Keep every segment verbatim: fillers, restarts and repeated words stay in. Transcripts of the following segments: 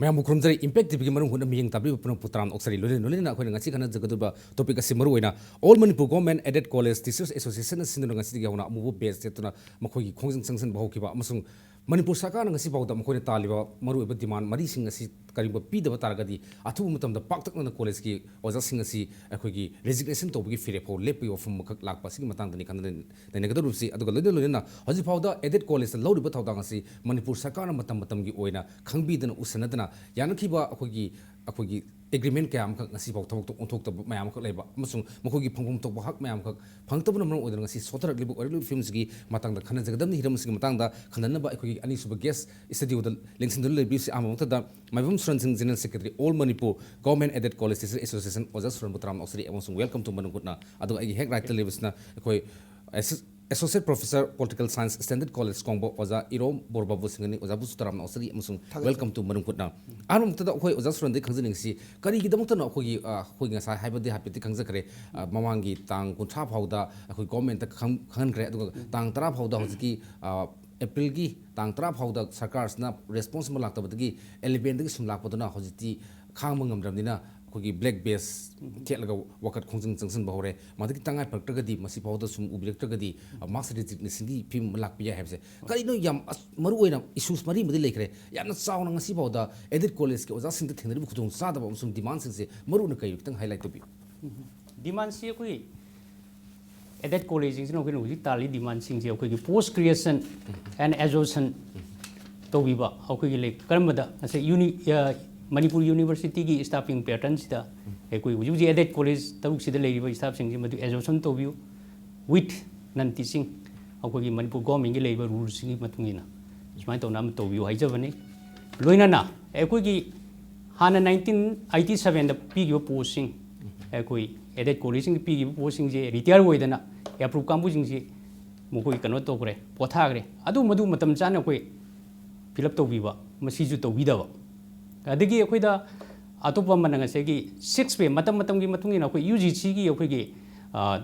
ꯃꯌꯥꯝꯕꯨ ꯈꯨꯔꯨꯝꯖꯔꯤ꯫ ꯏꯝꯄꯦꯛ ꯇꯤꯚꯤꯒꯤ ꯃꯔꯨꯝ ꯍꯨꯠꯅ ꯃꯤꯠꯌꯦꯡ ꯇꯥꯕꯤꯔꯤꯕ ꯄꯨꯝꯅꯃꯛꯄꯨ ꯇꯔꯥꯝꯅ ꯑꯣꯛꯆꯔꯤ꯫ ꯂꯣꯏꯅꯅ ꯂꯣꯏꯅꯅ ꯑꯩꯈꯣꯏꯅ ꯉꯁꯤ ꯈꯟꯅꯖꯒꯗꯧꯔꯤꯕ ꯇꯣꯄꯤꯛ ꯑꯁꯤ ꯃꯔꯨꯑꯣꯏꯅ All Manipur Government Aided College Teachers Association ꯅ ꯁꯤꯟꯗꯨꯅ ꯉꯁꯤꯗꯒꯤ ꯍꯧꯅ ꯑꯃꯨꯕ ꯕꯦꯖ ꯁꯦꯠꯇꯨꯅ ꯃꯈꯣꯏꯒꯤ ꯈꯣꯡꯖꯪ ꯆꯪꯁꯤꯟꯕ ꯍꯧꯈꯤꯕ ꯑꯃꯁꯨꯡ ꯃꯅꯤꯄꯨꯔ ꯁꯔꯀꯥꯔꯅ ꯉꯁꯤ ꯐꯥꯎꯗ ꯃꯈꯣꯏꯅ ꯇꯥꯜꯂꯤꯕ ꯃꯔꯨꯑꯣꯏꯕ ꯗꯤꯃꯥꯟ ꯃꯔꯤꯁꯤꯡ ꯑꯁꯤ ꯀꯔꯤꯒꯨꯝꯕ ꯄꯤꯗꯕ ꯇꯥꯔꯒꯗꯤ ꯑꯊꯨꯕ ꯃꯇꯝꯗ ꯄꯥꯛꯇꯛꯅꯅ ꯀꯣꯂꯦꯖꯀꯤ ꯑꯣꯖꯥꯁꯤꯡ ꯑꯁꯤ ꯑꯩꯈꯣꯏꯒꯤ ꯔꯦꯖꯤꯒꯅꯦꯁꯟ ꯇꯧꯕꯒꯤ ꯐꯤꯔꯦꯞ ꯐꯥꯎ ꯂꯦꯞꯄꯒꯤ ꯋꯥꯐꯝ ꯑꯃꯈꯛ ꯂꯥꯛꯄ ꯑꯁꯤꯒꯤ ꯃꯇꯥꯡꯗꯅꯤ ꯈꯟꯅ ꯅꯩꯅꯒꯗꯧꯔꯤꯕꯁꯤ꯫ ꯑꯗꯨꯒ ꯂꯣꯏꯅ ꯂꯣꯏꯅꯅ ꯍꯧꯖꯤꯛ ꯐꯥꯎꯗ ꯑꯦꯗꯦꯗ ꯀꯣꯂꯦꯖꯇ ꯂꯧꯔꯤꯕ ꯊꯧꯗꯥꯡ ꯑꯁꯤ ꯃꯅꯤꯄꯨꯔ ꯁꯔꯀꯥꯔꯅ ꯃꯇꯝ ꯃꯇꯝꯒꯤ ꯑꯣꯏꯅ ꯈꯪꯕꯤꯗꯅ ꯎꯁꯟꯅꯗꯅ ꯌꯥꯅꯈꯤꯕ ꯑꯩꯈꯣꯏꯒꯤ ꯑꯩꯈꯣꯏꯒꯤ ꯑꯦꯒ꯭ꯔꯤꯃꯦꯟ ꯀꯌꯥ ꯑꯃꯈꯛ ꯉꯁꯤ ꯐꯥꯎ ꯊꯕꯛꯇ ꯑꯣꯟꯊꯣꯛꯇꯕ ꯃꯌꯥꯝ ꯑꯃꯈꯛ ꯂꯩꯕ ꯑꯃꯁꯨꯡ ꯃꯈꯣꯏꯒꯤ ꯐꯪꯐꯝ ꯊꯣꯛꯄ ꯍꯛ ꯃꯌꯥꯝ ꯑꯃꯈꯛ ꯐꯪꯉꯛꯇꯕꯅ ꯃꯔꯝ ꯑꯣꯏꯗꯨꯅ ꯉꯁꯤ ꯁꯣꯠꯊꯔꯛꯂꯤꯕ ꯑꯣꯏꯔꯛꯂꯤꯕ ꯐꯤꯕꯝꯁꯤꯒꯤ ꯃꯇꯥꯡꯗ ꯈꯟꯅꯖꯒꯗꯕꯅꯤ꯫ ꯍꯤꯔꯝ ꯑꯁꯤꯒꯤ ꯃꯇꯥꯡꯗ ꯈꯟꯅꯅꯕ ꯑꯩꯈꯣꯏꯒꯤ ꯑꯅꯤꯁꯨꯕ ꯒꯦꯁ ꯁ꯭ꯇꯨꯗꯤꯑꯣꯗ ꯂꯦꯡꯁꯤꯟꯗꯨꯅ ꯂꯩꯕꯤꯔꯤꯕꯁꯤ ꯑꯍꯥꯟꯕ ꯃꯛꯇꯗ ꯃꯥꯏꯕꯝ ꯁꯨꯔꯟ ꯁꯤꯡ, general secretary, All Manipur Government Aided College Teacher Association, ꯑꯣꯖꯥ ꯁꯨꯔꯟꯕꯨ ꯇꯔꯥꯝꯅ ꯑꯣꯛꯆꯔꯤ ꯑꯃꯁꯨꯡ welcome to ꯃꯅꯨꯡ ꯍꯨꯠꯅ꯫ ꯑꯗꯨꯒ ꯑꯩꯒꯤ ꯍꯦꯛ ꯔꯥꯏꯠꯇ ꯂꯩꯕꯁꯤꯅ ꯑꯩꯈꯣꯏ ꯑꯦꯁꯣ-, Associate Professor, Political Science, Standard College, ꯀꯣꯡꯕ ꯑꯣꯖꯥ ꯏꯔꯣꯝ ꯕꯣꯔꯕꯥꯕꯨ ꯁꯤꯡꯍꯅꯤ꯫ ꯑꯣꯖꯥꯕꯨꯁꯨ ꯇꯔꯥꯝꯅ ꯑꯣꯛꯆꯔꯤ ꯑꯃꯁꯨꯡ ꯊꯥꯒꯠꯆꯔꯤ꯫ Welcome to ꯃꯅꯨꯡ ꯍꯨꯠꯅ꯫ ꯑꯍꯥꯟꯕ ꯃꯛꯇꯗ ꯑꯩꯈꯣꯏ ꯑꯣꯖꯥ ꯁꯨꯔꯟꯗꯒꯤ ꯈꯪꯖꯅꯤꯡꯉꯤꯁꯤ ꯀꯔꯤꯒꯤꯗꯃꯛꯇꯅ ꯑꯩꯈꯣꯏꯒꯤ, ꯑ, ꯑꯩꯈꯣꯏ ꯉꯁꯥꯏ ꯍꯥꯏꯕꯗꯤ ꯍꯥꯏꯐꯦꯠꯇꯤ ꯈꯪꯖꯈ꯭ꯔꯦ, ꯑ, ꯃꯃꯥꯡꯒꯤ ꯇꯥꯡ ꯀꯨꯟꯊ꯭ꯔꯥ ꯐꯥꯎꯗ ꯑꯩꯈꯣꯏ ꯒꯣꯔꯃꯦꯟꯠꯇ ꯈꯪ-, ꯈꯪꯍꯟꯈ꯭ꯔꯦ꯫ ꯑꯗꯨꯒ ꯇꯥꯡ ꯇꯔꯥ ꯐꯥꯎꯗ ꯍꯧꯖꯤꯛꯀꯤ, ꯑ, ꯑꯦꯄ꯭ꯔꯤꯜꯒꯤ ꯇꯥꯡ ꯇꯔꯥ ꯐꯥꯎꯗ ꯁꯔꯀꯥꯔꯁꯤꯅ ꯔꯦꯁꯄꯣꯟꯁ ꯑꯃ ꯂꯥꯛꯇꯕꯗꯒꯤ ꯑꯦꯂꯦꯚꯦꯟꯗꯒꯤ ꯁꯨꯝ ꯂꯥꯛꯄꯗꯨꯅ ꯍꯧꯖꯤꯛꯇꯤ ꯈꯥꯡꯕ ꯉꯝꯗ꯭ꯔꯕꯅꯤꯅ ꯑꯩꯈꯣꯏꯒꯤ ꯕ꯭ꯂꯦꯛ ꯕꯦꯖ ꯊꯦꯠꯂꯒ ꯋꯥꯀꯠ ꯈꯣꯡꯖꯪ ꯆꯪꯁꯤꯟꯕ ꯍꯧꯔꯦ꯫ ꯃꯗꯨꯒꯤ ꯇꯉꯥꯏ ꯐꯔꯛꯇ꯭ꯔꯒꯗꯤ ꯃꯁꯤ ꯐꯥꯎꯗ ꯁꯨꯝ ꯎꯕꯤꯔꯛꯇ꯭ꯔꯒꯗꯤ, ꯑ, ꯃꯥꯁ ꯔꯦꯖꯤꯒꯅꯦꯁꯟꯒꯤ ꯐꯤꯕꯝ ꯑꯃ ꯂꯥꯛꯄ ꯌꯥꯏ ꯍꯥꯏꯕꯁꯦ꯫ ꯀꯔꯤꯅꯣ ꯌꯥꯝ ꯑꯁ-, ꯃꯔꯨ ꯑꯣꯏꯅ ꯏꯁꯨꯁ ꯃꯔꯤ ꯑꯃꯗꯤ ꯂꯩꯈ꯭ꯔꯦ꯫ ꯌꯥꯝꯅ ꯆꯥꯎꯅ ꯉꯁꯤ ꯐꯥꯎꯗ ꯑꯦꯗꯦꯗ ꯀꯣꯂꯦꯖꯀꯤ ꯑꯣꯖꯥꯁꯤꯡꯗ ꯊꯦꯡꯅꯔꯤꯕ ꯈꯨꯗꯣꯡꯆꯥꯗꯕ ꯑꯃꯁꯨꯡ ꯗꯤꯃꯥꯟꯁꯤꯡꯁꯦ ꯃꯔꯨ ꯑꯣꯏꯅ ꯀꯔꯤ ꯈꯤꯇꯪ ꯍꯥꯏꯂꯥꯏꯠ ꯇꯧꯕꯤꯌꯨ꯫ ꯗꯤꯃꯥꯟꯁꯤ ꯑꯩꯈꯣꯏ ꯑꯦꯗꯦꯗ ꯀꯣꯂꯦꯖꯁꯤꯡꯁꯤꯅ ꯑꯩꯈꯣꯏꯅ ꯍꯧꯖꯤꯛ ꯇꯥꯜꯂꯤ ꯗꯤꯃꯥꯟꯁꯤꯡꯁꯦ ꯑꯩꯈꯣꯏꯒꯤ post creation and absorption ꯇꯧꯕꯤꯕ꯫ ꯑꯩꯈꯣꯏꯒꯤ ꯂꯩ-, ꯀꯔꯝꯕꯗ ꯉꯁꯥꯏ ꯌꯨꯅꯤ-, ꯑ, ꯃꯅꯤꯄꯨꯔ ꯌꯨꯅꯤꯚꯔꯁꯤꯇꯤꯒꯤ staffing patternꯁꯤꯗ ꯑꯩꯈꯣꯏ ꯍꯧꯖꯤꯛ ꯍꯧꯖꯤꯛ ꯑꯦꯗꯦꯗ ꯀꯣꯂꯦꯖ ꯇꯔꯨꯛꯁꯤꯗ ꯂꯩꯔꯤꯕ staffꯁꯤꯡꯁꯤ ꯃꯗꯨ absorption ꯇꯧꯕꯤꯌꯨ with non teaching, ꯑꯩꯈꯣꯏꯒꯤ ꯃꯅꯤꯄꯨꯔ ꯒꯣꯔꯃꯦꯟꯒꯤ ꯂꯩꯔꯤꯕ ꯔꯨꯜꯁꯤꯡꯒꯤ ꯃꯇꯨꯡ ꯏꯟꯅ ꯁꯨꯃꯥꯏꯅ ꯇꯧꯅ ꯑꯃ ꯇꯧꯕꯤꯌꯨ ꯍꯥꯏꯖꯕꯅꯤ꯫ ꯂꯣꯏꯅꯅ ꯑꯩꯈꯣꯏꯒꯤ ꯍꯥꯟꯅ ꯅꯥꯏꯟꯇꯤꯟ ꯑꯩꯠꯇꯤ ꯁꯕꯦꯟꯗ ꯄꯤꯈꯤꯕ ꯄꯣꯁꯁꯤꯡ, ꯑꯩꯈꯣꯏ ꯑꯦꯗꯦꯗ ꯀꯣꯂꯦꯖꯁꯤꯡꯗ ꯄꯤꯈꯤꯕ ꯄꯣꯁꯁꯤꯡꯁꯦ ꯔꯤꯇꯥꯌꯔ ꯑꯣꯏꯗꯅ ꯑꯦꯄ꯭ꯔꯨꯞ ꯀꯥꯡꯕꯨꯁꯤꯡꯁꯤ ꯃꯈꯣꯏ ꯀꯩꯅꯣ ꯇꯧꯈ꯭ꯔꯦ, ꯄꯣꯊꯥꯈ꯭ꯔꯦ꯫ ꯑꯗꯨ ꯃꯗꯨ ꯃꯇꯝ ꯆꯥꯅ ꯑꯩꯈꯣꯏ fill up ꯇꯧꯕꯤꯕ, ꯃꯁꯤꯁꯨ ꯇꯧꯕꯤꯗꯕ꯫ ꯑꯗꯒꯤ ꯑꯩꯈꯣꯏꯗ ꯑꯇꯣꯞꯄ ꯑꯃꯅ ꯉꯁꯥꯏꯒꯤ six pay, ꯃꯇꯝ ꯃꯇꯝꯒꯤ ꯃꯇꯨꯡ ꯏꯟꯅ ꯑꯩꯈꯣꯏ ꯌꯨ ꯖꯤ ꯁꯤꯒꯤ ꯑꯩꯈꯣꯏꯒꯤ, ꯑ,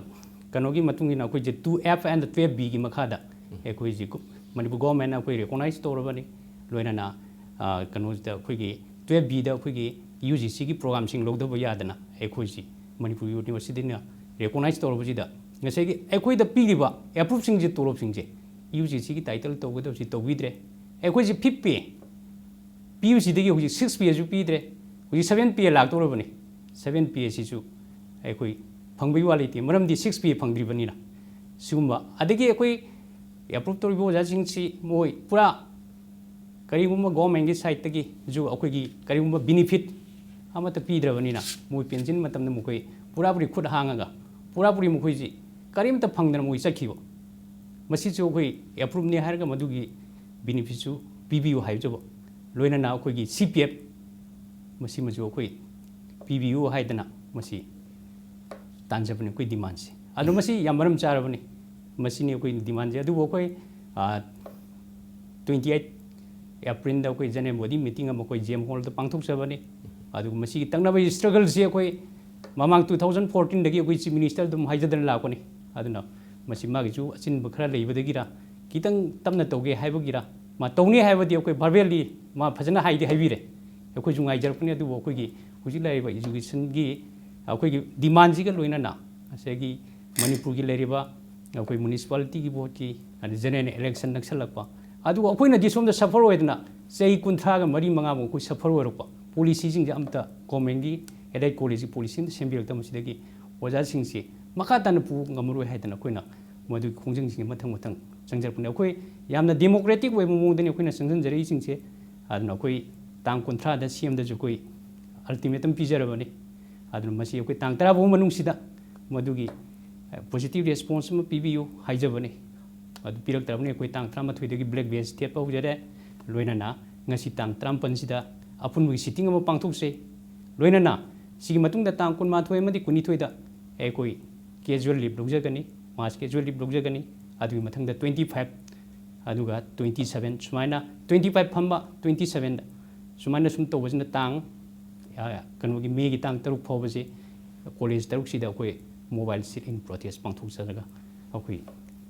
ꯀꯩꯅꯣꯒꯤ ꯃꯇꯨꯡ ꯏꯟꯅ ꯑꯩꯈꯣꯏꯁꯦ two F and twelve B ꯒꯤ ꯃꯈꯥꯗ ꯑꯩꯈꯣꯏꯁꯤ ꯃꯅꯤꯄꯨꯔ ꯒꯣꯔꯃꯦꯟꯅ ꯑꯩꯈꯣꯏ ꯔꯤꯀꯣꯛꯅꯥꯏꯖ ꯇꯧꯔꯕꯅꯤ꯫ ꯂꯣꯏꯅꯅ, ꯑ, ꯀꯩꯅꯣꯁꯤꯗ ꯑꯩꯈꯣꯏꯒꯤ ꯇꯨꯌꯦꯜꯐ ꯕꯤꯗ ꯑꯩꯈꯣꯏꯒꯤ ꯌꯨ ꯖꯤ ꯁꯤꯒꯤ ꯄ꯭ꯔꯣꯒꯥꯝꯁꯤꯡ ꯂꯧꯗꯕ ꯌꯥꯗꯅ ꯑꯩꯈꯣꯏꯁꯤ ꯃꯅꯤꯄꯨꯔ ꯌꯨꯅꯤꯚꯔꯁꯤꯇꯤꯅ ꯔꯤꯀꯣꯛꯅꯥꯏꯖ ꯇꯧꯔꯕꯁꯤꯗ ꯉꯁꯥꯏꯒꯤ ꯑꯩꯈꯣꯏꯗ ꯄꯤꯔꯤꯕ ꯑꯦꯄ꯭ꯔꯨꯞꯁꯤꯡꯁꯦ, ꯇꯣꯂꯣꯞꯁꯤꯡꯁꯦ ꯌꯨ ꯖꯤ ꯁꯤꯒꯤ ꯇꯥꯏꯇꯜ ꯇꯧꯒꯗꯕꯁꯤ ꯇꯧꯕꯤꯗ꯭ꯔꯦ꯫ ꯑꯩꯈꯣꯏꯁꯤ ꯐꯤꯐ ꯄꯦ ꯄꯤꯕꯁꯤꯗꯒꯤ ꯍꯧꯖꯤꯛ ꯁꯤꯛꯁ ꯄꯦꯁꯨ ꯄꯤꯗ꯭ꯔꯦ꯫ ꯍꯧꯖꯤꯛ ꯁꯚꯦꯟ ꯄꯦ ꯂꯥꯛꯇꯧꯔꯕꯅꯤ꯫ ꯁꯚꯦꯟ ꯄꯦ ꯑꯁꯤꯁꯨ ꯑꯩꯈꯣꯏ ꯐꯪꯕꯒꯤ ꯋꯥ ꯂꯩꯇꯦ, ꯃꯔꯝꯗꯤ ꯁꯤꯛꯁ ꯄꯦ ꯐꯪꯗ꯭ꯔꯤꯕꯅꯤꯅ꯫ ꯁꯤꯒꯨꯝꯕ, ꯑꯗꯒꯤ ꯑꯩꯈꯣꯏ ꯑꯦꯄ꯭ꯔꯨꯞ ꯇꯧꯔꯤꯕ ꯑꯣꯖꯥꯁꯤꯡꯁꯤ ꯃꯣꯏ ꯄꯨꯔꯥ ꯀꯔꯤꯒꯨꯝꯕ ꯒꯣꯔꯃꯦꯟꯒꯤ ꯁꯥꯏꯠꯇꯒꯤꯁꯨ ꯑꯩꯈꯣꯏꯒꯤ ꯀꯔꯤꯒꯨꯝꯕ ꯕꯤꯅꯤꯐꯤꯠ ꯑꯃꯠꯇ ꯄꯤꯗ꯭ꯔꯕꯅꯤꯅ ꯃꯣꯏ ꯄꯦꯟꯁꯤꯟ ꯃꯇꯝꯗ ꯃꯈꯣꯏ ꯄꯨꯔꯥꯄꯨꯔꯤ ꯈꯨꯠ ꯍꯥꯡꯉꯒ ꯄꯨꯔꯥꯄꯨꯔꯤ ꯃꯈꯣꯏꯁꯤ ꯀꯔꯤꯝꯇ ꯐꯪꯗꯅ ꯃꯣꯏ ꯆꯠꯈꯤꯕ꯫ ꯃꯁꯤꯁꯨ ꯑꯩꯈꯣꯏ ꯑꯦꯄ꯭ꯔꯨꯞꯅꯤ ꯍꯥꯏꯔꯒ ꯃꯗꯨꯒꯤ ꯕꯤꯅꯤꯐꯤꯠꯁꯨ ꯄꯤꯕꯤꯌꯨ ꯍꯥꯏꯖꯕ, ꯂꯣꯏꯅꯅ ꯑꯩꯈꯣꯏꯒꯤ ꯁꯤ ꯄꯤ ꯑꯦꯐ ꯃꯁꯤꯃꯁꯨ ꯑꯩꯈꯣꯏ ꯄꯤꯕꯤꯌꯨ ꯍꯥꯏꯗꯅ ꯃꯁꯤ ꯇꯥꯟꯖꯕꯅꯤ ꯑꯩꯈꯣꯏ ꯗꯤꯃꯥꯟꯁꯦ꯫ ꯑꯗꯣ ꯃꯁꯤ ꯌꯥꯝ ꯃꯔꯝ ꯆꯥꯔꯕꯅꯤ, ꯃꯁꯤꯅꯤ ꯑꯩꯈꯣꯏ ꯗꯤꯃꯥꯟꯁꯦ꯫ ꯑꯗꯨꯕꯨ ꯑꯩꯈꯣꯏ, ꯑ, ꯇ꯭ꯋꯦꯟꯇꯤ ꯑꯩꯠ ꯑꯦꯄ꯭ꯔꯤꯜꯗ ꯑꯩꯈꯣꯏ ꯖꯦꯅꯔꯦꯜ ꯕꯣꯗꯤ ꯃꯤꯇꯤꯡ ꯑꯃ ꯑꯩꯈꯣꯏ ꯖꯤ ꯑꯦꯝ ꯍꯣꯜꯗ ꯄꯥꯡꯊꯣꯛꯆꯕꯅꯤ꯫ ꯑꯗꯨꯒ ꯃꯁꯤꯒꯤ ꯇꯛꯅꯕꯒꯤ ꯁ꯭ꯇ꯭ꯔꯒꯜꯁꯦ ꯑꯩꯈꯣꯏ ꯃꯃꯥꯡ ꯇꯨ ꯊꯥꯎꯖꯟ ꯐꯣꯔꯇꯤꯟꯗꯒꯤ ꯑꯩꯈꯣꯏ ꯆꯤꯐ ꯃꯤꯅꯤꯁꯇꯔ ꯑꯗꯨꯝ ꯍꯥꯏꯖꯗꯅ ꯂꯥꯛꯄꯅꯤ꯫ ꯑꯗꯨꯅ ꯃꯁꯤ ꯃꯥꯒꯤꯁꯨ ꯑꯆꯤꯟꯕ ꯈꯔ ꯂꯩꯕꯗꯒꯤꯔ ꯈꯤꯇꯪ ꯇꯞꯅ ꯇꯧꯒꯦ ꯍꯥꯏꯕꯒꯤꯔ, ꯃꯥ ꯇꯧꯅꯤ ꯍꯥꯏꯕꯗꯤ ꯑꯩꯈꯣꯏ ꯚꯔꯕꯦꯜꯂꯤ ꯃꯥ ꯐꯖꯅ ꯍꯥꯏꯗꯤ ꯍꯥꯏꯕꯤꯔꯦ꯫ ꯑꯩꯈꯣꯏꯁꯨ ꯉꯥꯏꯖꯔꯛꯄꯅꯤ, ꯑꯗꯨꯕꯨ ꯑꯩꯈꯣꯏꯒꯤ ꯍꯧꯖꯤꯛ ꯂꯩꯔꯤꯕ ꯏꯖꯨꯀꯦꯁꯟꯒꯤ ꯑꯩꯈꯣꯏꯒꯤ ꯗꯤꯃꯥꯟꯁꯤꯒ ꯂꯣꯏꯅꯅ ꯉꯁꯥꯏꯒꯤ ꯃꯅꯤꯄꯨꯔꯒꯤ ꯂꯩꯔꯤꯕ ꯑꯩꯈꯣꯏ ꯃ꯭ꯌꯨꯅꯤꯁꯤꯄꯥꯂꯤꯇꯤꯒꯤ ꯕꯣꯔꯗꯀꯤ, ꯑꯗꯩ ꯖꯦꯅꯔꯦꯜ ꯏꯂꯦꯛꯁꯟ ꯅꯛꯁꯜꯂꯛꯄ, ꯑꯗꯨꯒ ꯑꯩꯈꯣꯏꯅꯗꯤ ꯁꯣꯝꯗ ꯁꯐꯔ ꯑꯣꯏꯗꯅ ꯆꯍꯤ ꯀꯨꯟꯊ꯭ꯔꯥꯒ ꯃꯔꯤ ꯃꯉꯥꯃꯨꯛ ꯑꯩꯈꯣꯏ ꯁꯐꯔ ꯑꯣꯏꯔꯛꯄ꯫ ꯄꯣꯂꯤꯁꯤꯁꯤꯡꯁꯦ ꯑꯝꯇ ꯒꯣꯔꯃꯦꯟꯒꯤ ꯑꯦꯗꯦꯗ ꯀꯣꯂꯦꯖꯀꯤ ꯄꯣꯂꯤꯁꯤ ꯑꯝꯇ ꯁꯦꯝꯕꯤꯔꯛꯇꯕꯁꯤꯗꯒꯤ ꯑꯣꯖꯥꯁꯤꯡꯁꯤ ꯃꯈꯥ ꯇꯥꯅ ꯄꯨ ꯉꯝꯃꯔꯣꯏ ꯍꯥꯏꯗꯅ ꯑꯩꯈꯣꯏꯅ ꯃꯗꯨꯒꯤ ꯈꯣꯡꯖꯪꯁꯤꯡꯁꯦ ꯃꯊꯪ ꯃꯊꯪ ꯆꯪꯖꯔꯛꯄꯅꯦ꯫ ꯑꯩꯈꯣꯏ ꯌꯥꯝꯅ ꯗꯦꯃꯣꯀ꯭ꯔꯦꯇꯤꯛ ꯑꯣꯏꯕ ꯃꯑꯣꯡꯗꯅꯤ ꯑꯩꯈꯣꯏꯅ ꯆꯪꯁꯤꯟꯖꯔꯛꯏꯁꯤꯡꯁꯦ꯫ ꯑꯗꯨꯅ ꯑꯩꯈꯣꯏ ꯇꯥꯡ ꯀꯨꯟꯊ꯭ꯔꯥꯗ ꯁꯤ ꯑꯦꯝꯗꯁꯨ ꯑꯩꯈꯣꯏ ꯑꯜꯇꯤꯃꯦꯇꯝ ꯄꯤꯖꯔꯕꯅꯤ꯫ ꯑꯗꯨꯅ ꯃꯁꯤ ꯑꯩꯈꯣꯏ ꯇꯥꯡ ꯇꯔꯥ ꯐꯥꯎꯕ ꯃꯅꯨꯡꯁꯤꯗ ꯃꯗꯨꯒꯤ, ꯑ, ꯄꯣꯖꯤꯇꯤꯚ ꯔꯦꯁꯄꯣꯟꯁ ꯑꯃ ꯄꯤꯕꯤꯌꯨ ꯍꯥꯏꯖꯕꯅꯤ꯫ ꯑꯗꯨ ꯄꯤꯔꯛꯇ꯭ꯔꯕꯅꯤ꯫ ꯑꯩꯈꯣꯏ ꯇꯥꯡ ꯇꯔꯥꯃꯥꯊꯣꯏꯗꯒꯤ ꯕ꯭ꯂꯦꯛ ꯕꯦꯖ ꯊꯦꯠꯄ ꯍꯧꯖꯔꯦ꯫ ꯂꯣꯏꯅꯅ ꯉꯁꯤ ꯇꯥꯡ ꯇꯔꯥꯃꯥꯄꯟꯁꯤꯗ ꯑꯄꯨꯟꯕꯒꯤ ꯁꯤꯇꯤꯡ ꯑꯃ ꯄꯥꯡꯊꯣꯛꯆꯩ꯫ ꯂꯣꯏꯅꯅ ꯁꯤꯒꯤ ꯃꯇꯨꯡꯗ ꯇꯥꯡ ꯀꯨꯟꯃꯥꯊꯣꯏ ꯑꯃꯗꯤ ꯀꯨꯟꯅꯤꯊꯣꯏꯗ ꯑꯩꯈꯣꯏ ꯀꯦꯖꯨꯋꯦꯜ ꯂꯤꯞ ꯂꯧꯖꯒꯅꯤ, ꯃꯥꯁ ꯀꯦꯖꯨꯋꯦꯜ ꯂꯤꯞ ꯂꯧꯖꯒꯅꯤ꯫ ꯑꯗꯨꯒꯤ ꯃꯊꯪꯗ ꯇ꯭ꯋꯦꯟꯇꯤ ꯐꯥꯏꯚ, ꯑꯗꯨꯒ ꯇ꯭ꯋꯦꯟꯇꯤ ꯁꯚꯦꯟ, ꯁꯨꯃꯥꯏꯅ ꯇ꯭ꯋꯦꯟꯇꯤ ꯐꯥꯏꯚ ꯐꯝꯕ, ꯇ꯭ꯋꯦꯟꯇꯤ ꯁꯚꯦꯟꯗ ꯁꯨꯃꯥꯏꯅ ꯁꯨꯝ ꯇꯧꯕꯁꯤꯅ ꯇꯥꯡ, ꯑ, ꯀꯩꯅꯣꯒꯤ ꯃꯦꯒꯤ ꯇꯥꯡ ꯇꯔꯨꯛ ꯐꯥꯎꯕꯁꯤ ꯀꯣꯂꯦꯖ ꯇꯔꯨꯛꯁꯤꯗ ꯑꯩꯈꯣꯏ ꯃꯣꯕꯥꯏꯜ ꯁꯤꯠ ꯏꯟ ꯄ꯭ꯔꯣꯇꯦꯁ ꯄꯥꯡꯊꯣꯛꯆꯔꯒ ꯑꯩꯈꯣꯏ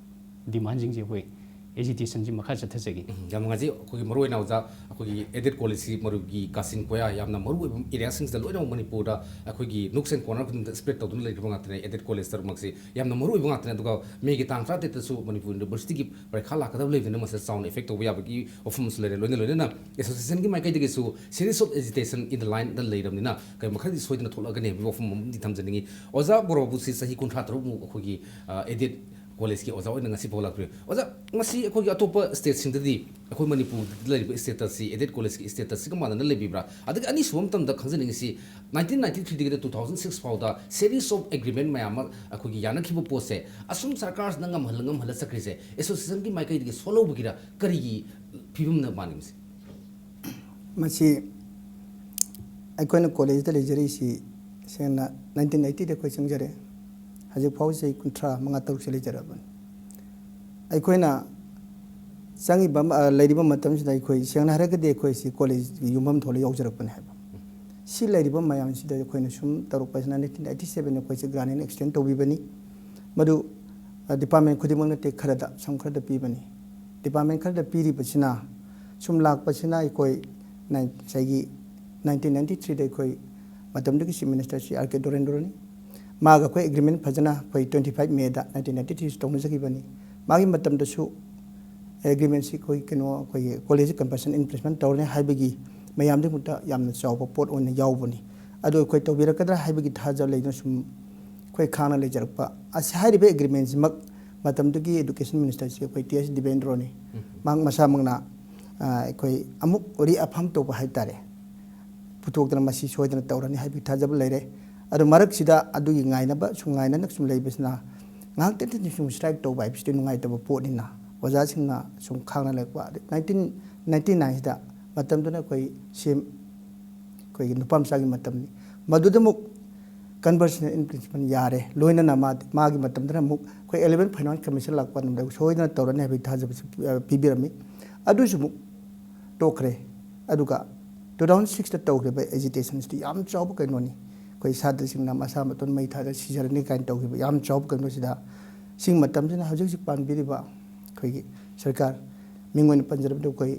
ꯗꯤꯃꯥꯟꯁꯤꯡꯁꯦ ꯑꯩꯈꯣꯏ ꯑꯦꯖꯤꯇꯦꯁꯟꯁꯤ ꯃꯈꯥ ꯆꯠꯊꯖꯒꯦ꯫ ꯎꯝ, ꯌꯥꯝ ꯅꯨꯡꯉꯥꯏꯖꯩ꯫ ꯑꯩꯈꯣꯏꯒꯤ ꯃꯔꯨ ꯑꯣꯏꯅ ꯑꯣꯖꯥ, ꯑꯩꯈꯣꯏꯒꯤ ꯑꯦꯗꯦꯠ ꯀꯣꯂꯦꯖꯁꯤ ꯃꯔꯨꯞꯀꯤ ꯀꯥꯆꯤꯟ ꯀꯣꯌꯥ ꯌꯥꯝꯅ ꯃꯔꯨ ꯑꯣꯏꯕ ꯑꯦꯔꯤꯌꯥꯁꯤꯡꯁꯤꯗ ꯂꯣꯏꯅꯃꯛ ꯃꯅꯤꯄꯨꯔꯗ ꯑꯩꯈꯣꯏꯒꯤ nooks and corner ꯈꯨꯗꯤꯡꯗ ꯁ꯭ꯄ꯭ꯔꯦꯗ ꯇꯧꯗꯨꯅ ꯂꯩꯈ꯭ꯔꯕ ꯉꯥꯛꯇꯅꯦ꯫ ꯑꯦꯗꯦꯠ ꯀꯣꯂꯦꯖ ꯇꯔꯨꯛꯃꯛꯁꯤ ꯌꯥꯝꯅ ꯃꯔꯨ ꯑꯣꯏꯕ ꯉꯥꯛꯇꯅꯦ꯫ ꯑꯗꯨꯒ ꯃꯦꯒꯤ ꯇꯥꯡ ꯇꯔꯥꯇꯔꯦꯠꯇꯁꯨ ꯃꯅꯤꯄꯨꯔ ꯌꯨꯅꯤꯚꯔꯁꯤꯇꯤꯒꯤ ꯄꯔꯤꯈꯥ ꯂꯥꯛꯀꯗꯕ ꯂꯩꯕꯅꯤꯅ ꯃꯁꯤꯗ ꯆꯥꯎꯅ ꯏꯐꯦꯛ ꯇꯧꯕ ꯌꯥꯕꯒꯤ ꯋꯥꯐꯝ ꯑꯃꯁꯨ ꯂꯩꯔꯦ꯫ ꯂꯣꯏꯅ ꯂꯣꯏꯅꯅ ꯑꯦꯁꯣꯁꯤꯌꯦꯁꯟꯒꯤ ꯃꯥꯏꯀꯩꯗꯒꯤꯁꯨ series of agitation in the lineꯗ ꯂꯩꯔꯕꯅꯤꯅ ꯀꯩ ꯃꯈꯜꯗꯤ ꯁꯣꯏꯗꯅ ꯊꯣꯛꯂꯛꯀꯅꯤ ꯍꯥꯏꯕꯒꯤ ꯋꯥꯐꯝ ꯑꯃꯗꯤ ꯊꯝꯖꯅꯤꯡꯉꯤ꯫ ꯑꯣꯖꯥ ꯕꯣꯔꯕꯥꯕꯨꯁꯤ ꯆꯍꯤ ꯀꯨꯟꯊ꯭ꯔꯥ ꯇꯔꯨꯛꯃꯨꯛ ꯑꯩꯈꯣꯏꯒꯤ, ꯑ, ꯑꯦꯗꯦꯠ ꯀꯣꯂꯦꯖꯀꯤ ꯑꯣꯖꯥ ꯑꯣꯏꯅ ꯉꯁꯤ ꯐꯥꯎ ꯂꯥꯛꯄꯤꯔꯦ꯫ ꯑꯣꯖꯥ, ꯉꯁꯤ ꯑꯩꯈꯣꯏꯒꯤ ꯑꯇꯣꯞꯄ ꯁ꯭ꯇꯦꯠꯁꯤꯡꯗꯗꯤ ꯑꯩꯈꯣꯏ ꯃꯅꯤꯄꯨꯔꯗ ꯂꯩꯔꯤꯕ ꯁ꯭ꯇꯦꯇꯁꯁꯤ ꯑꯦꯗꯦꯠ ꯀꯣꯂꯦꯖꯀꯤ ꯁ꯭ꯇꯦꯇꯁꯁꯤꯒ ꯃꯥꯟꯅꯅ ꯂꯩꯕꯤꯕ꯭ꯔꯥ? ꯑꯗꯒꯤ ꯑꯅꯤꯁꯨꯕ ꯃꯇꯝꯗ ꯈꯪꯖꯅꯤꯡꯉꯤꯁꯤ, nineteen ninety threeꯗꯒꯤꯅ two thousand six ꯐꯥꯎꯗ series of agreement ꯃꯌꯥꯝ ꯑꯃ ꯑꯩꯈꯣꯏꯒꯤ ꯌꯥꯅꯈꯤꯕ ꯄꯣꯠꯁꯦ ꯑꯁꯨꯝ ꯁꯔꯀꯥꯔꯁꯤꯅ ꯉꯝꯍꯜꯂ ꯉꯝꯍꯜꯂ ꯆꯠꯈ꯭ꯔꯤꯁꯦ ꯑꯦꯁꯣꯁꯤꯌꯦꯁꯟꯒꯤ ꯃꯥꯏꯀꯩꯗꯒꯤ ꯁꯣꯜꯍꯧꯕꯒꯤꯔ, ꯀꯔꯤꯒꯤ ꯐꯤꯕꯝꯅ ꯃꯥꯟꯅꯤꯡꯕꯁꯦ? ꯃꯁꯤ ꯑꯩꯈꯣꯏꯅ ꯀꯣꯂꯦꯖꯇ ꯂꯩꯖꯔꯤꯁꯤ ꯁꯦꯡꯅ nineteen eightyꯗ ꯑꯩꯈꯣꯏ ꯆꯪꯖꯔꯦ꯫ ꯍꯧꯖꯤꯛ ꯐꯥꯎ ꯆꯍꯤ ꯀꯨꯟꯊ꯭ꯔꯥ ꯃꯉꯥ ꯇꯔꯨꯛꯁꯦ ꯂꯩꯖꯔꯕꯅꯤ꯫ ꯑꯩꯈꯣꯏꯅ ꯆꯪꯉꯤꯕ ꯑꯃ, ꯑ, ꯂꯩꯔꯤꯕ ꯃꯇꯝꯁꯤꯗ ꯑꯩꯈꯣꯏ ꯁꯦꯡꯅ ꯍꯥꯏꯔꯒꯗꯤ ꯑꯩꯈꯣꯏꯁꯤ ꯀꯣꯂꯦꯖꯀꯤ ꯌꯨꯝꯐꯝ ꯊꯣꯛꯂ ꯌꯥꯎꯖꯔꯛꯄꯅꯤ ꯍꯥꯏꯕ꯫ ꯁꯤ ꯂꯩꯔꯤꯕ ꯃꯌꯥꯝꯁꯤꯗ ꯑꯩꯈꯣꯏꯅ ꯁꯨꯝ ꯇꯧꯔꯛꯄꯁꯤꯅ nineteen eighty seven ꯑꯩꯈꯣꯏꯁꯤ grant and extend ꯇꯧꯕꯤꯕꯅꯤ꯫ ꯃꯗꯨ, ꯑ, department ꯈꯨꯗꯤꯡꯃꯛ ꯅꯠꯇꯦ, ꯈꯔꯗ, ꯁꯪ ꯈꯔꯗ ꯄꯤꯕꯅꯤ꯫ Department ꯈꯔꯗ ꯄꯤꯔꯤꯕꯁꯤꯅ ꯁꯨꯝ ꯂꯥꯛꯄꯁꯤꯅ ꯑꯩꯈꯣꯏ ꯅꯥꯏꯟ-, ꯉꯁꯥꯏꯒꯤ nineteen ninety threeꯗ ꯑꯩꯈꯣꯏ ꯃꯇꯝꯗꯨꯒꯤ Chief Minister Shri R K ꯗꯣꯔꯦꯟꯗ꯭ꯔꯣꯅꯤ꯫ ꯃꯥꯒ ꯑꯩꯈꯣꯏ agreement ꯐꯖꯅ ꯑꯩꯈꯣꯏ twenty five Mayꯗ nineteen ninety three ꯇꯧꯅꯖꯈꯤꯕꯅꯤ꯫ ꯃꯥꯒꯤ ꯃꯇꯝꯗꯁꯨ agreementꯁꯤ ꯑꯩꯈꯣꯏ ꯀꯩꯅꯣ, ꯑꯩꯈꯣꯏꯒꯤ ꯀꯣꯂꯦꯖꯁꯤ compulsory implement ꯇꯧꯔꯅꯤ ꯍꯥꯏꯕꯒꯤ ꯃꯌꯥꯝꯗꯨꯒꯤꯗꯃꯛꯇ ꯌꯥꯝꯅ ꯆꯥꯎꯕ ꯄꯣꯠ ꯑꯣꯏꯅ ꯌꯥꯎꯕꯅꯤ꯫ ꯑꯗꯨ ꯑꯩꯈꯣꯏ ꯇꯧꯕꯤꯔꯛꯀꯗ꯭ꯔꯥ ꯍꯥꯏꯕꯒꯤ ꯊꯥꯖꯕ ꯂꯩꯗꯨꯅ ꯁꯨꯝ ꯑꯩꯈꯣꯏ ꯈꯥꯡꯅ ꯂꯩꯖꯔꯛꯄ꯫ ꯑꯁꯤ ꯍꯥꯏꯔꯤꯕ agreementꯁꯤꯃꯛ ꯃꯇꯝꯗꯨꯒꯤ education ministerꯁꯤ ꯑꯩꯈꯣꯏ ꯇꯤ ꯑꯦꯁ ꯗꯤꯕꯦꯟꯗ꯭ꯔꯣꯅꯤ꯫ ꯃꯍꯥꯛ ꯃꯁꯥꯃꯛꯅ, ꯑ, ꯑꯩꯈꯣꯏ ꯑꯃꯨꯛ reaffirm ꯇꯧꯕ ꯍꯥꯏ ꯇꯥꯔꯦ, ꯄꯨꯊꯣꯛꯇꯅ ꯃꯁꯤ ꯁꯣꯏꯗꯅ ꯇꯧꯔꯅꯤ ꯍꯥꯏꯕꯒꯤ ꯊꯥꯖꯕ ꯂꯩꯔꯦ꯫ ꯑꯗꯨ ꯃꯔꯛꯁꯤꯗ ꯑꯗꯨꯒꯤ ꯉꯥꯏꯅꯕ ꯁꯨꯝ ꯉꯥꯏꯅꯅ ꯁꯨꯝ ꯂꯩꯕꯁꯤꯅ ꯉꯥꯏꯍꯥꯛꯇꯪ ꯁꯨꯝ strike ꯇꯧꯕ ꯍꯥꯏꯕꯁꯤꯗꯤ ꯅꯨꯡꯉꯥꯏꯇꯕ ꯄꯣꯠꯅꯤꯅ ꯑꯣꯖꯥꯁꯤꯡꯅ ꯁꯨꯝ ꯈꯥꯡꯅ ꯂꯩꯔꯛꯄ꯫ ꯑꯗꯩ nineteen ninety nineꯁꯤꯗ ꯃꯇꯝꯗꯨꯅ ꯑꯩꯈꯣꯏ ꯁꯤ ꯑꯦꯝ ꯑꯩꯈꯣꯏꯒꯤ ꯅꯨꯄꯥ ꯃꯆꯥꯒꯤ ꯃꯇꯝꯅꯤ꯫ ꯃꯗꯨꯗ ꯑꯃꯨꯛ conversion implement ꯌꯥꯔꯦ꯫ ꯂꯣꯏꯅꯅ ꯃꯥ-, ꯃꯥꯒꯤ ꯃꯇꯝꯗꯅ ꯑꯃꯨꯛ ꯑꯩꯈꯣꯏ eleven finance commission ꯂꯥꯛꯄ ꯃꯇꯝꯗ ꯁꯣꯏꯗꯅ ꯇꯧꯔꯅꯤ ꯍꯥꯏꯕꯒꯤ ꯊꯥꯖꯕꯁꯨ ꯄꯤ-, ꯑ, ꯄꯤꯕꯤꯔꯝꯃꯤ꯫ ꯑꯗꯨꯁꯨ ꯑꯃꯨꯛ ꯇꯣꯛꯈ꯭ꯔꯦ꯫ ꯑꯗꯨꯒ two thousand sixꯇ ꯇꯧꯈ꯭ꯔꯤꯕ agitationꯁꯤꯗꯤ ꯌꯥꯝ ꯆꯥꯎꯕ ꯀꯩꯅꯣꯅꯤ꯫ ꯑꯩꯈꯣꯏ ꯁꯥꯇ꯭ꯔꯁꯤꯡꯅ ꯃꯁꯥ ꯃꯇꯣꯟ ꯃꯩ ꯊꯥꯗ ꯁꯤꯖꯔꯅꯤ ꯀꯥꯏꯅ ꯇꯧꯈꯤꯕ ꯌꯥꯝ ꯆꯥꯎꯕ ꯀꯩꯅꯣꯁꯤꯗ, ꯁꯤꯒꯤ ꯃꯇꯝꯁꯤꯅ ꯍꯧꯖꯤꯛ ꯍꯧꯖꯤꯛ ꯄꯥꯟꯕꯤꯔꯤꯕ ꯑꯩꯈꯣꯏꯒꯤ ꯁꯔꯀꯥꯔ, ꯃꯤꯡ ꯑꯣꯏꯅ ꯄꯟꯖꯔꯕꯗ ꯑꯩꯈꯣꯏ,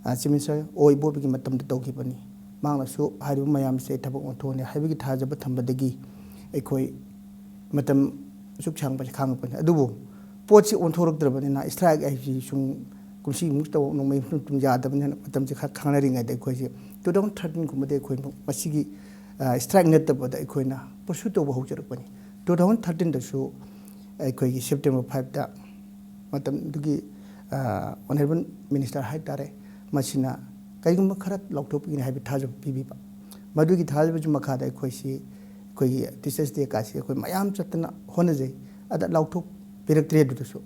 ꯑ, Chief Minister ꯑꯣ ꯏꯕꯣꯕꯤꯒꯤ ꯃꯇꯝꯗ ꯇꯧꯈꯤꯕꯅꯤ꯫ ꯃꯍꯥꯛꯅꯁꯨ ꯍꯥꯏꯔꯤꯕ ꯃꯌꯥꯝꯁꯦ ꯑꯩ ꯊꯕꯛ ꯑꯣꯟꯊꯣꯛꯑꯅꯤ ꯍꯥꯏꯕꯒꯤ ꯊꯥꯖꯕ ꯊꯝꯕꯗꯒꯤ ꯑꯩꯈꯣꯏ ꯃꯇꯝ ꯑꯁꯨꯛ ꯁꯥꯡꯕꯁꯦ ꯈꯥꯡꯉꯛꯄꯅꯤ꯫ ꯑꯗꯨꯕꯨ ꯄꯣꯠꯁꯤ ꯑꯣꯟꯊꯣꯔꯛꯇ꯭ꯔꯕꯅꯤꯅ strike ꯍꯥꯏꯁꯤ ꯁꯨꯝ ꯀꯨꯝꯁꯤ ꯑꯃꯨꯛ ꯇꯧ, ꯅꯣꯡꯃꯩ ꯑꯃꯨꯛ ꯇꯨꯡ ꯌꯥꯗꯕꯅꯤꯅ ꯃꯇꯝꯁꯦ ꯈꯔ ꯈꯥꯡꯅꯔꯤꯉꯩꯗ ꯑꯩꯈꯣꯏꯁꯦ two thousand thirteen ꯒꯨꯝꯕꯗ ꯑꯩꯈꯣꯏ ꯃꯁꯤꯒꯤ, ꯑ, strike ꯅꯠꯇꯕꯗ ꯑꯩꯈꯣꯏꯅ pursue ꯇꯧꯕ ꯍꯧꯖꯔꯛꯄꯅꯤ꯫ Two thousand thirteen ꯗꯁꯨ ꯑꯩꯈꯣꯏꯒꯤ September five ꯇ ꯃꯇꯝꯗꯨꯒꯤ, ꯑ, Honourable Minister ꯍꯥꯏ ꯇꯥꯔꯦ, ꯃꯁꯤꯅ ꯀꯔꯤꯒꯨꯝꯕ ꯈꯔ ꯂꯥꯎꯊꯣꯛꯄꯤꯒꯅꯤ ꯍꯥꯏꯕ ꯊꯥꯖꯕ ꯄꯤꯕꯤꯕ꯫ ꯃꯗꯨꯒꯤ ꯊꯥꯖꯕꯒꯤ ꯃꯈꯥꯗ ꯑꯩꯈꯣꯏꯁꯤ, ꯑꯩꯈꯣꯏꯒꯤ Teachers' Day ꯀꯥꯁꯤ ꯑꯩꯈꯣꯏ ꯃꯌꯥꯝ ꯆꯠꯇꯅ ꯍꯣꯠꯅꯖꯩ꯫ ꯑꯗ ꯂꯥꯎꯊꯣꯛꯄꯤꯔꯛꯇ꯭ꯔꯦ꯫ ꯑꯗꯨꯗꯁꯨ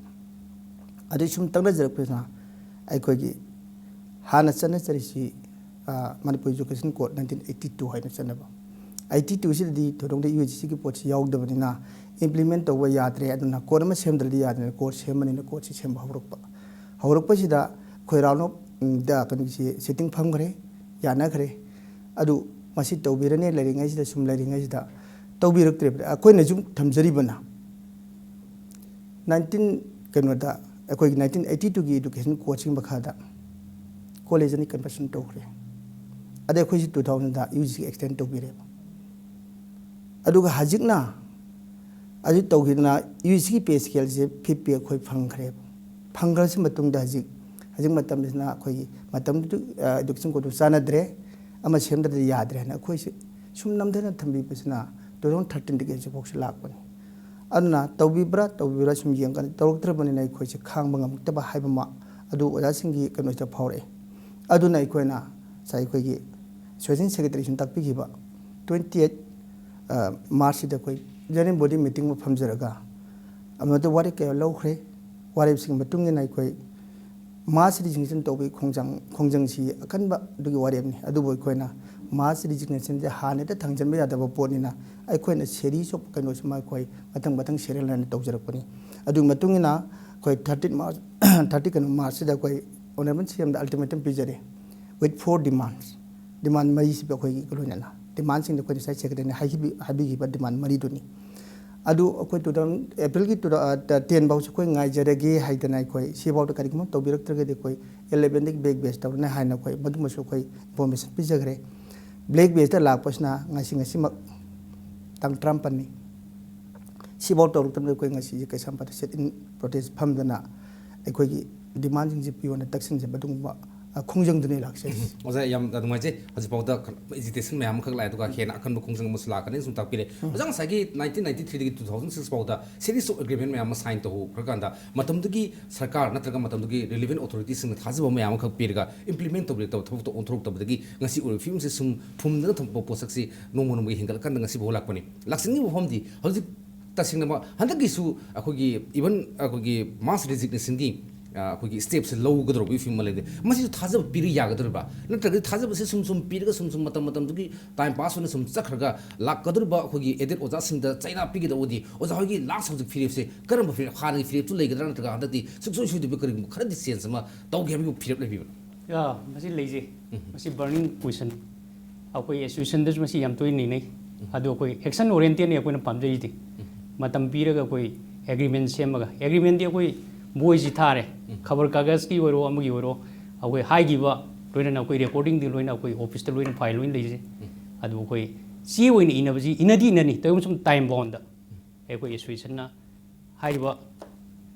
ꯑꯗꯨ ꯁꯨꯝ ꯇꯛꯅꯖꯔꯛꯄꯁꯤꯅ ꯑꯩꯈꯣꯏꯒꯤ ꯍꯥꯟꯅ ꯆꯠꯅꯖꯔꯤꯁꯤ, ꯑ, Manipur Education Code nineteen eighty two ꯍꯥꯏꯅ ꯆꯠꯅꯕ꯫ Eighty two ꯁꯤꯗꯗꯤ ꯊꯣꯏꯗꯣꯛꯅ UGC ꯒꯤ ꯄꯣꯠꯁꯤ ꯌꯥꯎꯗꯕꯅꯤꯅ implement ꯇꯧꯕ ꯌꯥꯗ꯭ꯔꯦ꯫ ꯑꯗꯨꯅ code ꯑꯃ ꯁꯦꯝꯗ꯭ꯔꯗꯤ ꯌꯥꯗ꯭ꯔꯦ꯫ Code ꯁꯦꯝꯕꯅꯤꯅ code ꯁꯤ ꯁꯦꯝꯕ ꯍꯧꯔꯛꯄ꯫ ꯍꯧꯔꯛꯄꯁꯤꯗ ꯑꯩꯈꯣꯏ round of, um, the ꯀꯩꯅꯣꯒꯤꯁꯤ sitting ꯐꯝꯈ꯭ꯔꯦ, ꯌꯥꯅꯈ꯭ꯔꯦ꯫ ꯑꯗꯨ ꯃꯁꯤ ꯇꯧꯕꯤꯔꯅꯤ ꯂꯩꯔꯤꯉꯩꯁꯤꯗ, ꯁꯨꯝ ꯂꯩꯔꯤꯉꯩꯁꯤꯗ ꯇꯧꯕꯤꯔꯛꯇ꯭ꯔꯦꯕ꯫ ꯑꯩꯈꯣꯏꯅ ꯁꯨꯝ ꯊꯝꯖꯔꯤꯕꯅ nineteen, ꯀꯩꯅꯣꯗ, ꯑꯩꯈꯣꯏꯒꯤ nineteen eighty two ꯒꯤ Education Code ꯁꯤꯒꯤ ꯃꯈꯥꯗ college ꯑꯅꯤ conversion ꯇꯧꯈ꯭ꯔꯦ꯫ ꯑꯗꯩ ꯑꯩꯈꯣꯏꯁꯤ two thousand ꯗ UGC extend ꯇꯧꯕꯤꯔꯦꯕ꯫ ꯑꯗꯨꯒ ꯍꯧꯖꯤꯛꯅ, ꯍꯧꯖꯤꯛ ꯇꯧꯈꯤꯗꯅ UGC ꯒꯤ pay scale ꯁꯦ fifth pay ꯑꯩꯈꯣꯏ ꯐꯪꯈ꯭ꯔꯦꯕ꯫ ꯐꯪꯈ꯭ꯔꯁꯤ ꯃꯇꯨꯡꯗ ꯍꯧꯖꯤꯛ, ꯍꯧꯖꯤꯛ ꯃꯇꯝꯁꯤꯅ ꯑꯩꯈꯣꯏꯒꯤ ꯃꯇꯝꯗꯨ, ꯑ, Education Code ꯇꯨ ꯆꯥꯟꯅꯗ꯭ꯔꯦ, ꯑꯃ ꯁꯦꯝꯗ꯭ꯔꯗꯤ ꯌꯥꯗ꯭ꯔꯦ ꯍꯥꯏꯅ ꯑꯩꯈꯣꯏꯁꯤ ꯁꯨꯝ ꯅꯝꯊꯅ ꯊꯝꯕꯤꯕꯁꯤꯅ two thousand thirteen ꯗꯒꯤ ꯍꯧꯖꯤꯛꯐꯥꯎꯁꯤ ꯂꯥꯛꯄꯅꯤ꯫ ꯑꯗꯨꯅ ꯇꯧꯕꯤꯕ꯭ꯔꯥ ꯇꯧꯕꯤꯕ꯭ꯔꯥ ꯁꯨꯝ ꯌꯦꯡꯀꯥꯟꯗ ꯇꯧꯔꯛꯇ꯭ꯔꯕꯅꯤꯅ ꯑꯩꯈꯣꯏꯁꯦ ꯈꯥꯡꯕ ꯉꯝꯃꯛꯇꯕ ꯍꯥꯏꯕ ꯑꯃ ꯑꯗꯨ ꯑꯣꯖꯥꯁꯤꯡꯒꯤ ꯀꯩꯅꯣꯁꯤꯗ ꯐꯥꯎꯔꯛꯑꯦ꯫ ꯑꯗꯨꯅ ꯑꯩꯈꯣꯏꯅ ꯉꯁꯥꯏ ꯑꯩꯈꯣꯏꯒꯤ Association Secretary ꯁꯤꯅ ꯇꯥꯛꯄꯤꯈꯤꯕ twenty eight, ꯑ, March ꯁꯤꯗ ꯑꯩꯈꯣꯏ General Body Meeting ꯑꯃ ꯐꯝꯖꯔꯒ ꯑꯃꯗ ꯋꯥꯔꯦꯞ ꯀꯌꯥ ꯂꯧꯈ꯭ꯔꯦ꯫ ꯋꯥꯔꯦꯞꯁꯤꯒꯤ ꯃꯇꯨꯡ ꯏꯟꯅ ꯑꯩꯈꯣꯏ mass resignation ꯇꯧꯕꯒꯤ ꯈꯣꯡꯖꯪ, ꯈꯣꯡꯖꯪꯁꯤ ꯑꯀꯟꯕ ꯑꯗꯨꯒꯤ ꯋꯥꯔꯦꯞꯅꯤ꯫ ꯑꯗꯨꯕꯨ ꯑꯩꯈꯣꯏꯅ mass resignation ꯁꯦ ꯍꯥꯟꯅ ꯍꯦꯛꯇ ꯊꯥꯡꯖꯟꯕ ꯌꯥꯗꯕ ꯄꯣꯠꯅꯤꯅ ꯑꯩꯈꯣꯏꯅ series of ꯀꯩꯅꯣꯁꯤꯃ ꯑꯩꯈꯣꯏ ꯃꯊꯪ ꯃꯊꯪ serial ꯅꯥꯏꯅ ꯇꯧꯖꯔꯛꯄꯅꯤ꯫ ꯑꯗꯨꯒꯤ ꯃꯇꯨꯡ ꯏꯟꯅ ꯑꯩꯈꯣꯏ thirteen March, thirty ꯀꯩꯅꯣ March ꯁꯤꯗ ꯑꯩꯈꯣꯏ Honourable CM the ultimatum ꯄꯤꯖꯔꯦ with four demands꯫ Demand ꯃꯔꯤꯁꯤ ꯑꯩꯈꯣꯏꯒꯤ ꯂꯣꯏꯅꯅ demand ꯁꯤꯡꯗ ꯑꯩꯈꯣꯏ ꯉꯁꯥꯏ Secretary ꯅ ꯍꯥꯏꯈꯤꯕꯤ-, ꯍꯥꯏꯕꯤꯈꯤꯕ demand ꯃꯔꯤꯗꯨꯅꯤ꯫ ꯑꯗꯨ ꯑꯩꯈꯣꯏ ꯇꯨ ꯊꯥꯎꯖꯟ ꯑꯦꯄ꯭ꯔꯤꯜꯒꯤ ꯇꯨ ꯊꯥꯎꯖꯟ ꯇꯦꯟ ꯐꯥꯎꯁꯦ ꯑꯩꯈꯣꯏ ꯉꯥꯏꯖꯔꯒꯦ ꯍꯥꯏꯗꯅ ꯑꯩꯈꯣꯏ ꯁꯤꯐꯥꯎꯗ ꯀꯔꯤꯒꯨꯝꯕ ꯇꯧꯕꯤꯔꯛꯇ꯭ꯔꯒꯗꯤ ꯑꯩꯈꯣꯏ ꯏꯂꯦꯚꯦꯟꯗꯒꯤ ꯕ꯭ꯂꯦꯛ ꯕꯦꯁ ꯇꯧꯔꯅꯤ ꯍꯥꯏꯅ ꯑꯩꯈꯣꯏ ꯃꯗꯨꯃꯁꯨ ꯑꯩꯈꯣꯏ ꯏꯟꯐꯣꯔꯃꯦꯁꯟ ꯄꯤꯖꯈ꯭ꯔꯦ꯫ ꯕ꯭ꯂꯦꯛ ꯕꯦꯁꯇ ꯂꯥꯛꯄꯁꯤꯅ ꯉꯁꯤ ꯉꯁꯤꯃꯛ ꯇꯥꯡ ꯇꯔꯥꯃꯥꯄꯟꯅꯤ꯫ ꯁꯤꯐꯥꯎ ꯇꯧꯔꯛꯇꯕꯗ ꯑꯩꯈꯣꯏ ꯉꯁꯤꯁꯦ ꯀꯩꯁꯥꯝꯄꯥꯠꯇ ꯁꯤꯠ ꯏꯟ ꯄ꯭ꯔꯣꯇꯦꯁ ꯐꯝꯗꯅ ꯑꯩꯈꯣꯏꯒꯤ ꯗꯤꯃꯥꯟꯁꯤꯡꯁꯦ ꯄꯤꯌꯣꯅ ꯇꯛꯁꯤꯟꯖꯕ ꯑꯗꯨꯒꯨꯝꯕ ꯈꯣꯡꯖꯪꯗꯨꯅꯤ ꯂꯥꯛꯆꯔꯤꯁꯦ꯫ ꯑꯣꯖꯥ, ꯌꯥꯝ ꯅꯨꯡꯉꯥꯏꯖꯩ꯫ ꯍꯧꯖꯤꯛꯐꯥꯎꯗ ꯑꯦꯖꯤꯇꯦꯁꯟ ꯃꯌꯥꯝ ꯑꯃꯈꯛ ꯂꯥꯛꯑꯦ, ꯑꯗꯨꯒ ꯍꯦꯟꯅ ꯑꯀꯟꯕ ꯈꯣꯡꯖꯪ ꯑꯃꯁꯨ ꯂꯥꯛꯀꯅꯤ ꯁꯨꯝ ꯇꯥꯛꯄꯤꯔꯦ꯫ ꯑꯣꯖꯥ, ꯉꯁꯥꯏꯒꯤ ꯅꯥꯏꯟꯇꯤꯟ ꯅꯥꯏꯟꯇꯤ ꯊ꯭ꯔꯤꯗꯒꯤ ꯇꯨ ꯊꯥꯎꯖꯟ ꯁꯤꯛꯁ ꯐꯥꯎꯗ ꯁꯤꯔꯤꯁ ꯑꯣꯐ ꯑꯦꯒ꯭ꯔꯤꯃꯦꯟ ꯃꯌꯥꯝ ꯑꯃ ꯁꯥꯏꯟ ꯇꯧꯈ꯭ꯔꯀꯥꯟꯗ ꯃꯇꯝꯗꯨꯒꯤ ꯁꯔꯀꯥꯔ ꯅꯠꯇ꯭ꯔꯒ ꯃꯇꯝꯗꯨꯒꯤ ꯔꯤꯂꯤꯚꯦꯟ ꯑꯣꯊꯣꯔꯤꯇꯤꯁꯤꯡꯅ ꯊꯥꯖꯕ ꯃꯌꯥꯝ ꯑꯃꯈꯛ ꯄꯤꯔꯒ ꯏꯝꯄ꯭ꯂꯤꯃꯦꯟ ꯇꯧꯕꯤꯔꯛꯇꯕ, ꯊꯕꯛꯇ ꯑꯣꯟꯊꯣꯔꯛꯇꯕꯗꯒꯤ ꯉꯁꯤ ꯑꯣꯏꯔꯤꯕ ꯐꯤꯕꯝꯁꯤ ꯁꯨꯝ ꯐꯨꯝꯗꯅ ꯊꯝꯕ ꯄꯣꯠꯁꯛꯁꯤ ꯅꯣꯡꯃ ꯅꯣꯡꯃꯒꯤ ꯍꯦꯟꯒꯠꯂꯛꯀꯥꯟꯗ ꯉꯁꯤꯐꯥꯎ ꯂꯥꯛꯄꯅꯤ꯫ ꯂꯥꯛꯆꯅꯤꯡꯉꯤꯕ ꯋꯥꯐꯝꯗꯤ ꯍꯧꯖꯤꯛ ꯇꯁꯦꯡꯅꯃꯛ ꯍꯟꯗꯛꯀꯤꯁꯨ ꯑꯩꯈꯣꯏꯒꯤ, ꯏꯚꯟ ꯑꯩꯈꯣꯏꯒꯤ ꯃꯥꯁ ꯔꯤꯖꯤꯛꯅꯦꯁꯟꯒꯤ ꯑꯩꯈꯣꯏꯒꯤ ꯁ꯭ꯇꯦꯞꯁꯦ ꯂꯧꯒꯗꯧꯔꯕꯒꯤ ꯐꯤꯕꯝ ꯑꯃ ꯂꯩꯔꯦ꯫ ꯃꯁꯤꯁꯨ ꯊꯥꯖꯕ ꯄꯤꯔ ꯌꯥꯒꯗꯧꯔꯤꯕ꯭ꯔꯥ? ꯅꯠꯇ꯭ꯔꯒꯗꯤ ꯊꯥꯖꯕꯁꯦ ꯁꯨꯝ ꯁꯨꯝ ꯄꯤꯔꯒ ꯁꯨꯝ ꯁꯨꯝ ꯃꯇꯝ ꯃꯇꯝꯗꯨꯒꯤ ꯇꯥꯏꯝ ꯄꯥꯁ ꯑꯣꯏꯅ ꯁꯨꯝ ꯆꯠꯈ꯭ꯔꯒ ꯂꯥꯛꯀꯗꯧꯔꯤꯕ ꯑꯩꯈꯣꯏꯒꯤ ꯑꯦꯗꯦꯠ ꯑꯣꯖꯥꯁꯤꯡꯗ ꯆꯩꯅꯥ ꯄꯤꯒꯗꯧꯕꯗꯤ ꯑꯣꯖꯥ ꯍꯣꯏꯒꯤ ꯂꯥꯁ ꯍꯧꯖꯤꯛ ꯐꯤꯔꯦꯞꯁꯦ ꯀꯔꯝꯕ ꯐꯤꯔꯦꯞ? ꯍꯥꯟꯅꯒꯤ ꯐꯤꯔꯦꯞꯁꯨ ꯂꯩꯒꯗ꯭ꯔꯥ, ꯅꯠꯇ꯭ꯔꯒ ꯍꯟꯗꯛꯇꯤ ꯁꯨꯡꯁꯣꯏ ꯁꯣꯏꯗꯕꯤ ꯀꯔꯤꯒꯨꯝꯕ ꯈꯔꯗꯤ ꯆꯦꯟꯖ ꯑꯃ ꯇꯧꯒꯦ ꯍꯥꯏꯕꯒꯤ ꯐꯤꯔꯦꯞ ꯂꯩꯕꯤꯕ꯭ꯔꯥ? ꯌꯥ, ꯃꯁꯤ ꯂꯩꯖꯩ꯫ ꯃꯁꯤ ꯕꯔꯅꯤꯡ ꯀꯣꯏꯁꯟ꯫ ꯑꯩꯈꯣꯏ ꯑꯦꯁꯣꯁꯤꯌꯦꯁꯟꯗꯁꯨ ꯃꯁꯤ ꯌꯥꯝ ꯇꯣꯏꯅ ꯅꯩꯅꯩ꯫ ꯑꯗꯣ ꯑꯩꯈꯣꯏ ꯑꯦꯛꯁꯟ ꯑꯣꯔꯤꯌꯦꯟꯇꯦꯠꯅꯤ ꯑꯩꯈꯣꯏꯅ ꯄꯥꯝꯖꯔꯤꯗꯤ꯫ ꯃꯇꯝ ꯄꯤꯔꯒ ꯑꯩꯈꯣꯏ ꯑꯦꯒ꯭ꯔꯤꯃꯦꯟ ꯁꯦꯝꯃꯒ, ꯑꯦꯒ꯭ꯔꯤꯃꯦꯟꯗꯤ ꯑꯩꯈꯣꯏ ꯕꯣꯏꯁꯤ ꯊꯥꯔꯦ, ꯈꯕꯔ ꯀꯥꯒꯖꯀꯤ ꯑꯣꯏꯔꯣ ꯑꯃꯒꯤ ꯑꯣꯏꯔꯣ, ꯑꯩꯈꯣꯏ ꯍꯥꯏꯈꯤꯕ ꯂꯣꯏꯅꯅ ꯑꯩꯈꯣꯏ ꯔꯦꯀꯣꯔꯗꯤꯡꯗꯤ ꯂꯣꯏꯅ ꯑꯩꯈꯣꯏ ꯑꯣꯐꯤꯁꯇ ꯂꯣꯏꯅ ꯐꯥꯏꯜ ꯂꯣꯏꯅ ꯂꯩꯖꯩ꯫ ꯑꯗꯨ ꯑꯩꯈꯣꯏ ꯆꯦ ꯑꯣꯏꯅ ꯏꯅꯕꯁꯤ ꯏꯅꯗꯤ ꯏꯅꯅꯤ, ꯇꯧꯕ ꯁꯨꯝ ꯇꯥꯏꯝ ꯕꯥꯎꯟꯗ꯫ ꯑꯩꯈꯣꯏ ꯑꯦꯁꯣꯁꯤꯌꯦꯁꯟꯅ ꯍꯥꯏꯔꯤꯕ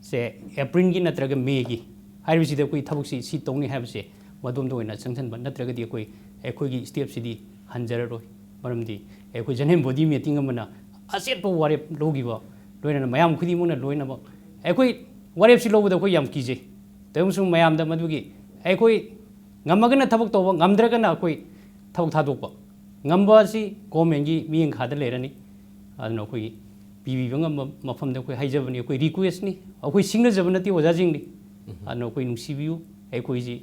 ꯁꯦ ꯑꯦꯄ꯭ꯔꯤꯜꯒꯤ ꯅꯠꯇ꯭ꯔꯒ ꯃꯦꯒꯤ ꯍꯥꯏꯔꯤꯕꯁꯤꯗ ꯑꯩꯈꯣꯏ ꯊꯕꯛꯁꯤ ꯁꯤ ꯇꯧꯅꯤ ꯍꯥꯏꯕꯁꯦ ꯃꯗꯣꯝꯗ ꯑꯣꯏꯅ ꯆꯪꯁꯤꯟꯕ, ꯅꯠꯇ꯭ꯔꯒꯗꯤ ꯑꯩꯈꯣꯏ ꯑꯩꯈꯣꯏꯒꯤ ꯁ꯭ꯇꯦꯞꯁꯤꯗꯤ ꯍꯟꯖꯔꯔꯣꯏ꯫ ꯃꯔꯝꯗꯤ ꯑꯩꯈꯣꯏ ꯖꯦꯅꯔꯦꯜ ꯕꯣꯗꯤ ꯃꯤꯇꯤꯡ ꯑꯃꯅ ꯑꯆꯦꯠꯄ ꯋꯥꯔꯦꯞ ꯂꯧꯈꯤꯕ, ꯂꯣꯏꯅꯅ ꯃꯌꯥꯝ ꯈꯨꯗꯤꯡꯃꯛꯅ ꯂꯣꯏꯅꯃꯛ ꯑꯩꯈꯣꯏ ꯋꯥꯔꯦꯞꯁꯤ ꯂꯧꯕꯗ ꯑꯩꯈꯣꯏ ꯌꯥꯝ ꯀꯤꯖꯩ꯫ ꯑꯃꯁꯨꯡ ꯃꯌꯥꯝꯗ ꯃꯗꯨꯒꯤ ꯑꯩꯈꯣꯏ ꯉꯝꯃꯒꯅ ꯊꯕꯛ ꯇꯧꯕ, ꯉꯝꯗ꯭ꯔꯒꯅ ꯑꯩꯈꯣꯏ ꯊꯕꯛ ꯊꯥꯗꯣꯛꯄ꯫ ꯉꯝꯕ ꯑꯁꯤ ꯒꯣꯔꯃꯦꯟꯒꯤ ꯃꯤꯠꯌꯦꯡ ꯃꯈꯥꯗ ꯂꯩꯔꯅꯤ꯫ ꯑꯗꯨꯅ ꯑꯩꯈꯣꯏꯒꯤ ꯄꯤꯕꯤꯕ ꯉꯝꯕ ꯃꯐꯝꯗ ꯑꯩꯈꯣꯏ ꯍꯥꯏꯖꯕꯅꯤ, ꯑꯩꯈꯣꯏ ꯔꯤꯀ꯭ꯋꯦꯁꯅꯤ, ꯑꯩꯈꯣꯏ ꯁꯤꯡꯅꯖꯕ ꯅꯠꯇꯦ ꯑꯣꯖꯥꯁꯤꯡꯅꯤ꯫ ꯑꯗꯨꯅ ꯑꯩꯈꯣꯏ ꯅꯨꯡꯁꯤꯕꯤꯌꯨ꯫ ꯑꯩꯈꯣꯏꯁꯤ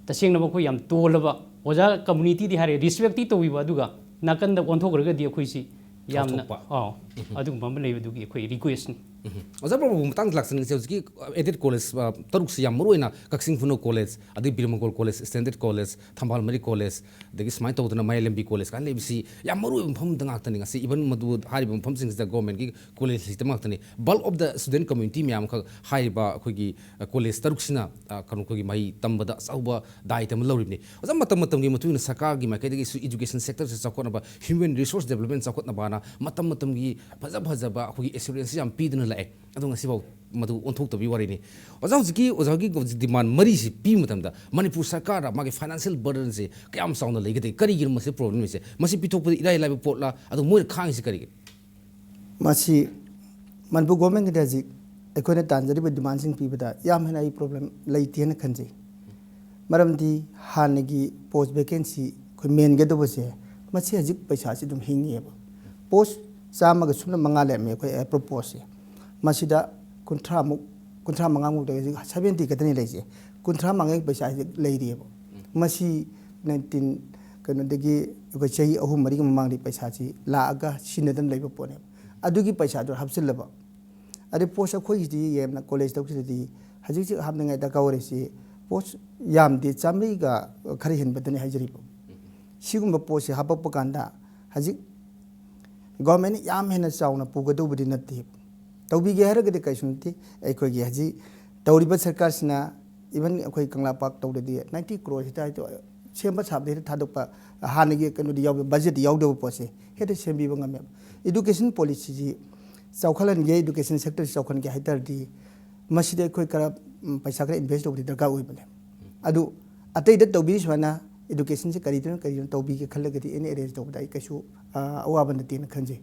ꯇꯁꯦꯡꯅꯃꯛ ꯑꯩꯈꯣꯏ ꯌꯥꯝ ꯇꯣꯜꯂꯕ ꯑꯣꯖꯥ ꯀꯝꯃꯨꯅꯤꯇꯤꯗꯤ ꯍꯥꯏꯔꯦ, ꯔꯦꯁꯄꯦꯛꯇꯤ ꯇꯧꯕꯤꯕ, ꯑꯗꯨꯒ ꯅꯥꯀꯟꯗ ꯑꯣꯟꯊꯣꯛꯈ꯭ꯔꯒꯗꯤ ꯑꯩꯈꯣꯏꯁꯤ ꯌꯥꯝꯅ ꯆꯥꯎꯊꯣꯛꯄ꯫ ꯑꯥꯎ ꯑꯗꯨꯒꯨꯝꯕ ꯑꯃ ꯂꯩꯕꯗꯨꯒꯤ ꯑꯩꯈꯣꯏ ꯔꯤꯀ꯭ꯋꯦꯁꯅꯤ꯫ ꯑꯣꯖꯥ ꯄ꯭ꯔꯚꯨ, ꯃꯇꯥꯡꯗ ꯂꯥꯛꯆꯅꯤꯡꯉꯤꯁꯦ, ꯍꯧꯖꯤꯛꯀꯤ ꯑꯦꯗꯦꯠ ꯀꯣꯂꯦꯖ ꯇꯔꯨꯛꯁꯤ ꯌꯥꯝ ꯃꯔꯨ ꯑꯣꯏꯅ ꯀꯛꯆꯤꯡ ꯈꯨꯅꯧ ꯀꯣꯂꯦꯖ, ꯑꯗꯩ ꯕꯤꯔꯃꯪꯒꯣꯜ ꯀꯣꯂꯦꯖ, ꯁ꯭ꯇꯦꯟꯗꯔꯗ ꯀꯣꯂꯦꯖ, ꯊꯝꯕꯥꯜ ꯃꯔꯤ ꯀꯣꯂꯦꯖ, ꯑꯗꯒꯤ ꯁꯨꯃꯥꯏꯅ ꯇꯧꯗꯅ ꯃꯌꯥꯏ ꯂꯝꯕꯤ ꯀꯣꯂꯦꯖ ꯀꯥꯏꯅ ꯂꯩꯕꯁꯤ ꯌꯥꯝ ꯃꯔꯨ ꯑꯣꯏꯕ ꯃꯐꯝꯗ ꯉꯥꯛꯇꯅꯤ꯫ ꯉꯁꯤ ꯏꯚꯟ ꯃꯗꯨ ꯍꯥꯏꯔꯤꯕ ꯃꯐꯝꯁꯤꯡꯁꯤꯗ ꯒꯣꯔꯃꯦꯟꯒꯤ ꯀꯣꯂꯦꯖ ꯂꯩꯇꯕ ꯉꯥꯛꯇꯅꯤ꯫ Bulk of the student community ꯃꯌꯥꯝ ꯑꯃꯈꯛ ꯍꯥꯏꯔꯤꯕ ꯑꯩꯈꯣꯏꯒꯤ ꯀꯣꯂꯦꯖ ꯇꯔꯨꯛꯁꯤꯅ, ꯑ, ꯀꯩꯅꯣ, ꯑꯩꯈꯣꯏꯒꯤ ꯃꯍꯩ ꯇꯝꯕꯗ ꯑꯆꯧꯕ ꯗꯥꯏꯇ ꯑꯃ ꯂꯧꯔꯤꯕꯅꯤ꯫ ꯑꯣꯖꯥ, ꯃꯇꯝ ꯃꯇꯝꯒꯤ ꯃꯇꯨꯡ ꯏꯟꯅ ꯁꯔꯀꯥꯔꯒꯤ ꯃꯥꯏꯀꯩꯗꯒꯤꯁꯨ ꯏꯗꯨꯀꯦꯁꯟ ꯁꯦꯛꯇꯔꯁꯦ ꯆꯥꯎꯈꯠꯅꯕ, ꯍ꯭ꯌꯨꯃꯦꯟ ꯔꯤꯁꯣꯔꯁ ꯗꯦꯕꯂꯞꯃꯦꯟ ꯆꯥꯎꯈꯠꯅꯕꯅ ꯃꯇꯝ ꯃꯇꯝꯒꯤ ꯐꯖ ꯐꯖꯕ ꯑꯩꯈꯣꯏꯒꯤ ꯑꯦꯁꯨꯔꯦꯟꯁ ꯌꯥꯝ ꯄꯤꯗꯨꯅ ꯂꯥꯛꯑꯦ꯫ ꯑꯗꯣ ꯉꯁꯤꯐꯥꯎ ꯃꯗꯨ ꯑꯣꯟꯊꯣꯛꯇꯕꯒꯤ ꯋꯥꯔꯤꯅꯤ꯫ ꯑꯣꯖꯥ, ꯍꯧꯖꯤꯛꯀꯤ ꯑꯣꯖꯥꯒꯤ ꯗꯤꯃꯥꯟ ꯃꯔꯤꯁꯤ ꯄꯤꯕ ꯃꯇꯝꯗ ꯃꯅꯤꯄꯨꯔ ꯁꯔꯀꯥꯔꯗ ꯃꯥꯒꯤ ꯐꯥꯏꯅꯥꯟꯁꯤꯌꯦꯜ ꯕꯔꯗꯟꯁꯦ ꯀꯌꯥꯝ ꯆꯥꯎꯅ ꯂꯩꯒꯗꯒꯦ? ꯀꯔꯤꯒꯤꯅꯣ ꯃꯁꯤ ꯄ꯭ꯔꯣꯕ꯭ꯂꯦꯝꯁꯦ? ꯃꯁꯤ ꯄꯤꯊꯣꯛꯄꯗ ꯏꯔꯥꯏ ꯂꯥꯏꯕ ꯄꯣꯠꯂꯥ? ꯑꯗꯣ ꯃꯣꯏꯅ ꯈꯥꯡꯉꯤꯁꯤ ꯀꯔꯤꯒꯤꯅꯣ? ꯃꯁꯤ ꯃꯅꯤꯄꯨꯔ ꯒꯣꯔꯃꯦꯟꯒꯤꯗꯤ ꯍꯧꯖꯤꯛ ꯑꯩꯈꯣꯏꯅ ꯇꯥꯟꯖꯔꯤꯕ ꯗꯤꯃꯥꯟꯁꯤꯡ ꯄꯤꯕꯗ ꯌꯥꯝ ꯍꯦꯟꯅ ꯑꯩ ꯄ꯭ꯔꯣꯕ꯭ꯂꯦꯝ ꯂꯩꯇꯦꯅ ꯈꯟꯖꯩ꯫ ꯃꯔꯝꯗꯤ ꯍꯥꯟꯅꯒꯤ ꯄꯣꯁ ꯚꯦꯀꯦꯟꯁꯤ ꯑꯩꯈꯣꯏ ꯃꯦꯟꯒꯗꯧꯕꯁꯦ, ꯃꯁꯤ ꯍꯧꯖꯤꯛ ꯄꯩꯁꯥꯁꯤ ꯑꯗꯨꯝ ꯍꯤꯡꯉꯤꯑꯕ꯫ ꯄꯣꯁ ꯆꯥꯝꯃꯒ ꯁꯨꯞꯅ ꯃꯉꯥ ꯂꯩꯔꯝꯃꯤ ꯑꯩꯈꯣꯏ ꯑꯦꯄ꯭ꯔꯨꯞ ꯄꯣꯁꯁꯦ꯫ ꯃꯁꯤꯗ ꯀꯨꯟꯊ꯭ꯔꯥꯃꯨꯛ, ꯀꯨꯟꯊ꯭ꯔꯥ ꯃꯉꯥꯃꯨꯛꯇ ꯍꯧꯖꯤꯛ ꯁꯚꯦꯟꯇꯤ ꯈꯛꯇꯅꯤ ꯂꯩꯔꯤꯁꯦ꯫ ꯀꯨꯟꯊ꯭ꯔꯥ ꯃꯉꯥꯒꯤ ꯄꯩꯁꯥ ꯍꯧꯖꯤꯛ ꯂꯩꯔꯤꯑꯕ꯫ ꯃꯁꯤ ꯅꯥꯏꯟꯇꯤꯟ, ꯀꯩꯅꯣꯗꯒꯤ ꯑꯩꯈꯣꯏ ꯆꯍꯤ ꯑꯍꯨꯝ ꯃꯔꯤꯒꯤ ꯃꯃꯥꯡꯗꯒꯤ ꯄꯩꯁꯥꯁꯤ ꯂꯥꯛꯑꯒ ꯁꯤꯖꯤꯟꯅꯗꯅ ꯂꯩꯕ ꯄꯣꯠꯅꯦꯕ꯫ ꯑꯗꯨꯒꯤ ꯄꯩꯁꯥꯗꯣ ꯍꯥꯞꯆꯤꯜꯂꯕ꯫ ꯑꯗꯩ ꯄꯣꯁ ꯑꯩꯈꯣꯏꯒꯤꯗꯤ ꯌꯥꯝꯅ ꯀꯣꯂꯦꯖ ꯇꯧꯕꯁꯤꯗꯗꯤ ꯍꯧꯖꯤꯛ ꯍꯧꯖꯤꯛ ꯍꯥꯞꯅꯤꯡꯉꯥꯏ ꯗꯔꯀꯥꯔ ꯑꯣꯏꯔꯤꯁꯤ ꯄꯣꯁ ꯌꯥꯝꯗꯦ, ꯆꯥꯝꯃꯔꯤꯒ ꯈꯔ ꯍꯦꯟꯕꯗꯅꯤ ꯍꯥꯏꯖꯔꯤꯕ꯫ ꯁꯤꯒꯨꯝꯕ ꯄꯣꯠꯁꯤ ꯍꯥꯄꯛꯄ ꯀꯥꯟꯗ ꯍꯧꯖꯤꯛ ꯒꯣꯔꯃꯦꯟꯅ ꯌꯥꯝ ꯍꯦꯟꯅ ꯆꯥꯎꯅ ꯄꯨꯒꯗꯧꯕꯗꯤ ꯅꯠꯇꯦ꯫ ꯇꯧꯕꯤꯒꯦ ꯍꯥꯏꯔꯒꯗꯤ ꯀꯩꯁꯨ ꯅꯠꯇꯦ꯫ ꯑꯩꯈꯣꯏꯒꯤ ꯍꯧꯖꯤꯛ ꯇꯧꯔꯤꯕ ꯁꯔꯀꯥꯔꯁꯤꯅ, ꯏꯚꯟ ꯑꯩꯈꯣꯏ ꯀꯪꯂꯥ ꯄꯥꯔꯛ ꯇꯧꯗꯗꯤ ꯅꯥꯏꯟꯇꯤ ꯀ꯭ꯔꯣꯔ ꯍꯦꯛꯇ, ꯍꯦꯛꯇ ꯁꯦꯝꯕ ꯁꯥꯕꯗ ꯍꯦꯛꯇ ꯊꯥꯗꯣꯛꯄ, ꯍꯥꯟꯅꯒꯤ ꯀꯩꯅꯣꯗꯤ ꯌꯥꯎꯕ, ꯕꯖꯦꯠꯇꯤ ꯌꯥꯎꯗꯕ ꯄꯣꯠꯁꯦ ꯍꯦꯛꯇ ꯁꯦꯝꯕꯤꯕ ꯉꯝꯃꯦꯕ꯫ ꯏꯗꯨꯀꯦꯁꯟ ꯄꯣꯂꯤꯁꯤꯁꯤ ꯆꯥꯎꯈꯠꯍꯟꯒꯦ, ꯏꯗꯨꯀꯦꯁꯟ ꯁꯦꯛꯇꯔꯁꯤ ꯆꯥꯎꯈꯠꯍꯟꯒꯦ ꯍꯥꯏ ꯇꯥꯔꯗꯤ ꯃꯁꯤꯗ ꯑꯩꯈꯣꯏ ꯈꯔ, ꯎꯝ, ꯄꯩꯁꯥ ꯈꯔ ꯏꯟꯚꯦꯁ ꯇꯧꯕꯗꯤ ꯗꯔꯀꯥꯔ ꯑꯣꯏꯕꯅꯦ꯫ ꯑꯗꯨ ꯑꯇꯩꯗ ꯇꯧꯕꯤꯔꯤ ꯁꯨꯃꯥꯏꯅ ꯏꯗꯨꯀꯦꯁꯟꯁꯦ ꯀꯔꯤꯗꯅꯣ ꯀꯔꯤꯗꯅꯣ ꯇꯧꯕꯤꯒꯦ ꯈꯜꯂꯒꯗꯤ ꯑꯦꯅꯤ ꯑꯦꯔꯦꯟꯖ ꯇꯧꯕꯗ ꯑꯩ ꯀꯩꯁꯨ, ꯑ, ꯑꯋꯥꯕ ꯅꯠꯇꯦꯅ ꯈꯟꯖꯩ꯫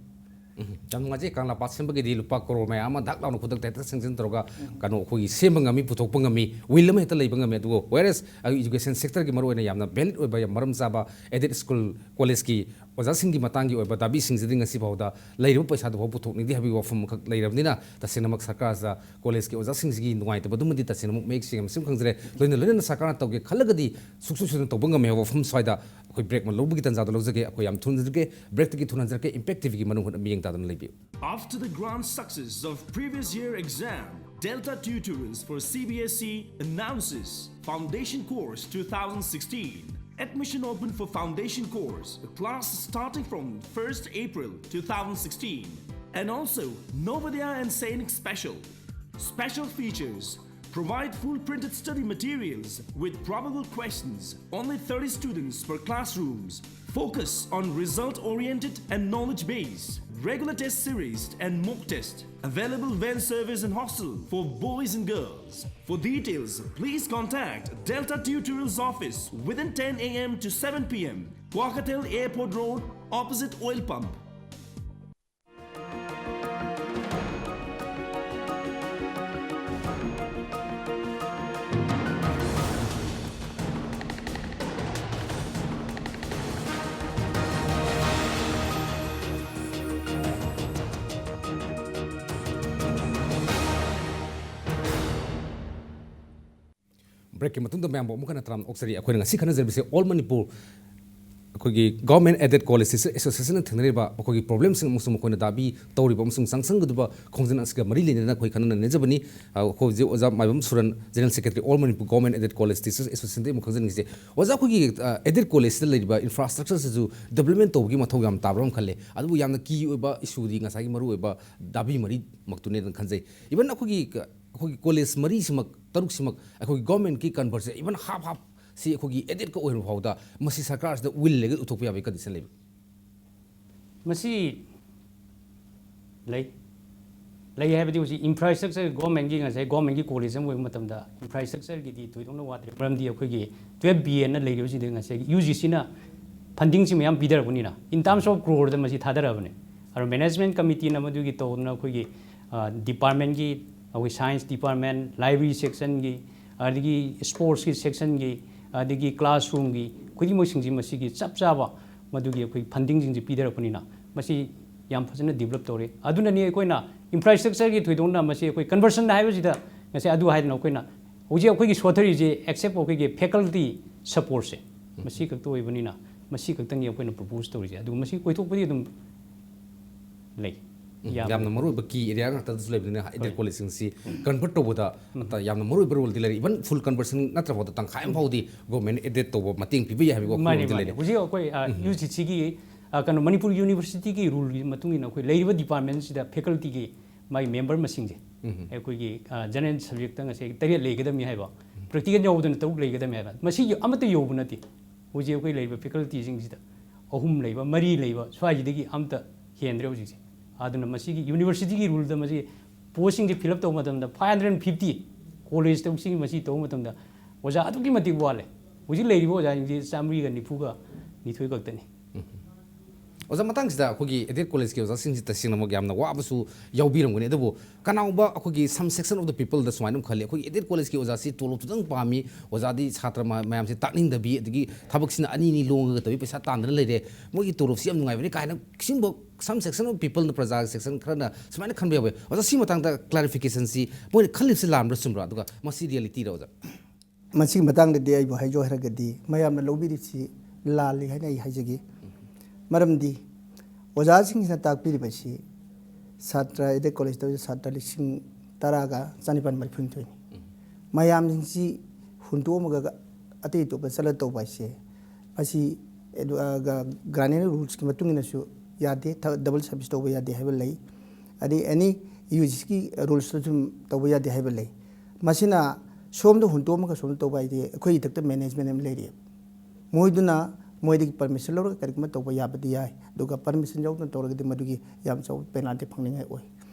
ꯎꯝ, ꯌꯥꯝ ꯅꯨꯡꯉꯥꯏꯖꯩ꯫ ꯀꯪꯂꯥ ꯄꯥꯠ ꯁꯦꯝꯕꯒꯤꯗꯤ ꯂꯨꯄꯥ ꯀ꯭ꯔꯣꯔ ꯃꯌꯥꯝ ꯑꯃ ꯗꯛ ꯂꯥꯎꯅ ꯈꯨꯗꯛꯇ ꯍꯦꯛꯇ ꯁꯦꯡꯖꯤꯟ ꯇꯧꯔꯒ, ꯀꯩꯅꯣ, ꯑꯩꯈꯣꯏꯒꯤ ꯁꯦꯝꯕ ꯉꯝꯃꯤ, ꯄꯨꯊꯣꯛꯄ ꯉꯝꯃꯤ, ꯋꯤꯜ ꯑꯃ ꯍꯦꯛꯇ ꯂꯩꯕ ꯉꯝꯃꯤ꯫ ꯑꯗꯨꯕꯨ whereas ꯑꯩꯈꯣꯏ ꯏꯗꯨꯀꯦꯁꯟ ꯁꯦꯛꯇꯔꯒꯤ ꯃꯔꯨꯑꯣꯏꯅ ꯌꯥꯝꯅ ꯚꯦꯂꯤꯗ ꯑꯣꯏꯕ, ꯌꯥꯝ ꯃꯔꯝ ꯆꯥꯕ ꯑꯦꯗꯦꯗ ꯁ꯭ꯀꯨꯜ, ꯀꯣꯂꯦꯖꯀꯤ ꯑꯣꯖꯥꯁꯤꯡꯒꯤ ꯃꯇꯥꯡꯒꯤ ꯑꯣꯏꯕ ꯗꯥꯕꯤꯁꯤꯡꯁꯤꯗꯤ ꯉꯁꯤ ꯐꯥꯎꯗ ꯂꯩꯔꯤꯕ ꯄꯩꯁꯥꯗꯨꯐꯥꯎ ꯄꯨꯊꯣꯛꯅꯤꯡꯗꯦ ꯍꯥꯏꯕꯒꯤ ꯋꯥꯐꯝ ꯑꯃꯈꯛ ꯂꯩꯔꯕꯅꯤꯅ, ꯇꯁꯦꯡꯅꯃꯛ ꯁꯔꯀꯥꯔꯁꯤꯗ ꯀꯣꯂꯦꯖꯀꯤ ꯑꯣꯖꯥꯁꯤꯡꯁꯤꯒꯤ ꯅꯨꯡꯉꯥꯏꯇꯕꯗꯨꯃꯗꯤ ꯇꯁꯦꯡꯅꯃꯛ ꯃꯌꯦꯛ ꯁꯦꯡꯅ ꯃꯁꯤꯃ ꯈꯪꯖꯔꯦ꯫ ꯂꯣꯏꯅ ꯂꯣꯏꯅꯅ ꯁꯔꯀꯥꯔꯅ ꯇꯧꯒꯦ ꯈꯜꯂꯒꯗꯤ ꯁꯨꯡꯁꯣꯏ ꯁꯣꯏꯗꯅ ꯇꯧꯕ ꯉꯝꯃꯦ ꯍꯥꯏꯕ ꯋꯥꯐꯝ ꯁ꯭ꯋꯥꯏꯗ ꯑꯩꯈꯣꯏ ꯕ꯭ꯔꯦꯛ ꯑꯃ ꯂꯧꯕꯒꯤ ꯇꯥꯟꯖꯥꯗꯣ ꯂꯧꯖꯒꯦ꯫ ꯑꯩꯈꯣꯏ ꯌꯥꯝ ꯊꯨꯅ ꯍꯟꯖꯔꯛꯀꯦ, ꯕ꯭ꯔꯦꯛꯇꯒꯤ ꯊꯨꯅ ꯍꯟꯖꯔꯛꯀꯦ꯫ ꯏꯝꯄꯦꯛ ꯇꯤꯚꯤꯒꯤ ꯃꯅꯨꯡ ꯍꯨꯠꯅ ꯃꯤꯠꯌꯦꯡ ꯇꯥꯗꯨꯅ ꯂꯩꯕꯤꯌꯨ꯫ After the grand success of previous year exam, Delta Tutorials for C B S E announces Foundation Course two thousand sixteen. Admission open for Foundation Course, class starting from first April two thousand sixteen. And also, Navodaya and Sainik Special. Special features: provide full printed study materials with probable questions, only thirty students per classrooms. Focus on result oriented and knowledge based. Regular test series and mock test. Available van service and hostel for boys and girls. For details, please contact Delta Tutorials office within ten a m to seven p m. Kwarkatel Airport Road, opposite oil pump. ꯕ꯭ꯔꯦꯛꯀꯤ ꯃꯇꯨꯡꯗ ꯃꯌꯥꯝꯕꯨ ꯑꯃꯨꯛ ꯍꯟꯅ ꯇꯔꯥꯝꯅ ꯑꯣꯛꯆꯔꯤ꯫ ꯑꯩꯈꯣꯏꯅ ꯉꯁꯤ ꯈꯟꯅꯖꯔꯤꯕꯁꯦ All Manipur ꯑꯩꯈꯣꯏꯒꯤ Government Aided College Teachers Associationꯅ ꯊꯦꯡꯅꯔꯤꯕ ꯃꯈꯣꯏꯒꯤ problemꯁꯤꯡ ꯑꯃꯁꯨꯡ ꯃꯈꯣꯏꯅ ꯗꯥꯕꯤ ꯇꯧꯔꯤꯕ ꯑꯃꯁꯨꯡ ꯆꯪꯁꯤꯟꯒꯗꯕ ꯈꯣꯡꯖꯪ ꯑꯁꯤꯒ ꯃꯔꯤ ꯂꯩꯅꯅ ꯑꯩꯈꯣꯏ ꯈꯟꯅ ꯅꯩꯅꯖꯕꯅꯤ꯫ ꯑ, ꯑꯩꯈꯣꯏ ꯍꯧꯖꯤꯛ ꯑꯣꯖꯥ ꯃꯥꯏꯕꯝ ꯁꯨꯔꯟ, General Secretary, All Manipur Government Aided College Teachers Associationꯗꯒꯤ ꯑꯃꯨꯛ ꯈꯪꯖꯅꯤꯡꯉꯤꯁꯦ, ꯑꯣꯖꯥ, ꯑꯩꯈꯣꯏꯒꯤ, ꯑ, aided collegeꯇ ꯂꯩꯔꯤꯕ infrastructureꯁꯤꯁꯨ development ꯇꯧꯕꯒꯤ ꯃꯊꯧ ꯌꯥꯝ ꯇꯥꯕ꯭ꯔꯥ ꯑꯃ ꯈꯜꯂꯦ꯫ ꯑꯗꯨꯕꯨ ꯌꯥꯝꯅ key ꯑꯣꯏꯕ issueꯗꯤ ꯉꯁꯥꯏꯒꯤ ꯃꯔꯨꯑꯣꯏꯕ ꯗꯥꯕꯤ ꯃꯔꯤꯃꯛꯇꯨꯅꯦꯅ ꯈꯟꯖꯩ꯫ Even ꯑꯩꯈꯣꯏꯒꯤ, ꯑꯩꯈꯣꯏꯒꯤ college ꯃꯔꯤꯁꯤꯃꯛ, ꯇꯔꯨꯛꯁꯤꯃꯛ ꯑꯩꯈꯣꯏꯒꯤ governmentꯀꯤ convertꯁꯦ even half half ꯁꯤ ꯑꯩꯈꯣꯏꯒꯤ aidedꯀ ꯑꯣꯏꯔꯕ ꯐꯥꯎꯗ ꯃꯁꯤ ꯁꯔꯀꯥꯔꯁꯤꯗ will ꯂꯩꯔꯒ ꯎꯊꯣꯛꯄ ꯌꯥꯕꯒꯤ condition ꯂꯩꯕ꯭ꯔꯥ? ꯃꯁꯤ ꯂꯩ꯫ ꯂꯩ ꯍꯥꯏꯕꯗꯤ ꯍꯧꯖꯤꯛ infrastructure governmentꯀꯤ, ꯉꯁꯥꯏ governmentꯀꯤ college ꯑꯃ ꯑꯣꯏꯕ ꯃꯇꯝꯗ infrastructureꯒꯤꯗꯤ ꯊꯣꯏꯗꯣꯛꯅ ꯋꯥꯠꯇ꯭ꯔꯦ꯫ ꯃꯔꯝꯗꯤ ꯑꯩꯈꯣꯏꯒꯤ twelve B Aꯅ ꯂꯩꯔꯤꯕꯁꯤꯗ ꯉꯁꯥꯏꯒꯤ UGCꯅ fundingꯁꯤ ꯃꯌꯥꯝ ꯄꯤꯊꯔꯛꯄꯅꯤꯅ, in terms of croreꯗ ꯃꯁꯤ ꯊꯥꯗꯔꯛꯑꯕꯅꯤ꯫ ꯑꯗꯣ management committeeꯅ ꯃꯗꯨꯒꯤ ꯇꯧꯗꯅ ꯑꯩꯈꯣꯏꯒꯤ, ꯑ, departmentꯀꯤ, ꯑꯩꯈꯣꯏ science department, library sectionꯒꯤ, ꯑꯗꯒꯤ sportsꯀꯤ sectionꯒꯤ, ꯑꯗꯒꯤ classroomꯒꯤ ꯈꯨꯗꯤꯡꯃꯛꯁꯤꯡꯁꯤ ꯃꯁꯤꯒꯤ ꯆꯞ ꯆꯥꯕ ꯃꯗꯨꯒꯤ ꯑꯩꯈꯣꯏ ꯐꯟꯗꯤꯡꯁꯤꯡꯁꯦ ꯄꯤꯊꯔꯛꯄꯅꯤꯅ ꯃꯁꯤ ꯌꯥꯝ ꯐꯖꯅ ꯗꯤꯕꯂꯞ ꯇꯧꯔꯦ꯫ ꯑꯗꯨꯅꯅꯤ ꯑꯩꯈꯣꯏꯅ ꯏꯟꯐ꯭ꯔꯥꯁ꯭ꯇ꯭ꯔꯛꯆꯔꯒꯤ ꯊꯣꯏꯗꯣꯛꯅ ꯃꯁꯤ ꯑꯩꯈꯣꯏ ꯀꯟꯚꯔꯁꯟ ꯍꯥꯏꯕꯁꯤꯗ ꯉꯁꯤ ꯑꯗꯨ ꯍꯥꯏꯗꯅ ꯑꯩꯈꯣꯏꯅ ꯍꯧꯖꯤꯛ ꯑꯩꯈꯣꯏꯒꯤ ꯁꯣꯊꯔꯤꯁꯦ ꯑꯦꯛꯁꯦꯞ ꯑꯩꯈꯣꯏꯒꯤ ꯐꯦꯀꯜꯇꯤ ꯁꯄꯣꯔꯠꯁꯦ ꯃꯁꯤ ꯈꯛꯇ ꯑꯣꯏꯕꯅꯤꯅ ꯃꯁꯤ ꯈꯛꯇꯪꯒꯤ ꯑꯩꯈꯣꯏꯅ ꯄ꯭ꯔꯣꯄꯣꯁ ꯇꯧꯔꯤꯁꯦ꯫ ꯑꯗꯨꯒ ꯃꯁꯤ ꯑꯣꯏꯊꯣꯛꯄꯗꯤ ꯑꯗꯨꯝ ꯂꯩ꯫ ꯎꯝ, ꯌꯥꯝꯅ ꯌꯥꯝꯅ ꯃꯔꯨꯑꯣꯏꯕ ꯀꯤ ꯑꯦꯔꯤꯌꯥ ꯉꯥꯛꯇꯗꯁꯨ ꯂꯩꯕꯅꯤꯅ ꯑꯦꯗꯦꯠ ꯍꯣꯏ꯫ ꯀꯣꯂꯦꯖꯁꯤꯡꯁꯤ ꯎꯝ꯫ ꯀꯟꯚꯔꯠ ꯇꯧꯕꯗ ꯎꯝ꯫ ꯑꯇ ꯌꯥꯝꯅ ꯃꯔꯨꯑꯣꯏꯕ ꯔꯣꯜꯗꯤ ꯂꯩꯔꯦ꯫ ꯏꯚꯟ ꯐꯨꯜ ꯀꯟꯚꯔꯁꯟ ꯅꯠꯇ꯭ꯔ ꯐꯥꯎꯗ ꯇꯪꯈꯥꯏ ꯑꯃ ꯐꯥꯎꯗꯤ ꯒꯣꯔꯃꯦꯟ ꯑꯦꯗꯦꯠ ꯇꯧꯕ ꯃꯇꯦꯡ ꯄꯤꯕ ꯌꯥꯏ ꯍꯥꯏꯕꯒꯤ ꯃꯥꯅꯤ, ꯋꯥꯈꯜꯂꯣꯟꯗꯤ ꯃꯥꯅꯤ꯫ ꯂꯩꯔꯦ꯫ ꯍꯧꯖꯤꯛ ꯑꯩꯈꯣꯏ, ꯑ, ꯎꯝ꯫ ꯌꯨ ꯖꯤ ꯁꯤꯒꯤ, ꯑ, ꯀꯩꯅꯣ, ꯃꯅꯤꯄꯨꯔ ꯌꯨꯅꯤꯚꯔꯁꯤꯇꯤꯒꯤ ꯔꯨꯜꯒꯤ ꯃꯇꯨꯡ ꯏꯟꯅ ꯑꯩꯈꯣꯏ ꯂꯩꯔꯤꯕ ꯗꯤꯄꯥꯔꯠꯃꯦꯟꯁꯤꯗ ꯐꯦꯀꯜꯇꯤꯒꯤ ꯃꯥꯒꯤ ꯃꯦꯝꯕꯔ ꯃꯁꯤꯡꯁꯦ ꯎꯝ꯫ ꯑꯩꯈꯣꯏꯒꯤ, ꯑ, ꯖꯦꯅꯔꯦꯜ ꯁꯕꯖꯦꯛꯇ ꯉꯁꯥꯏꯒꯤ ꯇꯔꯦꯠ ꯂꯩꯒꯗꯕꯅꯤ ꯍꯥꯏꯕ, ꯎꯝ꯫ ꯄ꯭ꯔꯦꯛꯇꯤꯀꯦꯜ ꯌꯥꯎꯗꯅ ꯇꯔꯨꯛ ꯂꯩꯒꯗꯕꯅꯤ ꯍꯥꯏꯕ꯫ ꯃꯁꯤꯒꯤ ꯑꯃꯠꯇ ꯌꯧꯕ ꯅꯠꯇꯦ꯫ ꯍꯧꯖꯤꯛ ꯑꯩꯈꯣꯏ ꯂꯩꯔꯤꯕ ꯐꯦꯀꯜꯇꯤꯁꯤꯡꯁꯤꯗ ꯑꯍꯨꯝ ꯂꯩꯕ, ꯃꯔꯤ ꯂꯩꯕ, ꯁ꯭ꯋꯥꯏꯁꯤꯗꯒꯤ ꯑꯝꯇ ꯍꯦꯟꯗ꯭ꯔꯦ ꯍꯧꯖꯤꯛꯁꯦ꯫ ꯑꯗꯨꯅ ꯃꯁꯤꯒꯤ ꯌꯨꯅꯤꯚꯔꯁꯤꯇꯤꯒꯤ ꯔꯨꯜꯗ ꯃꯁꯤ ꯄꯣꯁꯁꯤꯡꯁꯦ ꯐꯤꯜ ꯑꯞ ꯇꯧꯕ ꯃꯇꯝꯗ five hundred fifty ꯀꯣꯂꯦꯖꯇ ꯃꯁꯤ ꯇꯧꯕ ꯃꯇꯝꯗ ꯑꯣꯖꯥ ꯑꯗꯨꯛꯀꯤ ꯃꯇꯤꯛ ꯋꯥꯠꯂꯦ꯫ ꯍꯧꯖꯤꯛ ꯂꯩꯔꯤꯕ ꯑꯣꯖꯥꯁꯤꯡꯁꯤ ꯆꯥꯃꯔꯤꯒ ꯅꯤꯐꯨꯒ ꯅꯤꯊꯣꯏ ꯈꯛꯇꯅꯤ꯫ ꯎꯝ꯫ ꯑꯣꯖꯥ, ꯃꯇꯥꯡꯁꯤꯗ ꯑꯩꯈꯣꯏꯒꯤ ꯑꯦꯗꯦꯠ ꯀꯣꯂꯦꯖꯀꯤ ꯑꯣꯖꯥꯁꯤꯡꯁꯤ ꯇꯁꯦꯡꯅꯃꯛ ꯌꯥꯝꯅ ꯋꯥꯕꯁꯨ ꯌꯥꯎꯕꯤꯔꯝꯒꯅꯤ, ꯑꯗꯨꯕꯨ ꯀꯅꯥꯒꯨꯝꯕ ꯑꯩꯈꯣꯏꯒꯤ some section of the peopleꯗ ꯁꯨꯃꯥꯏꯅ ꯑꯗꯨꯝ ꯈꯜꯂꯤ, ꯑꯩꯈꯣꯏꯒꯤ ꯑꯦꯗꯦꯠ ꯀꯣꯂꯦꯖꯀꯤ ꯑꯣꯖꯥꯁꯤ ꯇꯣꯂꯣꯞꯇꯨꯗꯪ ꯄꯥꯝꯃꯤ, ꯑꯣꯖꯥꯗꯤ ꯁꯥꯇ꯭ꯔ ꯃ-, ꯃꯌꯥꯝꯁꯤ ꯇꯥꯛꯅꯤꯡꯗꯕꯤ, ꯑꯗꯒꯤ ꯊꯕꯛꯁꯤꯅ ꯑꯅꯤ ꯑꯅꯤ ꯂꯣꯡꯉꯒ ꯇꯧꯕꯤ, ꯄꯩꯁꯥ ꯇꯥꯟꯗꯅ ꯂꯩꯔꯦ, ꯃꯣꯏꯒꯤ ꯇꯣꯂꯣꯞꯁꯤ ꯌꯥꯝ ꯅꯨꯡꯉꯥꯏꯕꯅꯤ ꯀꯥꯏꯅ ꯁꯤꯒꯨꯝꯕ some section of peopleꯅ, ꯄ꯭ꯔꯖꯥꯒꯤ ꯁꯦꯛꯁꯟ ꯈꯔꯅ ꯁꯨꯃꯥꯏꯅ ꯈꯟꯕ ꯌꯥꯎꯋꯦ꯫ ꯑꯣꯖꯥ, ꯁꯤ ꯃꯇꯥꯡꯗ ꯀ꯭ꯂꯥꯔꯤꯐꯤꯀꯦꯁꯟꯁꯤ ꯃꯣꯏꯅ ꯈꯜꯂꯤꯕꯁꯤ ꯂꯥꯟꯕ꯭ꯔꯥ ꯆꯨꯝꯕ꯭ꯔꯥ, ꯑꯗꯨꯒ ꯃꯁꯤ ꯔꯤꯌꯦꯂꯤꯇꯤꯔ, ꯑꯣꯖꯥ? ꯃꯁꯤꯒꯤ ꯃꯇꯥꯡꯗꯗꯤ ꯑꯩꯕꯨ ꯍꯥꯏꯖꯧ ꯍꯥꯏꯔꯒꯗꯤ ꯃꯌꯥꯝꯅ ꯂꯧꯕꯤꯔꯤꯕꯁꯤ ꯂꯥꯜꯂꯤ ꯍꯥꯏꯅ ꯑꯩ ꯍꯥꯏꯖꯒꯦ꯫ ꯃꯔꯝꯗꯤ ꯑꯣꯖꯥꯁꯤꯡꯁꯤꯅ ꯇꯥꯛꯄꯤꯔꯤꯕꯁꯤ ꯁꯥꯇ꯭ꯔ, ꯑꯦꯗꯦꯠ ꯀꯣꯂꯦꯖꯇ ꯁꯥꯇ꯭ꯔ ꯂꯤꯁꯤꯡ ꯇꯔꯥꯒ ꯆꯅꯤꯄꯥꯟ ꯃꯔꯤꯐꯨꯅꯤꯊꯣꯏꯅꯤ꯫ ꯎꯝ꯫ ꯃꯌꯥꯝꯁꯤꯡꯁꯤ ꯍꯨꯟꯗꯣꯛꯑꯝꯃꯒ ꯑꯇꯩ ꯑꯇꯣꯞꯄ ꯆꯠꯂ ꯇꯧꯕ ꯍꯥꯏꯁꯦ, ꯃꯁꯤ ꯑꯦꯗ-, ꯑ, ꯒ-, ꯒ꯭ꯔꯥꯅꯦꯟ ꯔꯨꯜꯁꯀꯤ ꯃꯇꯨꯡ ꯏꯟꯅꯁꯨ ꯌꯥꯗꯦ, ꯊ-, ꯗꯕꯜ ꯁꯔꯚꯤꯁ ꯇꯧꯕ ꯌꯥꯗꯦ ꯍꯥꯏꯕ ꯂꯩ꯫ ꯑꯗꯩ ꯑꯦꯅꯤ ꯌꯨ ꯖꯤ ꯁꯤꯒꯤ ꯔꯨꯜꯁꯇ ꯁꯨꯝ ꯇꯧꯕ ꯌꯥꯗꯦ ꯍꯥꯏꯕ ꯂꯩ꯫ ꯃꯁꯤꯅ ꯁꯣꯝꯗ ꯍꯨꯟꯗꯣꯛꯑꯝꯃꯒ ꯁꯣꯝꯗ ꯇꯧꯕ ꯍꯥꯏꯗꯤ ꯑꯩꯈꯣꯏ ꯏꯊꯛꯇ ꯃꯦꯅꯦꯖꯃꯦꯟ ꯑꯃ ꯂꯩꯔꯤꯑꯕ꯫ ꯃꯣꯏꯗꯨꯅ ꯃꯣꯏꯗꯒꯤ ꯄꯔꯃꯤꯁꯟ ꯂꯧꯔꯒ ꯀꯔꯤꯒꯨꯝꯕ ꯇꯧꯕ ꯌꯥꯕꯗꯤ ꯌꯥꯏ, ꯑꯗꯨꯒ ꯄꯔꯃꯤꯁꯟ ꯌꯥꯎꯗꯅ ꯇꯧꯔꯒꯗꯤ ꯃꯗꯨꯒꯤ ꯌꯥꯝ ꯆꯥꯎꯕ ꯄꯦꯅꯥꯜꯇꯤ ꯐꯪꯅꯤꯡꯉꯥꯏ ꯑꯣꯏ꯫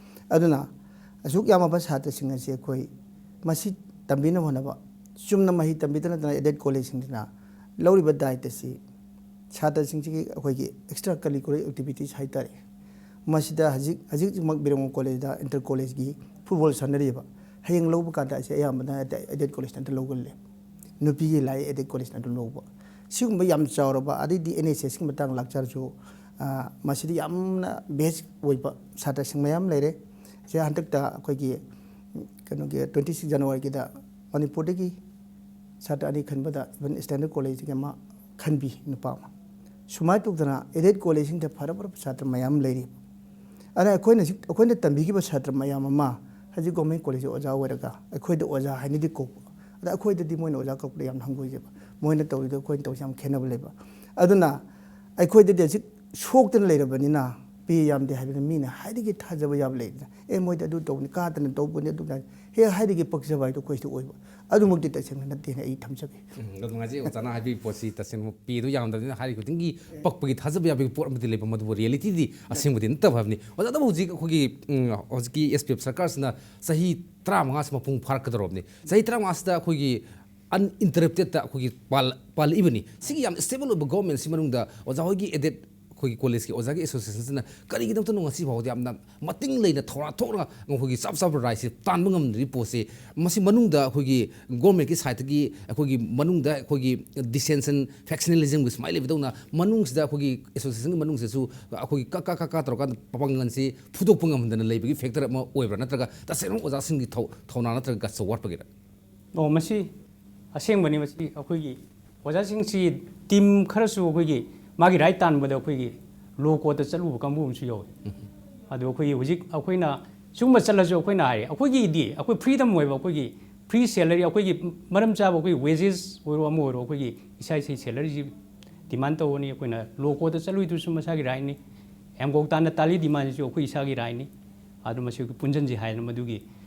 ꯑꯗꯨꯅ ꯑꯁꯨꯛ ꯌꯥꯝꯃꯕ ꯁꯥꯇ꯭ꯔꯁꯤꯡ ꯑꯁꯤ ꯑꯩꯈꯣꯏ ꯃꯁꯤ ꯇꯝꯕꯤꯅꯕ ꯍꯣꯠꯅꯕ, ꯆꯨꯝꯅ ꯃꯍꯩ ꯇꯝꯕꯤꯗ ꯅꯠꯇꯅ ꯑꯦꯗꯦꯠ ꯀꯣꯂꯦꯖꯁꯤꯡꯁꯤꯅ ꯂꯧꯔꯤꯕ ꯗꯥꯏꯇ ꯑꯁꯤ ꯁꯥꯇ꯭ꯔꯁꯤꯡꯁꯤꯒꯤ ꯑꯩꯈꯣꯏꯒꯤ ꯑꯦꯛꯁꯇ꯭ꯔꯥ ꯀꯔꯤꯀꯨꯂꯔ ꯑꯦꯛꯇꯤꯚꯤꯇꯤꯁ ꯍꯥꯏꯇꯥꯔꯦ, ꯃꯁꯤꯗ ꯍꯧꯖꯤꯛ, ꯍꯧꯖꯤꯛꯃꯛ ꯕꯤꯔꯝꯒꯣꯜ ꯀꯣꯂꯦꯖꯇ ꯏꯟꯇꯔ ꯀꯣꯂꯦꯖꯀꯤ ꯐꯨꯠꯕꯣꯜ ꯁꯥꯟꯅꯔꯤꯕ, ꯍꯌꯦꯡ ꯂꯧꯕ ꯀꯥꯟꯗ ꯑꯁꯤ ꯑꯌꯥꯝꯕꯅ ꯑꯦꯗꯦꯠ ꯀꯣꯂꯦꯖꯅ ꯑꯗꯨꯝ ꯂꯧꯒꯜꯂꯦ꯫ ꯅꯨꯄꯤꯒꯤ ꯂꯥꯛꯏ ꯑꯦꯗꯦꯠ ꯀꯣꯂꯦꯖꯅ ꯑꯗꯨꯝ ꯂꯧꯕ꯫ ꯁꯤꯒꯨꯝꯕ ꯌꯥꯝ ꯆꯥꯎꯔꯕ, ꯑꯗꯩꯗꯤ ꯑꯦꯟ ꯑꯦꯁ ꯑꯦꯁꯀꯤ ꯃꯇꯥꯡ ꯂꯥꯛꯆꯔꯁꯨ, ꯑ, ꯃꯁꯤꯗ ꯌꯥꯝꯅ ꯕꯦꯁ ꯑꯣꯏꯕ ꯁꯥꯇ꯭ꯔꯁꯤꯡ ꯃꯌꯥꯝ ꯂꯩꯔꯦ꯫ ꯁꯤ ꯍꯟꯗꯛꯇ ꯑꯩꯈꯣꯏꯒꯤ ꯀꯩꯅꯣꯒꯤ twenty six Januaryꯒꯤꯗ ꯃꯅꯤꯄꯨꯔꯗꯒꯤ ꯁꯥꯇ꯭ꯔ ꯑꯅꯤ ꯈꯟꯕꯗ even Standard Collegeꯇꯒꯤ ꯑꯃ ꯈꯟꯕꯤ, ꯅꯨꯄꯥ ꯑꯃ꯫ ꯁꯨꯃꯥꯏꯅ ꯇꯧꯗꯅ aided collegeꯁꯤꯡꯗ ꯐꯔ ꯐꯔꯕ ꯁꯥꯇ꯭ꯔ ꯃꯌꯥꯝ ꯂꯩꯔꯤ꯫ ꯑꯗ ꯑꯩꯈꯣꯏꯅ ꯍꯧꯖꯤꯛ, ꯑꯩꯈꯣꯏꯅ ꯇꯝꯕꯤꯈꯤꯕ ꯁꯥꯇ꯭ꯔ ꯃꯌꯥꯝ ꯑꯃ ꯍꯧꯖꯤꯛ government collegeꯀꯤ ꯑꯣꯖꯥ ꯑꯣꯏꯔꯒ ꯑꯩꯈꯣꯏꯗ ꯑꯣꯖꯥ ꯍꯥꯏꯅꯗꯤ ꯀꯧꯕ꯫ ꯑꯗ ꯑꯩꯈꯣꯏꯗꯗꯤ ꯃꯣꯏꯅ ꯑꯣꯖꯥ ꯀꯧꯕꯗ ꯌꯥꯝ ꯍꯪꯒꯣꯏꯖꯕ꯫ ꯃꯣꯏꯅ ꯇꯧꯔꯤꯗꯣ ꯑꯩꯈꯣꯏꯅ ꯇꯧꯔꯤꯁꯦ ꯌꯥꯝ ꯈꯦꯠꯅꯕ ꯂꯩꯕ꯫ ꯑꯗꯨꯅ ꯑꯩꯈꯣꯏꯗꯗꯤ ꯍꯧꯖꯤꯛ ꯁꯣꯛꯇꯅ ꯂꯩꯔꯕꯅꯤꯅ ꯄꯦ ꯌꯥꯝꯗꯦ ꯍꯥꯏꯕꯗ ꯃꯤꯅ ꯍꯥꯏꯔꯤꯒꯩ ꯊꯥꯖꯕ ꯌꯥꯕ ꯂꯩꯗꯅ꯫ "ꯑꯦ, ꯃꯣꯏꯗꯤ ꯑꯗꯨ ꯇꯧꯕꯅꯤ, ꯀꯥꯗꯅ ꯇꯧꯕꯅꯤ, ꯑꯗꯨ ꯇꯧꯕꯅꯤ", ꯍꯦꯛ ꯍꯥꯏꯔꯤꯒꯩ ꯄꯛꯆꯕ ꯍꯥꯏꯗꯣ ꯑꯩꯈꯣꯏꯁꯨ ꯑꯣꯏꯕ꯫ ꯑꯗꯨꯃꯛꯇꯤ ꯇꯁꯦꯡꯅ ꯅꯠꯇꯦꯅ ꯑꯩ ꯊꯝꯖꯒꯦ꯫ ꯎꯝ, ꯑꯗꯨ ꯉꯁꯤ ꯑꯣꯖꯥꯅ ꯍꯥꯏꯕꯤꯕ ꯄꯣꯠꯁꯤ ꯇꯁꯦꯡꯅ ꯄꯦꯗꯣ ꯌꯥꯝꯗꯕꯅꯤꯅ ꯍꯥꯏꯔꯤꯕ ꯈꯨꯗꯤꯡꯒꯤ ꯄꯛꯄꯒꯤ ꯊꯥꯖꯕ ꯌꯥꯕꯒꯤ ꯄꯣꯠ ꯑꯃꯗꯤ ꯂꯩꯕ, ꯃꯗꯨꯕꯨ ꯔꯤꯌꯦꯂꯤꯇꯤꯗꯤ ꯑꯁꯦꯡꯕꯗꯤ ꯅꯠꯇꯕ ꯍꯥꯏꯕꯅꯤ꯫ ꯑꯣꯖꯥ, ꯑꯗꯨꯕꯨ ꯍꯧꯖꯤꯛ ꯑꯩꯈꯣꯏꯒꯤ, ꯎꯝ, ꯍꯧꯖꯤꯛꯀꯤ ꯑꯦꯁ ꯄꯤ ꯑꯦꯐ ꯁꯔꯀꯥꯔꯁꯤꯅ ꯆꯍꯤ ꯇꯔꯥꯃꯉꯥꯁꯤ ꯃꯄꯨꯡ ꯐꯥꯔꯛꯀꯗꯧꯔꯕꯅꯤ꯫ ꯆꯍꯤ ꯇꯔꯥꯃꯉꯥꯁꯤꯗ ꯑꯩꯈꯣꯏꯒꯤ uninterruptedꯇ ꯑꯩꯈꯣꯏꯒꯤ ꯄꯥꯜ-, ꯄꯥꯜꯂꯛꯏꯕꯅꯤ꯫ ꯁꯤꯒꯤ ꯌꯥꯝ stable ꯑꯣꯏꯕ governmentꯁꯤ ꯃꯅꯨꯡꯗ ꯑꯣꯖꯥ ꯍꯣꯏꯒꯤ aided ꯑꯩꯈꯣꯏꯒꯤ collegeꯀꯤ ꯑꯣꯖꯥꯒꯤ associationꯁꯤꯅ ꯀꯔꯤꯒꯤꯗꯃꯛꯇꯅꯣ ꯉꯁꯤ ꯐꯥꯎꯕꯗ ꯌꯥꯝꯅ ꯃꯇꯤꯡ ꯂꯩꯅ ꯊꯧꯔꯥ ꯊꯣꯛꯂꯒ ꯑꯩꯈꯣꯏꯒꯤ ꯆꯞ ꯆꯥꯕ rightꯁꯤ ꯇꯥꯟꯕ ꯉꯝꯗ꯭ꯔꯤꯕ ꯄꯣꯠꯁꯤ? ꯃꯁꯤ ꯃꯅꯨꯡꯗ ꯑꯩꯈꯣꯏꯒꯤ governmentꯀꯤ sideꯇꯒꯤ ꯑꯩꯈꯣꯏꯒꯤ ꯃꯅꯨꯡꯗ ꯑꯩꯈꯣꯏꯒꯤ dissension, factionalismꯒꯤ ꯁꯨꯃꯥꯏꯅ ꯂꯩꯕꯗꯧꯅ ꯃꯅꯨꯡꯁꯤꯗ ꯑꯩꯈꯣꯏꯒꯤ associationꯒꯤ ꯃꯅꯨꯡꯁꯤꯗꯁꯨ ꯑꯩꯈꯣꯏꯒꯤ ꯀꯛ ꯀꯛ ꯀꯛ ꯀꯛ ꯇꯧꯔꯀꯥꯟꯗ ꯄꯥꯡꯒꯜꯁꯤ ꯐꯨꯗꯣꯛꯄ ꯉꯝꯍꯟꯗꯅ ꯂꯩꯕꯒꯤ factor ꯑꯃ ꯑꯣꯏꯕ꯭ꯔꯥ, ꯅꯠꯇ꯭ꯔꯒ ꯇꯁꯦꯡꯅ ꯑꯣꯖꯥꯁꯤꯡꯒꯤ ꯊꯧ-, ꯊꯧꯅꯥ ꯅꯠꯇ꯭ꯔꯒ gutsꯇ ꯋꯥꯠꯄꯒꯤꯔ? ꯑꯣ, ꯃꯁꯤ ꯑꯁꯦꯡꯕꯅꯤ꯫ ꯃꯁꯤ ꯑꯩꯈꯣꯏꯒꯤ ꯑꯣꯖꯥꯁꯤꯡꯁꯤ team ꯈꯔꯁꯨ ꯑꯩꯈꯣꯏꯒꯤ ꯃꯥꯒꯤ right ꯇꯥꯟꯕꯗ ꯑꯩꯈꯣꯏꯒꯤ law courtꯇ ꯆꯠꯂꯨꯕ ꯀꯥꯡꯕꯨ ꯑꯃꯁꯨ ꯌꯥꯎꯋꯤ꯫ ꯑꯗꯣ ꯑꯩꯈꯣꯏꯒꯤ ꯍꯧꯖꯤꯛ ꯑꯩꯈꯣꯏꯅ ꯁꯤꯒꯨꯝꯕ ꯆꯠꯂꯁꯨ ꯑꯩꯈꯣꯏꯅ ꯍꯥꯏꯔꯦ, ꯑꯩꯈꯣꯏꯒꯤꯗꯤ ꯑꯩꯈꯣꯏ freedom ꯑꯣꯏꯕ, ꯑꯩꯈꯣꯏꯒꯤ free salary, ꯑꯩꯈꯣꯏꯒꯤ ꯃꯔꯝ ꯆꯥꯕ ꯑꯩꯈꯣꯏꯒꯤ wages ꯑꯣꯏꯔꯣ ꯑꯃ ꯑꯣꯏꯔꯣ, ꯑꯩꯈꯣꯏꯒꯤ ꯏꯁꯥ ꯏꯁꯥꯒꯤ salaryꯁꯤ demand ꯇꯧꯒꯅꯤ꯫ ꯑꯩꯈꯣꯏꯅ law courtꯇ ꯆꯠꯂꯨꯏꯗꯨꯁꯨ ꯃꯁꯥꯒꯤ rightꯅꯤ꯫ ꯍꯦꯝꯒꯣꯛ ꯇꯥꯟꯅ ꯇꯥꯜꯂꯤ demandꯁꯤꯁꯨ ꯑꯩꯈꯣꯏ ꯏꯁꯥꯒꯤ rightꯅꯤ꯫ ꯑꯗꯨ ꯃꯁꯤ ꯑꯩꯈꯣꯏ ꯄꯨꯟꯁꯤꯟꯁꯤ ꯍꯥꯏꯗꯅ ꯃꯗꯨꯒꯤ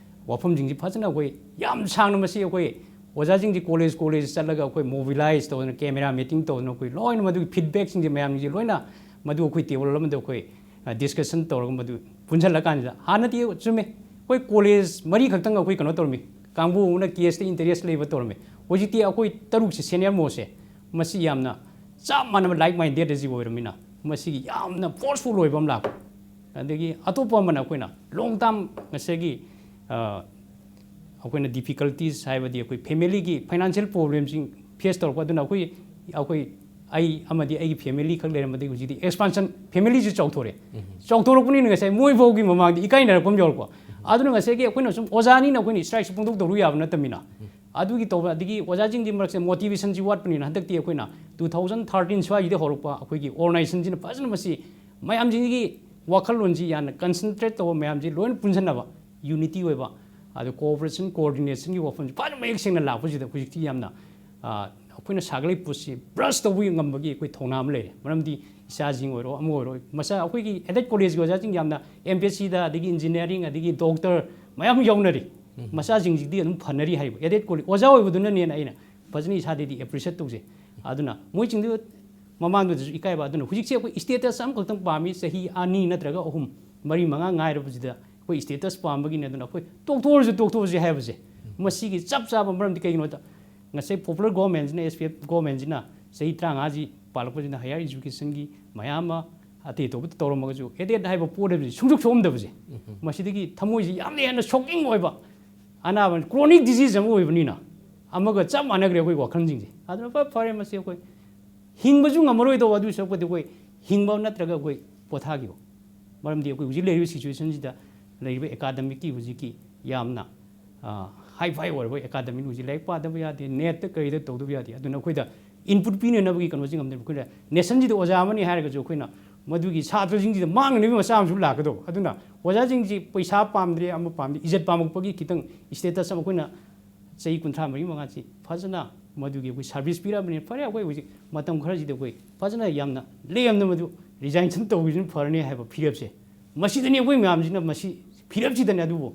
ꯋꯥꯐꯝꯁꯤꯡꯁꯤ ꯐꯖꯅ ꯑꯩꯈꯣꯏ ꯌꯥꯝ ꯁꯥꯡꯅ ꯃꯁꯤ ꯑꯩꯈꯣꯏ ꯑꯣꯖꯥꯁꯤꯡꯁꯤ college college ꯆꯠꯂꯒ ꯑꯩꯈꯣꯏ mobilize ꯇꯧꯗꯅ camera meeting ꯇꯧꯗꯅ ꯑꯩꯈꯣꯏ ꯂꯣꯏꯅ ꯃꯗꯨꯒꯤ feedbackꯁꯤꯡꯁꯦ ꯃꯌꯥꯝꯁꯤꯡꯁꯦ ꯂꯣꯏꯅ ꯃꯗꯨ ꯑꯩꯈꯣꯏ table ꯑꯃꯗ ꯑꯩꯈꯣꯏ, ꯑ, discussion ꯇꯧꯔꯒ ꯃꯗꯨ ꯄꯨꯟꯁꯤꯜꯂꯀꯥꯟꯁꯤꯗ ꯍꯥꯟꯅꯗꯤ ꯆꯨꯝꯃꯦ, ꯑꯩꯈꯣꯏ college ꯃꯔꯤ ꯈꯛꯇꯪ ꯑꯩꯈꯣꯏ ꯀꯩꯅꯣ ꯇꯧꯔꯝꯃꯤ, ꯀꯥꯡꯕꯨ ꯑꯃꯅ caseꯇ interest ꯂꯩꯕ ꯇꯧꯔꯝꯃꯤ꯫ ꯍꯧꯖꯤꯛꯇꯤ ꯑꯩꯈꯣꯏ ꯇꯔꯨꯛꯁꯦ senior mostꯁꯦ ꯃꯁꯤ ꯌꯥꯝꯅ ꯆꯞ ꯃꯥꯟꯅꯕ like minded ꯑꯁꯤ ꯑꯣꯏꯔꯕꯅꯤꯅ ꯃꯁꯤꯒꯤ ꯌꯥꯝꯅ forceful ꯑꯣꯏꯕ ꯑꯃ ꯂꯥꯛꯄ꯫ ꯑꯗꯒꯤ ꯑꯇꯣꯞꯄ ꯑꯃꯅ ꯑꯩꯈꯣꯏꯅ long term ꯉꯁꯥꯏꯒꯤ, ꯑ, ꯑꯩꯈꯣꯏꯅ difficulties ꯍꯥꯏꯕꯗꯤ ꯑꯩꯈꯣꯏ familyꯒꯤ financial problemꯁꯤꯡ face ꯇꯧꯔꯛꯄ꯫ ꯑꯗꯨꯅ ꯑꯩꯈꯣꯏ ꯑꯩꯈꯣꯏ, ꯑꯩ ꯑꯃꯗꯤ ꯑꯩꯒꯤ ꯐꯦꯃꯤꯂꯤ ꯈꯛ ꯂꯩꯔꯝꯕꯗꯒꯤ ꯍꯧꯖꯤꯛꯇꯤ ꯑꯦꯛꯁꯄꯥꯟꯁꯟ, ꯐꯦꯃꯤꯂꯤꯁꯨ ꯆꯥꯎꯊꯣꯔꯛꯑꯦ꯫ ꯆꯥꯎꯊꯣꯔꯛꯄꯅꯤꯅ ꯉꯁꯥꯏ ꯃꯣꯏ ꯐꯥꯎꯒꯤ ꯃꯃꯥꯡꯗ ꯏꯀꯥꯏꯅꯔꯛꯄ ꯑꯃ ꯌꯥꯎꯔꯛꯄ꯫ ꯑꯗꯨꯅ ꯉꯁꯥꯏꯒꯤ ꯑꯩꯈꯣꯏꯅ ꯁꯨꯝ ꯑꯣꯖꯥꯅꯤꯅ ꯑꯩꯈꯣꯏꯅ ꯁ꯭ꯇ꯭ꯔꯥꯏꯛꯁꯦ ꯐꯣꯡꯗꯣꯛꯇꯧꯔꯨ ꯌꯥꯕ ꯅꯠꯇꯕꯅꯤꯅ꯫ ꯑꯗꯨꯒꯤ ꯇꯧꯕ, ꯑꯗꯒꯤ ꯑꯣꯖꯥꯁꯤꯡꯒꯤ ꯃꯔꯛꯁꯦ ꯃꯣꯇꯤꯚꯦꯁꯟꯁꯤ ꯋꯥꯠꯄꯅꯤꯅ ꯍꯟꯗꯛꯇꯤ ꯑꯩꯈꯣꯏꯅ two thousand thirteen ꯁ꯭ꯋꯥꯏꯁꯤꯗ ꯍꯧꯔꯛꯄ ꯑꯩꯈꯣꯏꯒꯤ ꯑꯣꯔꯒꯅꯥꯏꯖꯦꯁꯟꯁꯤꯅ ꯐꯖꯅ ꯃꯁꯤ ꯃꯌꯥꯝꯁꯤꯡꯒꯤ ꯋꯥꯈꯜꯂꯣꯟꯁꯤ ꯌꯥꯝꯅ ꯀꯟꯁꯦꯟꯇ꯭ꯔꯦꯠ ꯇꯧꯕ, ꯃꯌꯥꯝꯁꯤ ꯂꯣꯏꯅ ꯄꯨꯟꯁꯤꯟꯅꯕ, ꯌꯨꯅꯤꯇꯤ ꯑꯣꯏꯕ, ꯑꯗ ꯀꯣꯑꯣꯄꯔꯦꯁꯟ, ꯀꯣꯑꯣꯔꯗꯤꯅꯦꯁꯟꯒꯤ ꯋꯥꯐꯝꯁꯤ ꯐꯖꯅ ꯃꯌꯦꯛ ꯁꯦꯡꯅ ꯂꯥꯛꯄꯁꯤꯗ ꯍꯧꯖꯤꯛꯇꯤ ꯌꯥꯝꯅ, ꯑ, ꯑꯩꯈꯣꯏꯅ ꯁꯥꯒꯠꯂꯛꯏ ꯄꯣꯠꯁꯤ ꯕ꯭ꯔꯁ ꯇꯧꯕ ꯉꯝꯕꯒꯤ ꯑꯩꯈꯣꯏ ꯊꯧꯅꯥ ꯑꯃ ꯂꯩꯔꯦ꯫ ꯃꯔꯝꯗꯤ ꯏꯆꯥꯁꯤꯡ ꯑꯣꯏꯔꯣ, ꯑꯃ ꯑꯣꯏꯔꯣ, ꯃꯁꯥ ꯑꯩꯈꯣꯏꯒꯤ ꯑꯦꯗꯦꯠ ꯀꯣꯂꯦꯖꯀꯤ ꯑꯣꯖꯥꯁꯤꯡ ꯌꯥꯝꯅ ꯑꯦꯝ ꯄꯤ ꯑꯦꯁ ꯁꯤꯗ, ꯑꯗꯒꯤ ꯏꯟꯖꯤꯅꯤꯌꯥꯔꯤꯡ, ꯑꯗꯒꯤ ꯗꯣꯛꯇꯔ ꯃꯌꯥꯝ ꯌꯥꯎꯅꯔꯤ꯫ ꯃꯆꯥꯁꯤꯡꯁꯤꯗꯤ ꯑꯗꯨꯝ ꯐꯅꯔꯤ ꯍꯥꯏꯕ ꯑꯦꯗꯦꯠ ꯀꯣꯂꯦꯖ ꯑꯣꯖꯥ ꯑꯣꯏꯕꯗꯨꯅꯅꯦꯅ ꯑꯩꯅ ꯐꯖꯅ ꯏꯁꯥꯗꯗꯤ ꯑꯦꯄ꯭ꯔꯤꯁꯤꯌꯦꯠ ꯇꯧꯖꯩ꯫ ꯑꯗꯨꯅ ꯃꯣꯏꯁꯤꯡꯗꯨ ꯃꯃꯥꯡꯗꯨꯗꯁꯨ ꯏꯀꯥꯏꯕ꯫ ꯑꯗꯨꯅ ꯍꯧꯖꯤꯛꯁꯦ ꯑꯩꯈꯣꯏ ꯁ꯭ꯇꯦꯇꯁ ꯑꯃꯈꯛꯇꯪ ꯄꯥꯝꯃꯤ, ꯆꯍꯤ ꯑꯅꯤ ꯅꯠꯇ꯭ꯔꯒ ꯑꯍꯨꯝ, ꯃꯔꯤ, ꯃꯉꯥ ꯉꯥꯏꯔꯕꯁꯤꯗ ꯑꯩꯈꯣꯏ ꯁ꯭ꯇꯦꯇꯁ ꯄꯥꯝꯕꯒꯤꯅꯦ꯫ ꯑꯗꯨꯅ ꯑꯩꯈꯣꯏ ꯇꯣꯛꯊꯣꯛꯑꯁꯨ ꯇꯣꯛꯊꯣꯛꯑꯁꯤ ꯍꯥꯏꯕꯁꯦ, ꯃꯁꯤꯒꯤ ꯆꯞ ꯆꯥꯕ ꯃꯔꯝꯗꯤ ꯀꯩꯒꯤꯅꯣꯗ, ꯉꯁꯥꯏ ꯄꯣꯄꯨꯂꯔ ꯒꯣꯚꯔꯟꯃꯦꯟꯁꯤꯅ, ꯑꯦꯁ ꯄꯤ ꯑꯦꯐ ꯒꯣꯚꯔꯟꯃꯦꯟꯁꯤꯅ ꯆꯍꯤ ꯇꯔꯥꯃꯉꯥꯁꯤ ꯄꯥꯜꯂꯛꯄꯁꯤꯗ ꯍꯥꯌꯔ ꯏꯖꯨꯀꯦꯁꯟꯒꯤ ꯃꯌꯥꯝ ꯑꯃ ꯑꯇꯩ ꯑꯇꯣꯞꯄꯗ ꯇꯧꯔꯝꯃꯒꯁꯨ ꯑꯦꯗꯦꯠ ꯍꯥꯏꯕ ꯄꯣꯠ ꯍꯥꯏꯕꯁꯤ ꯁꯨꯡꯁꯣꯛ ꯁꯣꯛꯑꯝꯗꯕꯁꯦ, ꯃꯁꯤꯗꯒꯤ ꯊꯃꯣꯏꯁꯤ ꯌꯥꯝꯅ ꯍꯦꯟꯅ ꯁꯣꯛꯀꯤꯡ ꯑꯣꯏꯕ, ꯑꯅꯥꯕ, ꯀ꯭ꯔꯣꯅꯤꯛ ꯗꯤꯖꯤꯖ ꯑꯃ ꯑꯣꯏꯕꯅꯤꯅ ꯑꯃꯒ ꯆꯞ ꯃꯥꯟꯅꯈ꯭ꯔꯦ ꯑꯩꯈꯣꯏ ꯋꯥꯈꯜꯁꯤꯡꯁꯦ꯫ ꯑꯗꯨꯅ ꯐ-, ꯐꯔꯦ, ꯃꯁꯤ ꯑꯩꯈꯣꯏ ꯍꯤꯡꯕꯁꯨ ꯉꯝꯃꯔꯣꯏꯗꯧꯕ, ꯑꯗꯨꯒꯤ ꯁꯔꯨꯛꯄꯨꯗꯤ ꯑꯩꯈꯣꯏ ꯍꯤꯡꯕ ꯅꯠꯇ꯭ꯔꯒ ꯑꯩꯈꯣꯏ ꯄꯣꯊꯥꯈꯤꯕ꯫ ꯃꯔꯝꯗꯤ ꯑꯩꯈꯣꯏ ꯍꯧꯖꯤꯛ ꯂꯩꯔꯤꯕ ꯁꯤꯆꯨꯋꯦꯁꯟꯁꯤꯗ ꯂꯩꯔꯤꯕ ꯑꯦꯀꯥꯗꯃꯤꯛꯀꯤ ꯍꯧꯖꯤꯛꯀꯤ ꯌꯥꯝꯅ, ꯑ, ꯍꯥꯏ ꯐꯥꯏ ꯑꯣꯏꯔꯕ ꯑꯦꯀꯥꯗꯃꯤꯛ ꯍꯧꯖꯤꯛ ꯂꯥꯏꯔꯤꯛ ꯄꯥꯗꯕ ꯌꯥꯗꯦ, ꯅꯦꯠꯇ ꯀꯔꯤꯗ ꯇꯧꯗꯕ ꯌꯥꯗꯦ꯫ ꯑꯗꯨꯅ ꯑꯩꯈꯣꯏꯗ ꯏꯟꯄꯨꯠ ꯄꯤꯅꯅꯕꯒꯤ ꯀꯩꯅꯣꯁꯤ ꯉꯝꯗꯦ꯫ ꯑꯩꯈꯣꯏꯅ ꯅꯦꯁꯟꯁꯤꯗ ꯑꯣꯖꯥ ꯑꯃꯅꯤ ꯍꯥꯏꯔꯒꯁꯨ ꯑꯩꯈꯣꯏꯅ ꯃꯗꯨꯒꯤ ꯁꯥꯇ꯭ꯔꯁꯤꯡꯁꯤꯗ ꯃꯥꯡꯅꯅꯕꯒꯤ ꯃꯆꯥ ꯑꯃꯁꯨ ꯂꯥꯛꯀꯗꯧꯕ꯫ ꯑꯗꯨꯅ ꯑꯣꯖꯥꯁꯤꯡꯁꯤ ꯄꯩꯁꯥ ꯄꯥꯝꯗ꯭ꯔꯦ, ꯑꯃ ꯄꯥꯝꯗ꯭ꯔꯦ, ꯏꯖꯠ ꯄꯥꯝꯃꯛꯄꯒꯤ ꯈꯤꯇꯪ ꯁ꯭ꯇꯦꯇꯁ ꯑꯃ ꯑꯩꯈꯣꯏꯅ ꯆꯍꯤ ꯀꯨꯟꯊ꯭ꯔꯥ ꯃꯔꯤ ꯃꯉꯥꯁꯤ ꯐꯖꯅ ꯃꯗꯨꯒꯤ ꯑꯩꯈꯣꯏ ꯁꯥꯔꯚꯤꯁ ꯄꯤꯔꯛꯑꯕꯅꯤꯅ ꯐꯔꯦ, ꯑꯩꯈꯣꯏ ꯍꯧꯖꯤꯛ ꯃꯇꯝ ꯈꯔꯁꯤꯗ ꯑꯩꯈꯣꯏ ꯐꯖꯅ ꯌꯥꯝꯅ ꯂꯦꯝꯅ ꯃꯗꯨ ꯔꯤꯖꯥꯏꯟꯁꯟ ꯇꯧꯈꯤꯕꯁꯤꯅ ꯐꯔꯅꯤ ꯍꯥꯏꯕ ꯐꯤꯔꯦꯞꯁꯦ, ꯃꯁꯤꯗꯅꯤ ꯑꯩꯈꯣꯏ ꯃꯌꯥꯝꯁꯤꯅ ꯃꯁꯤ ꯐꯤꯔꯦꯞꯁꯤꯗꯅꯤ꯫ ꯑꯗꯨꯕꯨ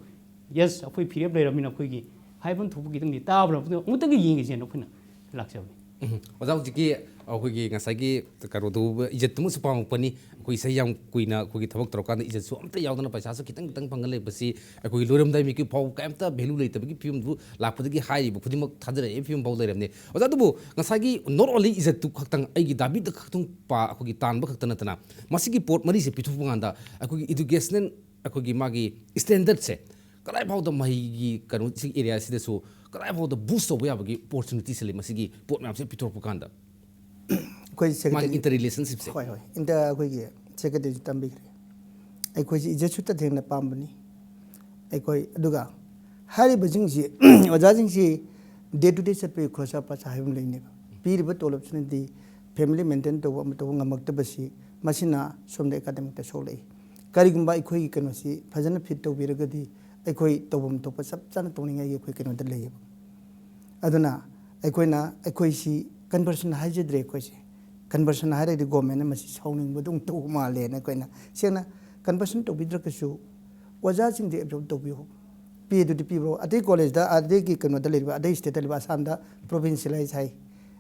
ꯌꯦꯁ, ꯑꯩꯈꯣꯏ ꯐꯤꯔꯦꯞ ꯂꯩꯔꯕꯅꯤꯅ ꯑꯩꯈꯣꯏꯒꯤ ꯍꯥꯏꯐꯝ ꯊꯣꯛꯄ ꯈꯤꯇꯪꯗꯤ ꯇꯥꯕ꯭ꯔꯥ ꯑꯃꯨꯛꯇꯪꯒ ꯌꯦꯡꯒꯦꯁꯦꯅ ꯑꯩꯈꯣꯏꯅ ꯂꯥꯛꯆꯕꯅꯤ꯫ ꯎꯝ꯫ ꯑꯣꯖꯥ, ꯍꯧꯖꯤꯛꯀꯤ ꯑꯩꯈꯣꯏꯒꯤ ꯉꯁꯥꯏꯒꯤ ꯀꯩꯅꯣꯗꯨ, ꯏꯖꯠꯇꯨꯃꯁꯨ ꯄꯥꯝꯃꯛꯄꯅꯤ꯫ ꯑꯩꯈꯣꯏ ꯆꯍꯤ ꯌꯥꯝ ꯀꯨꯏꯅ ꯑꯩꯈꯣꯏꯒꯤ ꯊꯕꯛ ꯇꯧꯔꯀꯥꯟꯗ ꯏꯖꯠꯁꯨ ꯑꯝꯇ ꯌꯥꯎꯗꯅ ꯄꯩꯁꯥꯁꯨ ꯈꯤꯇꯪ ꯈꯤꯇꯪ ꯐꯪꯉ ꯂꯩꯕꯁꯤ ꯑꯩꯈꯣꯏꯒꯤ ꯂꯣꯏꯔꯝꯗꯥꯏ ꯃꯤꯀꯨꯞ ꯐꯥꯎ ꯀꯩꯝꯇ ꯚꯦꯂꯨ ꯂꯩꯇꯕꯒꯤ ꯐꯤꯕꯝꯗꯨ ꯂꯥꯛꯄꯗꯒꯤ ꯍꯥꯏꯔꯤꯕ ꯈꯨꯗꯤꯡꯃꯛ ꯊꯥꯖꯔꯛꯏ ꯐꯤꯕꯝ ꯐꯥꯎ ꯂꯩꯔꯝꯅꯤ꯫ ꯑꯣꯖꯥ, ꯑꯗꯨꯕꯨ ꯉꯁꯥꯏꯒꯤ not only ꯏꯖꯠꯇꯨ ꯈꯛꯇꯪ, ꯑꯩꯒꯤ ꯗꯥꯕꯤꯗ ꯈꯛꯇꯪ ꯄꯥ-, ꯑꯩꯈꯣꯏꯒꯤ ꯇꯥꯟꯕ ꯈꯛꯇ ꯅꯠꯇꯅ ꯃꯁꯤꯒꯤ ꯄꯣꯠ ꯃꯔꯤꯁꯦ ꯄꯤꯊꯣꯛꯄ ꯀꯥꯟꯗ ꯑꯩꯈꯣꯏꯒꯤ ꯏꯗꯨꯀꯦꯁꯅꯦꯜ, ꯑꯩꯈꯣꯏꯒꯤ ꯃꯥꯒꯤ ꯁ꯭ꯇꯦꯟꯗꯔꯠꯁꯦ ꯀꯗꯥꯏ ꯐꯥꯎꯗ ꯃꯍꯩꯒꯤ ꯀꯩꯅꯣ ꯁꯤ ꯑꯦꯔꯤꯌꯥꯁꯤꯗꯁꯨ ꯀꯗꯥꯏ ꯐꯥꯎꯗ ꯕꯨꯁ ꯇꯧꯕ ꯌꯥꯕꯒꯤ ꯑꯣꯄꯣꯔꯆꯨꯅꯤꯇꯤꯁꯦ ꯂꯩ ꯃꯁꯤꯒꯤ ꯄꯣꯠ ꯃꯌꯥꯝꯁꯦ ꯄꯤꯊꯣꯔꯛꯄ ꯀꯥꯟꯗ? ꯑꯩꯈꯣꯏ ꯃꯥꯒꯤ ꯁꯦꯀ꯭ꯔꯦꯇꯔꯤ ꯏꯟꯇꯔ ꯔꯤꯂꯦꯁꯟꯁꯤꯞꯁꯦ ꯍꯣꯏ ꯍꯣꯏ ꯏꯟꯇꯔ ꯑꯩꯈꯣꯏꯒꯤ ꯁꯦꯀ꯭ꯔꯦꯇꯔꯤꯁꯨ ꯇꯝꯕꯤꯈ꯭ꯔꯦ꯫ ꯑꯩꯈꯣꯏꯁꯤ ꯏꯖꯠꯁꯨ ꯇꯁꯦꯡꯅ ꯄꯥꯝꯕꯅꯤ꯫ ꯑꯩꯈꯣꯏ ꯑꯗꯨꯒ ꯍꯥꯏꯔꯤꯕꯁꯤꯡꯁꯤ ꯑꯣꯖꯥꯁꯤꯡꯁꯤ ꯗꯦ ꯇꯨ ꯗꯦ ꯆꯠꯄꯒꯤ ꯈꯣꯔꯁꯥ ꯄꯩꯁꯥ ꯍꯥꯏꯕ ꯑꯃ ꯂꯩꯅꯦꯕ꯫ ꯄꯤꯔꯤꯕ ꯇꯣꯂꯣꯞꯁꯤꯅꯗꯤ ꯐꯦꯃꯤꯂꯤ ꯃꯦꯟꯇꯦꯟ ꯇꯧꯕ ꯑꯃ ꯇꯧꯕ ꯉꯝꯃꯛꯇꯕꯁꯤ ꯃꯁꯤꯅ ꯁꯣꯝꯗ ꯑꯦꯀꯥꯗꯃꯤꯛꯇ ꯁꯣꯛꯂꯛꯏ꯫ ꯀꯔꯤꯒꯨꯝꯕ ꯑꯩꯈꯣꯏꯒꯤ ꯀꯩꯅꯣꯁꯤ ꯐꯖꯅ ꯐꯤꯠ ꯇꯧꯕꯤꯔꯒꯗꯤ ꯑꯩꯈꯣꯏ ꯇꯧꯐꯝ ꯊꯣꯛꯄ ꯆꯞ ꯆꯥꯅ ꯇꯧꯅꯤꯡꯉꯥꯏꯒꯤ ꯑꯩꯈꯣꯏ ꯀꯩꯅꯣꯗ ꯂꯩꯌꯦꯕ꯫ ꯑꯗꯨꯅ ꯑꯩꯈꯣꯏꯅ ꯑꯩꯈꯣꯏꯁꯤ ꯀꯟꯚꯔꯁꯟ ꯍꯥꯏꯖꯗ꯭ꯔꯦ꯫ ꯑꯩꯈꯣꯏꯁꯦ ꯀꯟꯚꯔꯁꯟ ꯍꯥꯏꯔꯒꯗꯤ ꯒꯣꯔꯃꯦꯟꯅ ꯃꯁꯤ ꯁꯥꯎꯅꯤꯡꯕꯗꯧ ꯇꯧꯕ ꯃꯥꯜꯂꯦꯅ ꯑꯩꯈꯣꯏꯅ ꯁꯦꯡꯅ ꯀꯟꯚꯔꯁꯟ ꯇꯧꯕꯤꯗ꯭ꯔꯒꯁꯨ ꯑꯣꯖꯥꯁꯤꯡꯗꯤ ꯑꯦꯕꯖꯣꯔꯕ ꯇꯧꯕꯤꯌꯨ꯫ ꯄꯦꯗꯨꯗꯤ ꯄꯤꯕ꯭ꯔꯣ? ꯑꯇꯩ ꯀꯣꯂꯦꯖꯇ ꯑꯗꯒꯤ ꯀꯩꯅꯣꯗ ꯂꯩꯔꯤꯕ ꯑꯇꯩ ꯁ꯭ꯇꯦꯠꯇ ꯂꯩꯕ ꯑꯁꯥꯝꯗ ꯄ꯭ꯔꯣꯚꯤꯟꯁꯤꯌꯦꯂꯥꯏꯖ ꯍꯥꯏ꯫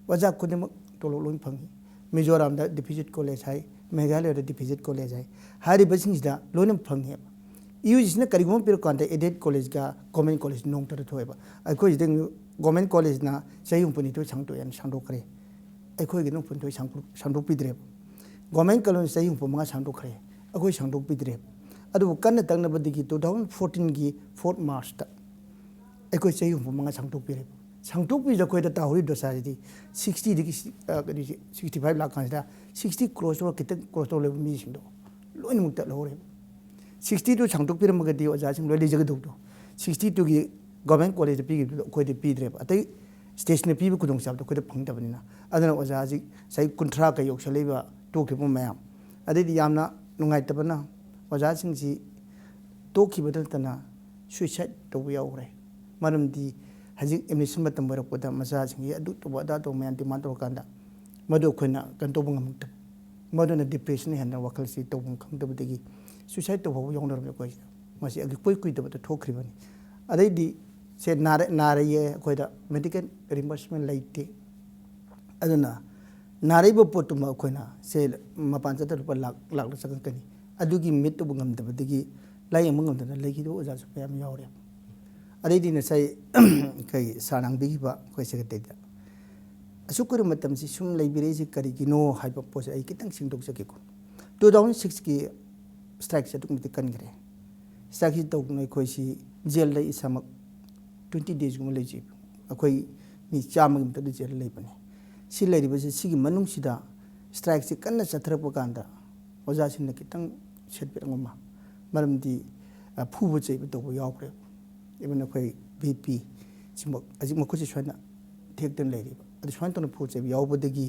ꯑꯣꯖꯥ ꯈꯨꯗꯤꯡꯃꯛ ꯇꯣꯂꯣꯞ ꯂꯣꯏ ꯐꯪꯉꯤ꯫ ꯃꯤꯖꯣꯔꯥꯝꯗ ꯗꯤꯐꯤꯖꯤꯠ ꯀꯣꯂꯦꯖ ꯍꯥꯏ, ꯃꯦꯘꯥꯂꯌꯗ ꯗꯤꯐꯤꯖꯤꯠ ꯀꯣꯂꯦꯖ ꯍꯥꯏ꯫ ꯍꯥꯏꯔꯤꯕꯁꯤꯡꯁꯤꯗ ꯂꯣꯏꯅ ꯐꯪꯉꯦꯕ꯫ ꯌꯨ ꯖꯤꯁꯤꯅ ꯀꯔꯤꯒꯨꯝꯕ ꯄꯤꯔꯛ ꯀꯥꯟꯗ ꯑꯦꯗꯦꯠ ꯀꯣꯂꯦꯖꯒ ꯒꯣꯔꯃꯦꯟ ꯀꯣꯂꯦꯖ ꯅꯣꯡꯇꯗ ꯊꯣꯛꯑꯦꯕ꯫ ꯑꯩꯈꯣꯏꯁꯤꯗ ꯒꯣꯔꯃꯦꯟ ꯀꯣꯂꯦꯖꯅ ꯆꯍꯤ ꯍꯨꯝꯐꯨꯅꯤꯊꯣꯏ ꯁꯥꯡꯗꯣꯛꯑꯦꯅ ꯁꯥꯡꯗꯣꯛꯈ꯭ꯔꯦ꯫ ꯑꯩꯈꯣꯏꯒꯤꯅ ꯍꯨꯝꯐꯨꯅꯤꯊꯣꯏ ꯁꯥꯡꯗꯣꯛ- ꯁꯥꯡꯗꯣꯛꯄꯤꯗ꯭ꯔꯦꯕ꯫ ꯒꯣꯔꯃꯦꯟ ꯀꯣꯂꯦꯖ ꯆꯍꯤ ꯍꯨꯝꯐꯨ ꯃꯉꯥ ꯁꯥꯡꯗꯣꯛꯈ꯭ꯔꯦ, ꯑꯩꯈꯣꯏ ꯁꯥꯡꯗꯣꯛꯄꯤꯗ꯭ꯔꯦꯕ꯫ ꯑꯗꯨꯕꯨ ꯀꯟꯅ ꯇꯛꯅꯕꯗꯒꯤ ꯇꯨ ꯊꯥꯎꯖꯟ ꯐꯣꯔꯇꯤꯟꯒꯤ ꯐꯣꯔꯠ ꯃꯥꯔꯁꯇ ꯑꯩꯈꯣꯏ ꯆꯍꯤ ꯍꯨꯝꯐꯨ ꯃꯉꯥ ꯁꯥꯡꯗꯣꯛꯄꯤꯔꯦꯕ꯫ ꯁꯥꯡꯗꯣꯛꯄꯤꯁꯤꯗ ꯑꯩꯈꯣꯏꯗ ꯇꯥꯍꯧꯔꯤ ꯗꯣꯁꯥꯁꯤꯗꯤ ꯁꯤꯛꯁꯇꯤꯗꯒꯤ ꯁꯤꯛꯁꯇꯤ ꯐꯥꯏꯚ ꯂꯥꯛ ꯀꯥꯟꯁꯤꯗ ꯁꯤꯛꯁꯇꯤ ꯀ꯭ꯔꯣꯁ ꯑꯣꯔ ꯈꯤꯇꯪ ꯀ꯭ꯔꯣꯁ ꯇꯧ ꯂꯩꯕ ꯃꯤꯁꯤꯡꯗꯣ ꯂꯣꯏꯅꯃꯛ ꯇꯠꯍꯧꯔꯦꯕ꯫ ꯁꯤꯛꯁꯇꯤ ꯇꯨ ꯁꯥꯡꯗꯣꯛꯄꯤꯔꯝꯃꯒꯗꯤ ꯑꯣꯖꯥꯁꯤꯡ ꯂꯣꯏ ꯂꯩꯖꯒꯗꯧꯕꯗꯣ ꯁꯤꯛꯁꯇꯤ ꯇꯨꯒꯤ ꯒꯣꯔꯃꯦꯟ ꯀꯣꯂꯦꯖꯇ ꯄꯤꯈꯤꯕꯗꯣ ꯑꯩꯈꯣꯏꯗ ꯄꯤꯗ꯭ꯔꯦꯕ꯫ ꯑꯇꯩ ꯁ꯭ꯇꯦꯠꯁꯤꯅ ꯄꯤꯕ ꯈꯨꯗꯣꯡꯆꯥꯕꯗꯣ ꯑꯩꯈꯣꯏꯗ ꯐꯪꯗꯕꯅꯤꯅ꯫ ꯑꯗꯨꯅ ꯑꯣꯖꯥꯁꯤ ꯆꯍꯤ ꯀꯨꯟꯊ꯭ꯔꯥꯒ ꯌꯧꯁꯜꯂꯛꯏꯕ ꯇꯣꯛꯈꯤꯕ ꯃꯌꯥꯝ, ꯑꯗꯩꯗꯤ ꯌꯥꯝꯅ ꯅꯨꯡꯉꯥꯏꯇꯕꯅ ꯑꯣꯖꯥꯁꯤꯡꯁꯤ ꯇꯣꯛꯈꯤꯕꯗ ꯅꯠꯇꯅ ꯁꯨꯏꯁꯥꯏꯠ ꯇꯧꯕ ꯌꯥꯎꯈ꯭ꯔꯦ꯫ ꯃꯔꯝꯗꯤ ꯍꯧꯖꯤꯛ ꯑꯦꯗꯃꯤꯁꯟ ꯃꯇꯝ ꯑꯣꯏꯔꯛꯄꯗ ꯃꯆꯥꯁꯤꯡꯁꯤ ꯑꯗꯨ ꯇꯧꯕ ꯑꯗꯥ ꯇꯧꯕ ꯃꯌꯥꯝ ꯗꯤꯃꯥꯟ ꯇꯧꯔꯀꯥꯟꯗ ꯃꯗꯨ ꯑꯩꯈꯣꯏꯅ ꯀꯩꯅꯣ ꯇꯧꯕ ꯉꯝꯃꯛꯇꯕ꯫ ꯃꯗꯨꯅ ꯗꯤꯄ꯭ꯔꯦꯁꯟ ꯍꯦꯟꯅ ꯋꯥꯈꯜꯁꯤ ꯇꯧꯐꯝ ꯈꯪꯗꯕꯗꯒꯤ ꯁꯨꯏꯁꯥꯏꯠ ꯇꯧꯕ ꯐꯥꯎꯕ ꯌꯥꯎꯅꯔꯝꯃꯤ ꯑꯩꯈꯣꯏꯁꯤꯗ꯫ ꯃꯁꯤ ꯑꯩꯈꯣꯏ ꯀꯨꯏꯗꯕꯗ ꯊꯣꯛꯈ꯭ꯔꯤꯕꯅꯤ꯫ ꯑꯗꯩꯗꯤ ꯁꯦ ꯅꯥꯔ- ꯅꯥꯔꯛꯑꯦ, ꯑꯩꯈꯣꯏꯗ ꯃꯦꯗꯤꯀꯦꯜ ꯔꯤꯝꯕꯔꯁꯃꯦꯟ ꯂꯩꯇꯦ꯫ ꯑꯗꯨꯅ ꯅꯥꯔꯛꯏꯕ ꯄꯣꯠꯇꯨꯃ ꯑꯩꯈꯣꯏꯅ ꯁꯦ ꯃꯄꯥꯟ ꯆꯠꯇ ꯂꯨꯄꯥ ꯂꯥꯛ ꯂꯥꯛꯂ ꯆꯪꯉꯛꯀꯅꯤ꯫ ꯑꯗꯨꯒꯤ ꯃꯤꯠꯇꯨꯕꯨ ꯉꯝꯗꯕꯗꯒꯤ ꯂꯥꯏꯌꯦꯡꯕ ꯉꯝꯗꯅ ꯂꯩꯈꯤꯗꯕ ꯑꯣꯖꯥꯁꯨ ꯃꯌꯥꯝ ꯌꯥꯎꯔꯦ꯫ ꯑꯗꯩꯗꯤ ꯉꯁꯥꯏ ꯑꯩꯈꯣꯏ ꯁꯥꯔ ꯉꯥꯡꯕꯤꯈꯤꯕ ꯑꯩꯈꯣꯏ ꯁꯦꯀ꯭ꯔꯦꯇꯔꯤꯗ ꯑꯁꯨꯛ ꯀꯨꯏꯔꯕ ꯃꯇꯝꯁꯤ ꯁꯨꯝ ꯂꯩꯕꯤꯔꯛꯏꯁꯤ ꯀꯔꯤꯒꯤꯅꯣ ꯍꯥꯏꯕ ꯄꯣꯠꯁꯦ ꯑꯩ ꯈꯤꯇꯪ ꯁꯦꯡꯗꯣꯛꯆꯒꯦꯀꯣ꯫ ꯇꯨ ꯊꯥꯎꯖꯟ ꯁꯤꯛꯁꯀꯤ ꯁ꯭ꯇ꯭ꯔꯥꯏꯛꯁꯦ ꯑꯗꯨꯛꯀꯤ ꯃꯇꯤꯛ ꯀꯟꯈ꯭ꯔꯦ꯫ ꯁ꯭ꯇ꯭ꯔꯥꯏꯛꯁꯤ ꯇꯧꯗꯨꯅ ꯑꯩꯈꯣꯏꯁꯤ ꯖꯦꯜꯗ ꯏꯁꯥꯃꯛ ꯇ꯭ꯋꯦꯟꯇꯤ ꯗꯦꯖꯀꯨꯝꯕ ꯂꯩꯖꯩ꯫ ꯑꯩꯈꯣꯏ ꯃꯤ ꯆꯥꯝꯃꯒꯤ ꯃꯊꯛꯇ ꯖꯦꯜꯗ ꯂꯩꯕꯅꯤ꯫ ꯁꯤ ꯂꯩꯔꯤꯕꯁꯤ, ꯁꯤꯒꯤ ꯃꯅꯨꯡꯁꯤꯗ ꯁ꯭ꯇ꯭ꯔꯥꯏꯛꯁꯤ ꯀꯟꯅ ꯆꯠꯊꯔꯛꯄ ꯀꯥꯟꯗ ꯑꯣꯖꯥꯁꯤꯡꯅ ꯈꯤꯇꯪ ꯁꯦꯠꯕꯦꯛ ꯑꯃ, ꯃꯔꯝꯗꯤ, ꯑ, ꯐꯨꯕ ꯆꯩꯕ ꯇꯧꯕ ꯌꯥꯎꯈ꯭ꯔꯦꯕ꯫ ꯏꯚꯟ ꯑꯩꯈꯣꯏ ꯚꯤ ꯄꯤ ꯁꯤꯃꯛ ꯍꯧꯖꯤꯛ ꯃꯈꯨꯠꯁꯤ ꯁꯨꯃꯥꯏꯅ ꯊꯦꯛꯇꯅ ꯂꯩꯔꯤꯕ꯫ ꯑꯗꯨ ꯁꯨꯃꯥꯏꯅ ꯇꯧꯅ ꯐꯨꯕ ꯆꯩꯕ ꯌꯥꯎꯕꯗꯒꯤ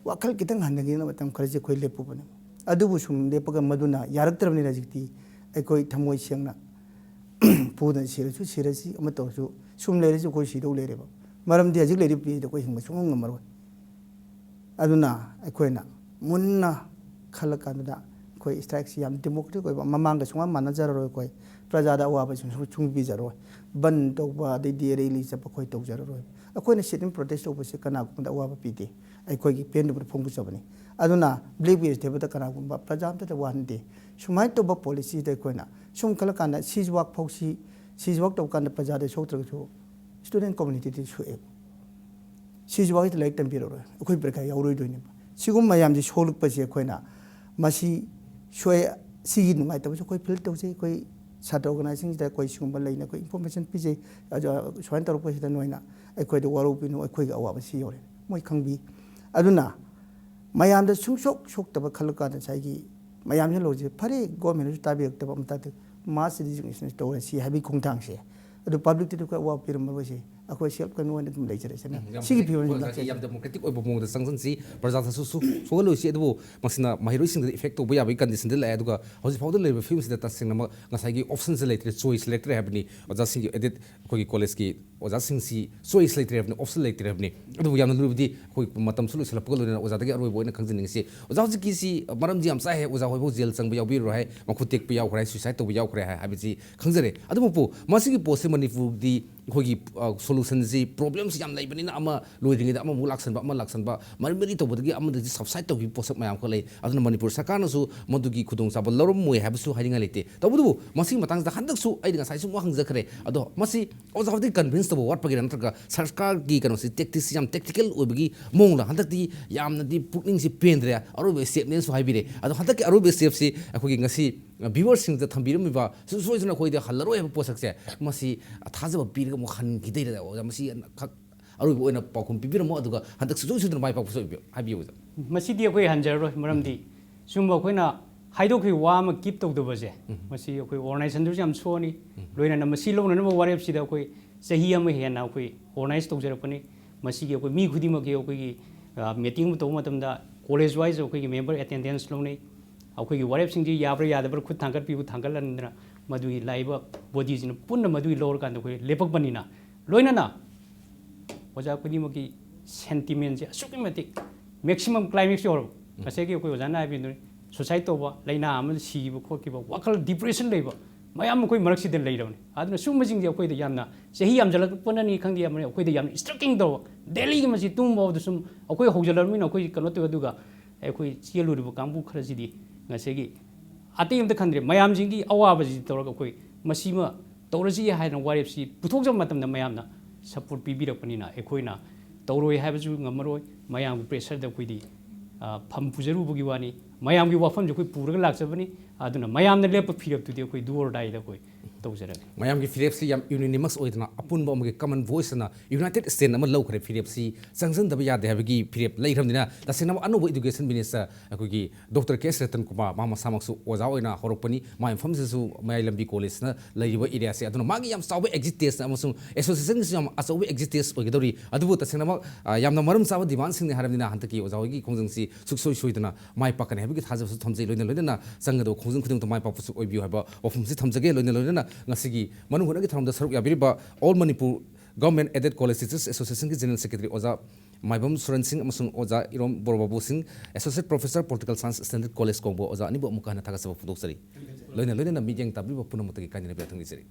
ꯋꯥꯈꯜ ꯈꯤꯇꯪ ꯍꯟꯊꯒꯦꯅ ꯃꯇꯝ ꯈꯔꯁꯤ ꯑꯩꯈꯣꯏ ꯂꯦꯞꯄꯨꯕꯅꯦ꯫ ꯑꯗꯨꯕꯨ ꯁꯨꯝ ꯂꯦꯞꯄꯒ ꯃꯗꯨꯅ ꯌꯥꯔꯛꯇ꯭ꯔꯕꯅꯤꯅ ꯍꯧꯖꯤꯛꯇꯤ ꯑꯩꯈꯣꯏ ꯊꯃꯣꯏ ꯁꯦꯡꯅ ꯐꯨꯗꯅ ꯁꯤꯔꯁꯨ ꯁꯤꯔꯁꯤ, ꯑꯃ ꯇꯧꯔꯁꯨ ꯁꯨꯝ ꯂꯩꯔꯁꯨ ꯑꯩꯈꯣꯏ ꯁꯤꯗꯧ ꯂꯩꯔꯦꯕ꯫ ꯃꯔꯝꯗꯤ ꯍꯧꯖꯤꯛ ꯂꯩꯔꯤꯕ ꯄꯤꯔꯤꯗ ꯑꯩꯈꯣꯏ ꯍꯤꯡꯕ ꯁꯨꯡꯉꯝ ꯉꯝꯃꯔꯣꯏ꯫ ꯑꯗꯨꯅ ꯑꯩꯈꯣꯏꯅ ꯃꯨꯟꯅ ꯈꯜꯂꯀꯥꯟꯗꯨꯗ ꯑꯩꯈꯣꯏ ꯁ꯭ꯇ꯭ꯔꯥꯏꯛꯁꯤ ꯌꯥꯝ ꯗꯦꯃꯣꯀ꯭ꯔꯦꯇꯤꯛ ꯑꯣꯏꯕ, ꯃꯃꯥꯡꯒ ꯁꯨꯡꯃꯥꯟ ꯃꯥꯟꯅꯖꯔꯔꯣꯏ꯫ ꯑꯩꯈꯣꯏ ꯄ꯭ꯔꯖꯥꯗ ꯑꯋꯥꯕ ꯁꯨꯡ-, ꯁꯨꯡ-, ꯁꯨꯡ ꯄꯤꯖꯔꯔꯣꯏ꯫ ꯕꯟ ꯇꯧꯕ, ꯑꯗꯩꯗꯤ ꯔꯦꯂꯤ ꯆꯠꯄ ꯑꯩꯈꯣꯏ ꯇꯧꯖꯔꯔꯣꯏ꯫ ꯑꯩꯈꯣꯏꯅ ꯁꯤꯠ ꯏꯟ ꯄ꯭ꯔꯣꯇꯦꯁ ꯇꯧꯕꯁꯤ ꯀꯅꯥꯒꯨꯝꯕꯗ ꯑꯋꯥꯕ ꯄꯤꯗꯦ꯫ ꯑꯩꯈꯣꯏꯒꯤ ꯄꯦꯟꯗꯕꯗ ꯐꯣꯡꯗꯣꯛꯆꯕꯅꯤ꯫ ꯑꯗꯨꯅ ꯕ꯭ꯂꯦꯛ ꯕꯦꯖ ꯇꯦꯕꯜꯗ ꯀꯅꯥꯒꯨꯝꯕ ꯄ꯭ꯔꯖꯥ ꯑꯝꯇꯗ ꯋꯥꯍꯟꯗꯦ꯫ ꯁꯨꯃꯥꯏꯅ ꯇꯧꯕ ꯄꯣꯂꯤꯁꯤꯗ ꯑꯩꯈꯣꯏꯅ ꯁꯨꯝ ꯈꯜꯂꯀꯥꯟꯗ ꯁꯤꯖꯋꯥꯛ ꯐꯥꯎꯁꯤ, ꯁꯤꯖꯋꯥꯛ ꯇꯧꯕ ꯀꯥꯟꯗ ꯄ꯭ꯔꯖꯥꯗ ꯁꯣꯛꯇ꯭ꯔꯒꯁꯨ ꯁ꯭ꯇꯨꯗꯦꯟ ꯀꯝꯃꯨꯅꯤꯇꯤꯗꯤ ꯁꯣꯛꯑꯦꯕ꯫ ꯁꯤꯖꯋꯥꯛꯁꯤꯗ ꯂꯥꯏꯔꯤꯛ ꯇꯝꯕꯤꯔꯔꯣꯏ, ꯑꯩꯈꯣꯏ ꯄꯔꯤꯈꯥ ꯌꯥꯎꯔꯣꯏꯗꯣꯏꯅꯦꯕ꯫ ꯁꯤꯒꯨꯝꯕ ꯃꯌꯥꯝꯁꯤ ꯁꯣꯛꯂꯛꯄꯁꯦ ꯑꯩꯈꯣꯏꯅ ꯃꯁꯤ ꯁꯣꯏ-, ꯁꯤꯒꯤ ꯅꯨꯡꯉꯥꯏꯇꯕꯁꯨ ꯑꯩꯈꯣꯏ ꯐꯤꯜ ꯇꯧꯖꯩ꯫ ꯑꯩꯈꯣꯏ ꯁꯥꯇ꯭ꯔ ꯑꯣꯔꯒꯅꯥꯏꯖꯦꯁꯟꯁꯤꯗ ꯑꯩꯈꯣꯏ ꯁꯤꯒꯨꯝꯕ ꯂꯩꯅ ꯑꯩꯈꯣꯏ ꯏꯟꯐꯣꯔꯃꯦꯁꯟ ꯄꯤꯖꯩ꯫ ꯑꯗꯣ ꯁꯨꯃꯥꯏꯅ ꯇꯧꯔꯛꯄꯁꯤꯗ ꯅꯣꯏꯅ ꯑꯩꯈꯣꯏꯗ ꯋꯥꯔꯧꯕꯤꯅꯨ, ꯑꯩꯈꯣꯏꯒꯤ ꯑꯋꯥꯕ ꯁꯤ ꯌꯧꯔꯦ꯫ ꯃꯣꯏ ꯈꯪꯕꯤ꯫ ꯑꯗꯨꯅ ꯃꯌꯥꯝꯗ ꯁꯨꯡꯁꯣꯛ ꯁꯣꯛꯇꯕ ꯈꯜꯂꯀꯥꯟꯗ ꯉꯁꯥꯏꯒꯤ ꯃꯌꯥꯝꯁꯤꯅ ꯂꯧꯔꯤꯁꯦ, ꯐꯔꯦ, ꯒꯣꯔꯃꯦꯟꯅꯁꯨ ꯇꯥꯕꯤꯔꯛꯇꯕ ꯑꯃ ꯇꯥꯗꯦ, ꯃꯥꯁ ꯔꯤꯖꯤꯒꯅꯦꯁꯟ ꯇꯧꯔꯁꯤ ꯍꯥꯏꯕꯒꯤ ꯈꯣꯡꯊꯥꯡꯁꯦ꯫ ꯑꯗꯨ ꯄꯕ꯭ꯂꯤꯛꯇꯗꯤ ꯑꯩꯈꯣꯏ ꯑꯋꯥꯕ ꯄꯤꯔꯝꯃꯔꯣꯏꯁꯦ, ꯑꯩꯈꯣꯏ ꯁꯦꯜꯐ ꯀꯩꯅꯣ ꯑꯣꯏꯅ ꯑꯗꯨꯝ ꯂꯩꯖꯔꯁꯤꯅꯦ꯫ ꯎꯝ, ꯌꯥꯝ ꯁꯤꯒꯤ ꯐꯖꯩ꯫ ꯐꯤꯕꯝꯁꯤꯗ ꯑꯣꯖꯥꯒꯤ ꯂꯥꯛꯆꯔꯤ꯫ ꯌꯥꯝ ꯗꯦꯃꯣꯀ꯭ꯔꯦꯇꯤꯛ ꯑꯣꯏꯕ ꯃꯑꯣꯡꯗ ꯆꯪꯁꯤꯟꯁꯤ, ꯄ꯭ꯔꯖꯥꯗꯁꯨ ꯁꯨ-, ꯁꯣꯛꯍꯜꯂꯣꯏꯁꯤ꯫ ꯑꯗꯨꯕꯨ ꯃꯁꯤꯅ ꯃꯍꯩꯔꯣꯏꯁꯤꯡꯗ ꯏꯐꯦꯛ ꯇꯧꯕ ꯌꯥꯕꯒꯤ ꯀꯟꯗꯤꯁꯟꯗ ꯂꯥꯛꯑꯦ꯫ ꯑꯗꯨꯒ ꯍꯧꯖꯤꯛ ꯐꯥꯎꯗ ꯂꯩꯔꯤꯕ ꯐꯤꯕꯝꯁꯤꯗ ꯇꯁꯦꯡꯅꯃꯛ ꯉꯁꯥꯏꯒꯤ ꯑꯣꯞꯁꯟꯁꯦ ꯂꯩꯇ꯭ꯔꯦ, ꯆꯣꯏꯁ ꯂꯩꯇ꯭ꯔꯦ ꯍꯥꯏꯕꯅꯤ꯫ ꯑꯣꯖꯥꯁꯤꯡꯒꯤ ꯑꯦꯗꯦꯠ ꯑꯩꯈꯣꯏꯒꯤ ꯀꯣꯂꯦꯖꯀꯤ ꯑꯣꯖꯥꯁꯤꯡꯁꯤ ꯆꯣꯏꯁ ꯂꯩꯇ꯭ꯔꯦ ꯍꯥꯏꯕꯅꯤ, ꯑꯣꯞꯁꯟ ꯂꯩꯇ꯭ꯔꯦ ꯍꯥꯏꯕꯅꯤ꯫ ꯑꯗꯨꯕꯨ ꯌꯥꯝꯅ ꯂꯨꯔꯕꯗꯤ ꯑꯩꯈꯣꯏ ꯃꯇꯝꯁꯨ ꯂꯣꯏꯁꯤꯜꯂꯛꯄꯒ ꯂꯣꯏꯅꯅ ꯑꯣꯖꯥꯗꯒꯤ ꯑꯔꯣꯏꯕ ꯑꯣꯏꯅ ꯈꯪꯖꯅꯤꯡꯉꯤꯁꯤ, ꯑꯣꯖꯥ ꯍꯧꯖꯤꯛꯀꯤꯁꯤ ꯃꯔꯝꯗꯤ ꯌꯥꯝ ꯆꯥꯏ ꯍꯥꯏ, ꯑꯣꯖꯥ ꯍꯣꯏꯐꯥꯎ ꯖꯦꯜ ꯆꯪꯕ ꯌꯥꯎꯕꯤꯔꯨꯔꯣ ꯍꯥꯏ, ꯃꯈꯨꯠ ꯇꯦꯛꯄ ꯌꯥꯎꯈ꯭ꯔꯦ ꯍꯥꯏ, ꯁꯨꯏꯁꯥꯏꯠ ꯇꯧꯕ ꯌꯥꯎꯈ꯭ꯔꯦ ꯍꯥꯏ ꯍꯥꯏꯕꯁꯤ ꯈꯪꯖꯔꯦ꯫ ꯑꯗꯨꯃꯛꯄꯨ ꯃꯁꯤꯒꯤ ꯄꯣꯠꯁꯤ ꯃꯅꯤꯄꯨꯔꯗꯤ ꯑꯩꯈꯣꯏꯒꯤ, ꯑ, ꯁꯣꯂꯨꯁꯟꯁꯤ, ꯄ꯭ꯔꯣꯕ꯭ꯂꯦꯝꯁꯤ ꯌꯥꯝ ꯂꯩꯕꯅꯤꯅ ꯑꯃ ꯂꯣꯏꯗ꯭ꯔꯤꯉꯩꯗ ꯑꯃꯃꯨꯛ ꯂꯥꯛꯁꯟꯕ, ꯑꯃ ꯂꯥꯛꯁꯟꯕ, ꯃꯔꯤ ꯃꯔꯤ ꯇꯧꯕꯗꯒꯤ ꯑꯃꯗꯒꯤ ꯁꯕꯁꯥꯏꯠ ꯇꯧꯈꯤꯕ ꯄꯣꯠꯁꯛ ꯃꯌꯥꯝ ꯑꯃꯈꯛ ꯂꯩ꯫ ꯑꯗꯨꯅ ꯃꯅꯤꯄꯨꯔ ꯁꯔꯀꯥꯔꯅꯁꯨ ꯃꯗꯨꯒꯤ ꯈꯨꯗꯣꯡꯆꯥꯕ ꯂꯧꯔꯝꯃꯣꯏ ꯍꯥꯏꯕꯁꯨ ꯍꯥꯏꯅꯤꯡꯉꯥꯏ ꯂꯩꯇꯦ꯫ ꯇꯧꯕꯇꯕꯨ ꯃꯁꯤꯒꯤ ꯃꯇꯥꯡꯁꯤꯗ ꯍꯟꯗꯛꯁꯨ ꯑꯩꯅ ꯉꯁꯥꯏꯁꯨ ꯑꯃꯨꯛ ꯍꯪꯖꯈ꯭ꯔꯦ꯫ ꯑꯗꯣ ꯃꯁꯤ ꯑꯣꯖꯥ ꯍꯣꯏꯗꯤ ꯀꯟꯚꯤꯟꯁ ꯇꯧꯕ ꯋꯥꯠꯄꯒꯤꯔ ꯅꯠꯇ꯭ꯔꯒ ꯁꯔꯀꯥꯔꯒꯤ ꯀꯩꯅꯣꯁꯤ, ꯇꯦꯛꯇꯤꯛꯁꯤ ꯌꯥꯝ ꯇꯦꯛꯇꯤꯀꯦꯜ ꯑꯣꯏꯕꯒꯤ ꯃꯑꯣꯡꯗ ꯍꯟꯗꯛꯇꯤ ꯌꯥꯝꯅꯗꯤ ꯄꯨꯛꯅꯤꯡꯁꯤ ꯄꯦꯟꯗ꯭ꯔꯦ, ꯑꯔꯣꯏꯕ ꯁ꯭ꯇꯦꯞꯅꯦꯅꯁꯨ ꯍꯥꯏꯕꯤꯔꯦ꯫ ꯑꯗꯣ ꯍꯟꯗꯛꯀꯤ ꯑꯔꯣꯏꯕ ꯁ꯭ꯇꯦꯞꯁꯤ ꯑꯩꯈꯣꯏꯒꯤ ꯉꯁꯤ ꯚ꯭ꯌꯨꯋꯔꯁꯤꯡꯗ ꯊꯝꯕꯤꯔꯝꯃꯤꯕ ꯁꯨꯡꯁꯣꯏ ꯁꯣꯏꯗꯅ ꯑꯩꯈꯣꯏꯗ ꯍꯜꯂꯔꯣꯏ ꯍꯥꯏꯕ ꯄꯣꯠꯁꯛꯁꯦ, ꯃꯁꯤ ꯊꯥꯖꯕ ꯄꯤꯔꯒ ꯑꯃꯨꯛ ꯍꯟꯈꯤꯗꯣꯏꯔ? ꯑꯣꯖꯥ, ꯃꯁꯤ ꯈꯛ ꯑꯔꯣꯏꯕ ꯑꯣꯏꯅ ꯄꯥꯎꯈꯨꯝ ꯄꯤꯕꯤꯔꯝꯃꯣ, ꯑꯗꯨꯒ ꯍꯟꯗꯛ ꯁꯨꯡꯁꯣꯏ ꯁꯣꯏꯗꯅ ꯃꯥꯏ ꯄꯥꯛꯄꯁꯨ ꯑꯣꯏꯕꯤꯌꯨ꯫ ꯍꯥꯏꯕꯤꯌꯨ, ꯑꯣꯖꯥ꯫ ꯃꯁꯤꯗꯤ ꯑꯩꯈꯣꯏ ꯍꯟꯖꯔꯔꯣꯏ, ꯃꯔꯝꯗꯤ ꯁꯨꯝꯕ ꯑꯩꯈꯣꯏꯅ ꯍꯥꯏꯗꯣꯛꯈꯤꯕ ꯋꯥ ꯑꯃ ꯀꯤꯞ ꯇꯧꯗꯕꯁꯦ, ꯃꯁꯤ ꯑꯩꯈꯣꯏ ꯑꯣꯔꯒꯅꯥꯏꯖꯦꯁꯟꯗꯁꯨ ꯌꯥꯝ ꯁꯣꯛꯑꯅꯤ꯫ ꯂꯣꯏꯅꯅ ꯃꯁꯤ ꯂꯧꯅꯅꯕ ꯋꯥꯔꯦꯞꯁꯤꯗ ꯑꯩꯈꯣꯏ ꯆꯍꯤ ꯑꯃ ꯍꯦꯟꯅ ꯑꯩꯈꯣꯏ ꯑꯣꯔꯒꯅꯥꯏꯖ ꯇꯧꯖꯔꯛꯄꯅꯤ꯫ ꯃꯁꯤꯒꯤ ꯑꯩꯈꯣꯏ ꯃꯤ ꯈꯨꯗꯤꯡꯃꯛꯀꯤ ꯑꯩꯈꯣꯏꯒꯤ, ꯑ, ꯃꯤꯇꯤꯡ ꯑꯃ ꯇꯧꯕ ꯃꯇꯝꯗ ꯀꯣꯂꯦꯖ ꯋꯥꯏꯁ ꯑꯩꯈꯣꯏꯒꯤ ꯃꯦꯝꯕꯔ ꯑꯦꯇꯦꯟꯗꯦꯟꯁ ꯂꯧꯅꯩ꯫ ꯑꯩꯈꯣꯏꯒꯤ ꯋꯥꯔꯦꯞꯁꯤꯡꯁꯤ ꯌꯥꯕ꯭ꯔꯥ ꯌꯥꯗꯕ꯭ꯔꯥ ꯈꯨꯠ ꯊꯥꯡꯒꯠꯄꯤꯌꯨ ꯊꯥꯡꯒꯠꯍꯟꯗꯅ ꯃꯗꯨꯒꯤ ꯂꯥꯛꯏꯕ ꯕꯣꯗꯤꯁꯤꯅ ꯄꯨꯟꯅ ꯃꯗꯨꯒꯤ ꯂꯧꯔꯀꯥꯟꯗ ꯑꯩꯈꯣꯏ ꯂꯦꯞꯄꯛꯄꯅꯤꯅ, ꯂꯣꯏꯅꯅ ꯑꯣꯖꯥ ꯈꯨꯗꯤꯡꯃꯛꯀꯤ ꯁꯦꯟꯇꯤꯃꯦꯟꯁꯦ ꯑꯁꯨꯛꯀꯤ ꯃꯇꯤꯛ ꯃꯦꯛꯁꯤꯃꯝ ꯀ꯭ꯂꯥꯏꯃꯦꯛꯁ ꯌꯧꯔꯕ꯫ ꯉꯁꯥꯏꯒꯤ ꯑꯩꯈꯣꯏ ꯑꯣꯖꯥꯅ ꯍꯥꯏꯕꯤꯗꯨꯅꯤ, ꯁꯨꯁꯥꯏꯠ ꯇꯧꯕ, ꯂꯥꯏꯅꯥ ꯑꯃꯗ ꯁꯤꯈꯤꯕ ꯈꯣꯠꯈꯤꯕ, ꯋꯥꯈꯜ ꯗꯤꯄ꯭ꯔꯦꯁꯟ ꯂꯩꯕ ꯃꯌꯥꯝ ꯑꯩꯈꯣꯏ ꯃꯔꯛꯁꯤꯗ ꯂꯩꯔꯕꯅꯤ꯫ ꯑꯗꯨꯅ ꯁꯨꯝꯕꯁꯤꯡꯁꯦ ꯑꯩꯈꯣꯏꯗ ꯌꯥꯝꯅ, ꯆꯍꯤ ꯌꯥꯝꯖꯜꯂꯛꯄꯅꯅꯤ ꯈꯪꯗꯦ, ꯑꯃꯅꯤ, ꯑꯩꯈꯣꯏꯗ ꯌꯥꯝꯅ ꯏꯁꯇ꯭ꯔꯛꯀꯤꯡ ꯇꯧꯕ, ꯗꯦꯜꯂꯤꯒꯤ ꯃꯁꯤ ꯇꯨꯝꯕ ꯐꯥꯎꯗ ꯁꯨꯝ ꯑꯩꯈꯣꯏ ꯍꯧꯖꯜꯂꯕꯅꯤꯅ ꯑꯩꯈꯣꯏ ꯀꯩꯅꯣ ꯇꯧꯋꯦ꯫ ꯑꯗꯨꯒ ꯑꯩꯈꯣꯏ ꯆꯦꯜꯂꯨꯔꯤꯕ ꯀꯥꯡꯕꯨ ꯈꯔꯁꯤꯗꯤ ꯉꯁꯥꯏꯒꯤ ꯑꯇꯩ ꯑꯝꯇ ꯈꯟꯗ꯭ꯔꯦ, ꯃꯌꯥꯝꯁꯤꯡꯒꯤ ꯑꯋꯥꯕꯁꯤ ꯇꯧꯔꯒ ꯑꯩꯈꯣꯏ ꯃꯁꯤꯃ ꯇꯧꯔꯁꯤ ꯍꯥꯏꯅ ꯋꯥꯔꯦꯞꯁꯤ ꯄꯨꯊꯣꯛꯆꯕ ꯃꯇꯝꯗ ꯃꯌꯥꯝꯅ ꯁꯄꯣꯔꯠ ꯄꯤꯕꯤꯔꯛꯄꯅꯤꯅ ꯑꯩꯈꯣꯏꯅ ꯇꯧꯔꯣꯏ ꯍꯥꯏꯕꯁꯨ ꯉꯝꯃꯔꯣꯏ꯫ ꯃꯌꯥꯝꯒꯤ ꯄ꯭ꯔꯦꯁꯔꯗ ꯑꯩꯈꯣꯏꯗꯤ, ꯑ, ꯐꯝ ꯄꯨꯖꯔꯨꯕꯒꯤ ꯋꯥꯅꯤ꯫ ꯃꯌꯥꯝꯒꯤ ꯋꯥꯐꯝꯁꯦ ꯑꯩꯈꯣꯏ ꯄꯨꯔꯒ ꯂꯥꯛꯆꯕꯅꯤ꯫ ꯑꯗꯨꯅ ꯃꯌꯥꯝꯅ ꯂꯦꯞꯄ ꯐꯤꯔꯦꯞꯇꯨꯗꯤ ꯑꯩꯈꯣꯏ do or dieꯗ ꯑꯩꯈꯣꯏ ꯇꯧꯖꯔꯒꯦ꯫ ꯃꯌꯥꯝꯒꯤ ꯐꯤꯔꯦꯞꯁꯤ ꯌꯥꯝ unanimous ꯑꯣꯏꯗꯅ ꯑꯄꯨꯟꯕ ꯑꯃꯒꯤ common voice ꯑꯅ united stand ꯑꯃ ꯂꯧꯈ꯭ꯔꯦ꯫ ꯐꯤꯔꯦꯞꯁꯤ ꯆꯪꯁꯤꯟꯗꯕ ꯌꯥꯗꯦ ꯍꯥꯏꯕꯒꯤ ꯐꯤꯔꯦꯞ ꯂꯩꯈ꯭ꯔꯕꯅꯤꯅ ꯇꯁꯦꯡꯅꯃꯛ ꯑꯅꯧꯕ education minister ꯑꯩꯈꯣꯏꯒꯤ ꯗꯣꯛꯇꯔ ꯀꯦ ꯑꯦꯁ ꯔꯇꯟ ꯀꯨꯃꯥꯔ, ꯃꯥ ꯃꯁꯥꯃꯛꯁꯨ ꯑꯣꯖꯥ ꯑꯣꯏꯅ ꯍꯧꯔꯛꯄꯅꯤ꯫ ꯃꯥꯏ ꯃꯐꯝꯁꯤꯗꯁꯨ ꯃꯌꯥꯏ ꯂꯝꯕꯤ ꯀꯣꯂꯦꯖꯅ ꯂꯩꯔꯤꯕ areaꯁꯦ꯫ ꯑꯗꯨꯅ ꯃꯥꯒꯤ ꯌꯥꯝ ꯆꯥꯎꯕ exit test ꯑꯃꯁꯨꯡ associationꯒꯤꯁꯨ ꯌꯥꯝ ꯑꯆꯧꯕ exit test ꯑꯣꯏꯒꯗꯧꯔꯤ꯫ ꯑꯗꯨꯕꯨ ꯇꯁꯦꯡꯅꯃꯛ, ꯑ, ꯌꯥꯝꯅ ꯃꯔꯝ ꯆꯥꯕ demandꯁꯤꯡꯅꯤ ꯍꯥꯏꯔꯕꯅꯤꯅ ꯍꯟꯗꯛꯀꯤ ꯑꯣꯖꯥ ꯍꯣꯏꯒꯤ ꯈꯣꯡꯖꯪꯁꯤ ꯁꯨꯡꯁꯣꯏ ꯁꯣꯏꯗꯅ ꯃꯥꯏ ꯄꯥꯛꯀꯅꯤ ꯍꯥꯏꯕꯒꯤ ꯊꯥꯖꯕꯁꯨ ꯊꯝꯖꯩ꯫ ꯂꯣꯏꯅ ꯂꯣꯏꯅꯅ ꯆꯪꯒꯗꯕ ꯈꯣꯡꯖꯪ ꯈꯨꯗꯤꯡꯃꯛꯇ ꯃꯥꯏ ꯄꯥꯛꯄꯁꯨ ꯑꯣꯏꯕꯤꯌꯨ ꯍꯥꯏꯕ ꯋꯥꯐꯝꯁꯤ ꯊꯝꯖꯒꯦ꯫ ꯂꯣꯏꯅ ꯂꯣꯏꯅꯅ ꯉꯁꯤꯒꯤ ꯃꯅꯨꯡ ꯍꯨꯠꯅꯒꯤ ꯊꯧꯔꯝꯗ ꯁꯔꯨꯛ ꯌꯥꯕꯤꯔꯤꯕ All Manipur Government Aided College Teachers Associationꯒꯤ General Secretary ꯑꯣꯖꯥ ꯃꯥꯏꯕꯝ ꯁꯨꯔꯟ ꯁꯤꯡ ꯑꯃꯁꯨꯡ ꯑꯣꯖꯥ ꯏꯔꯣꯝ ꯕꯣꯔꯕꯥꯕꯨ ꯁꯤꯡ, Associate Professor, Political Science, Standard College ꯀꯣꯡꯕ ꯑꯣꯖꯥ ꯑꯅꯤꯕꯨ ꯑꯃꯨꯛꯀ ꯍꯟꯅ ꯊꯥꯒꯠꯆꯕ ꯐꯣꯡꯗꯣꯛꯆꯔꯤ꯫ ꯂꯣꯏꯅ ꯂꯣꯏꯅꯅ ꯃꯤꯠꯌꯦꯡ ꯇꯥꯕꯤꯕ ꯄꯨꯝꯅꯃꯛꯇꯒꯤ ꯀꯥꯏꯅꯅꯕ ꯌꯥꯊꯪ ꯅꯤꯖꯔꯤ꯫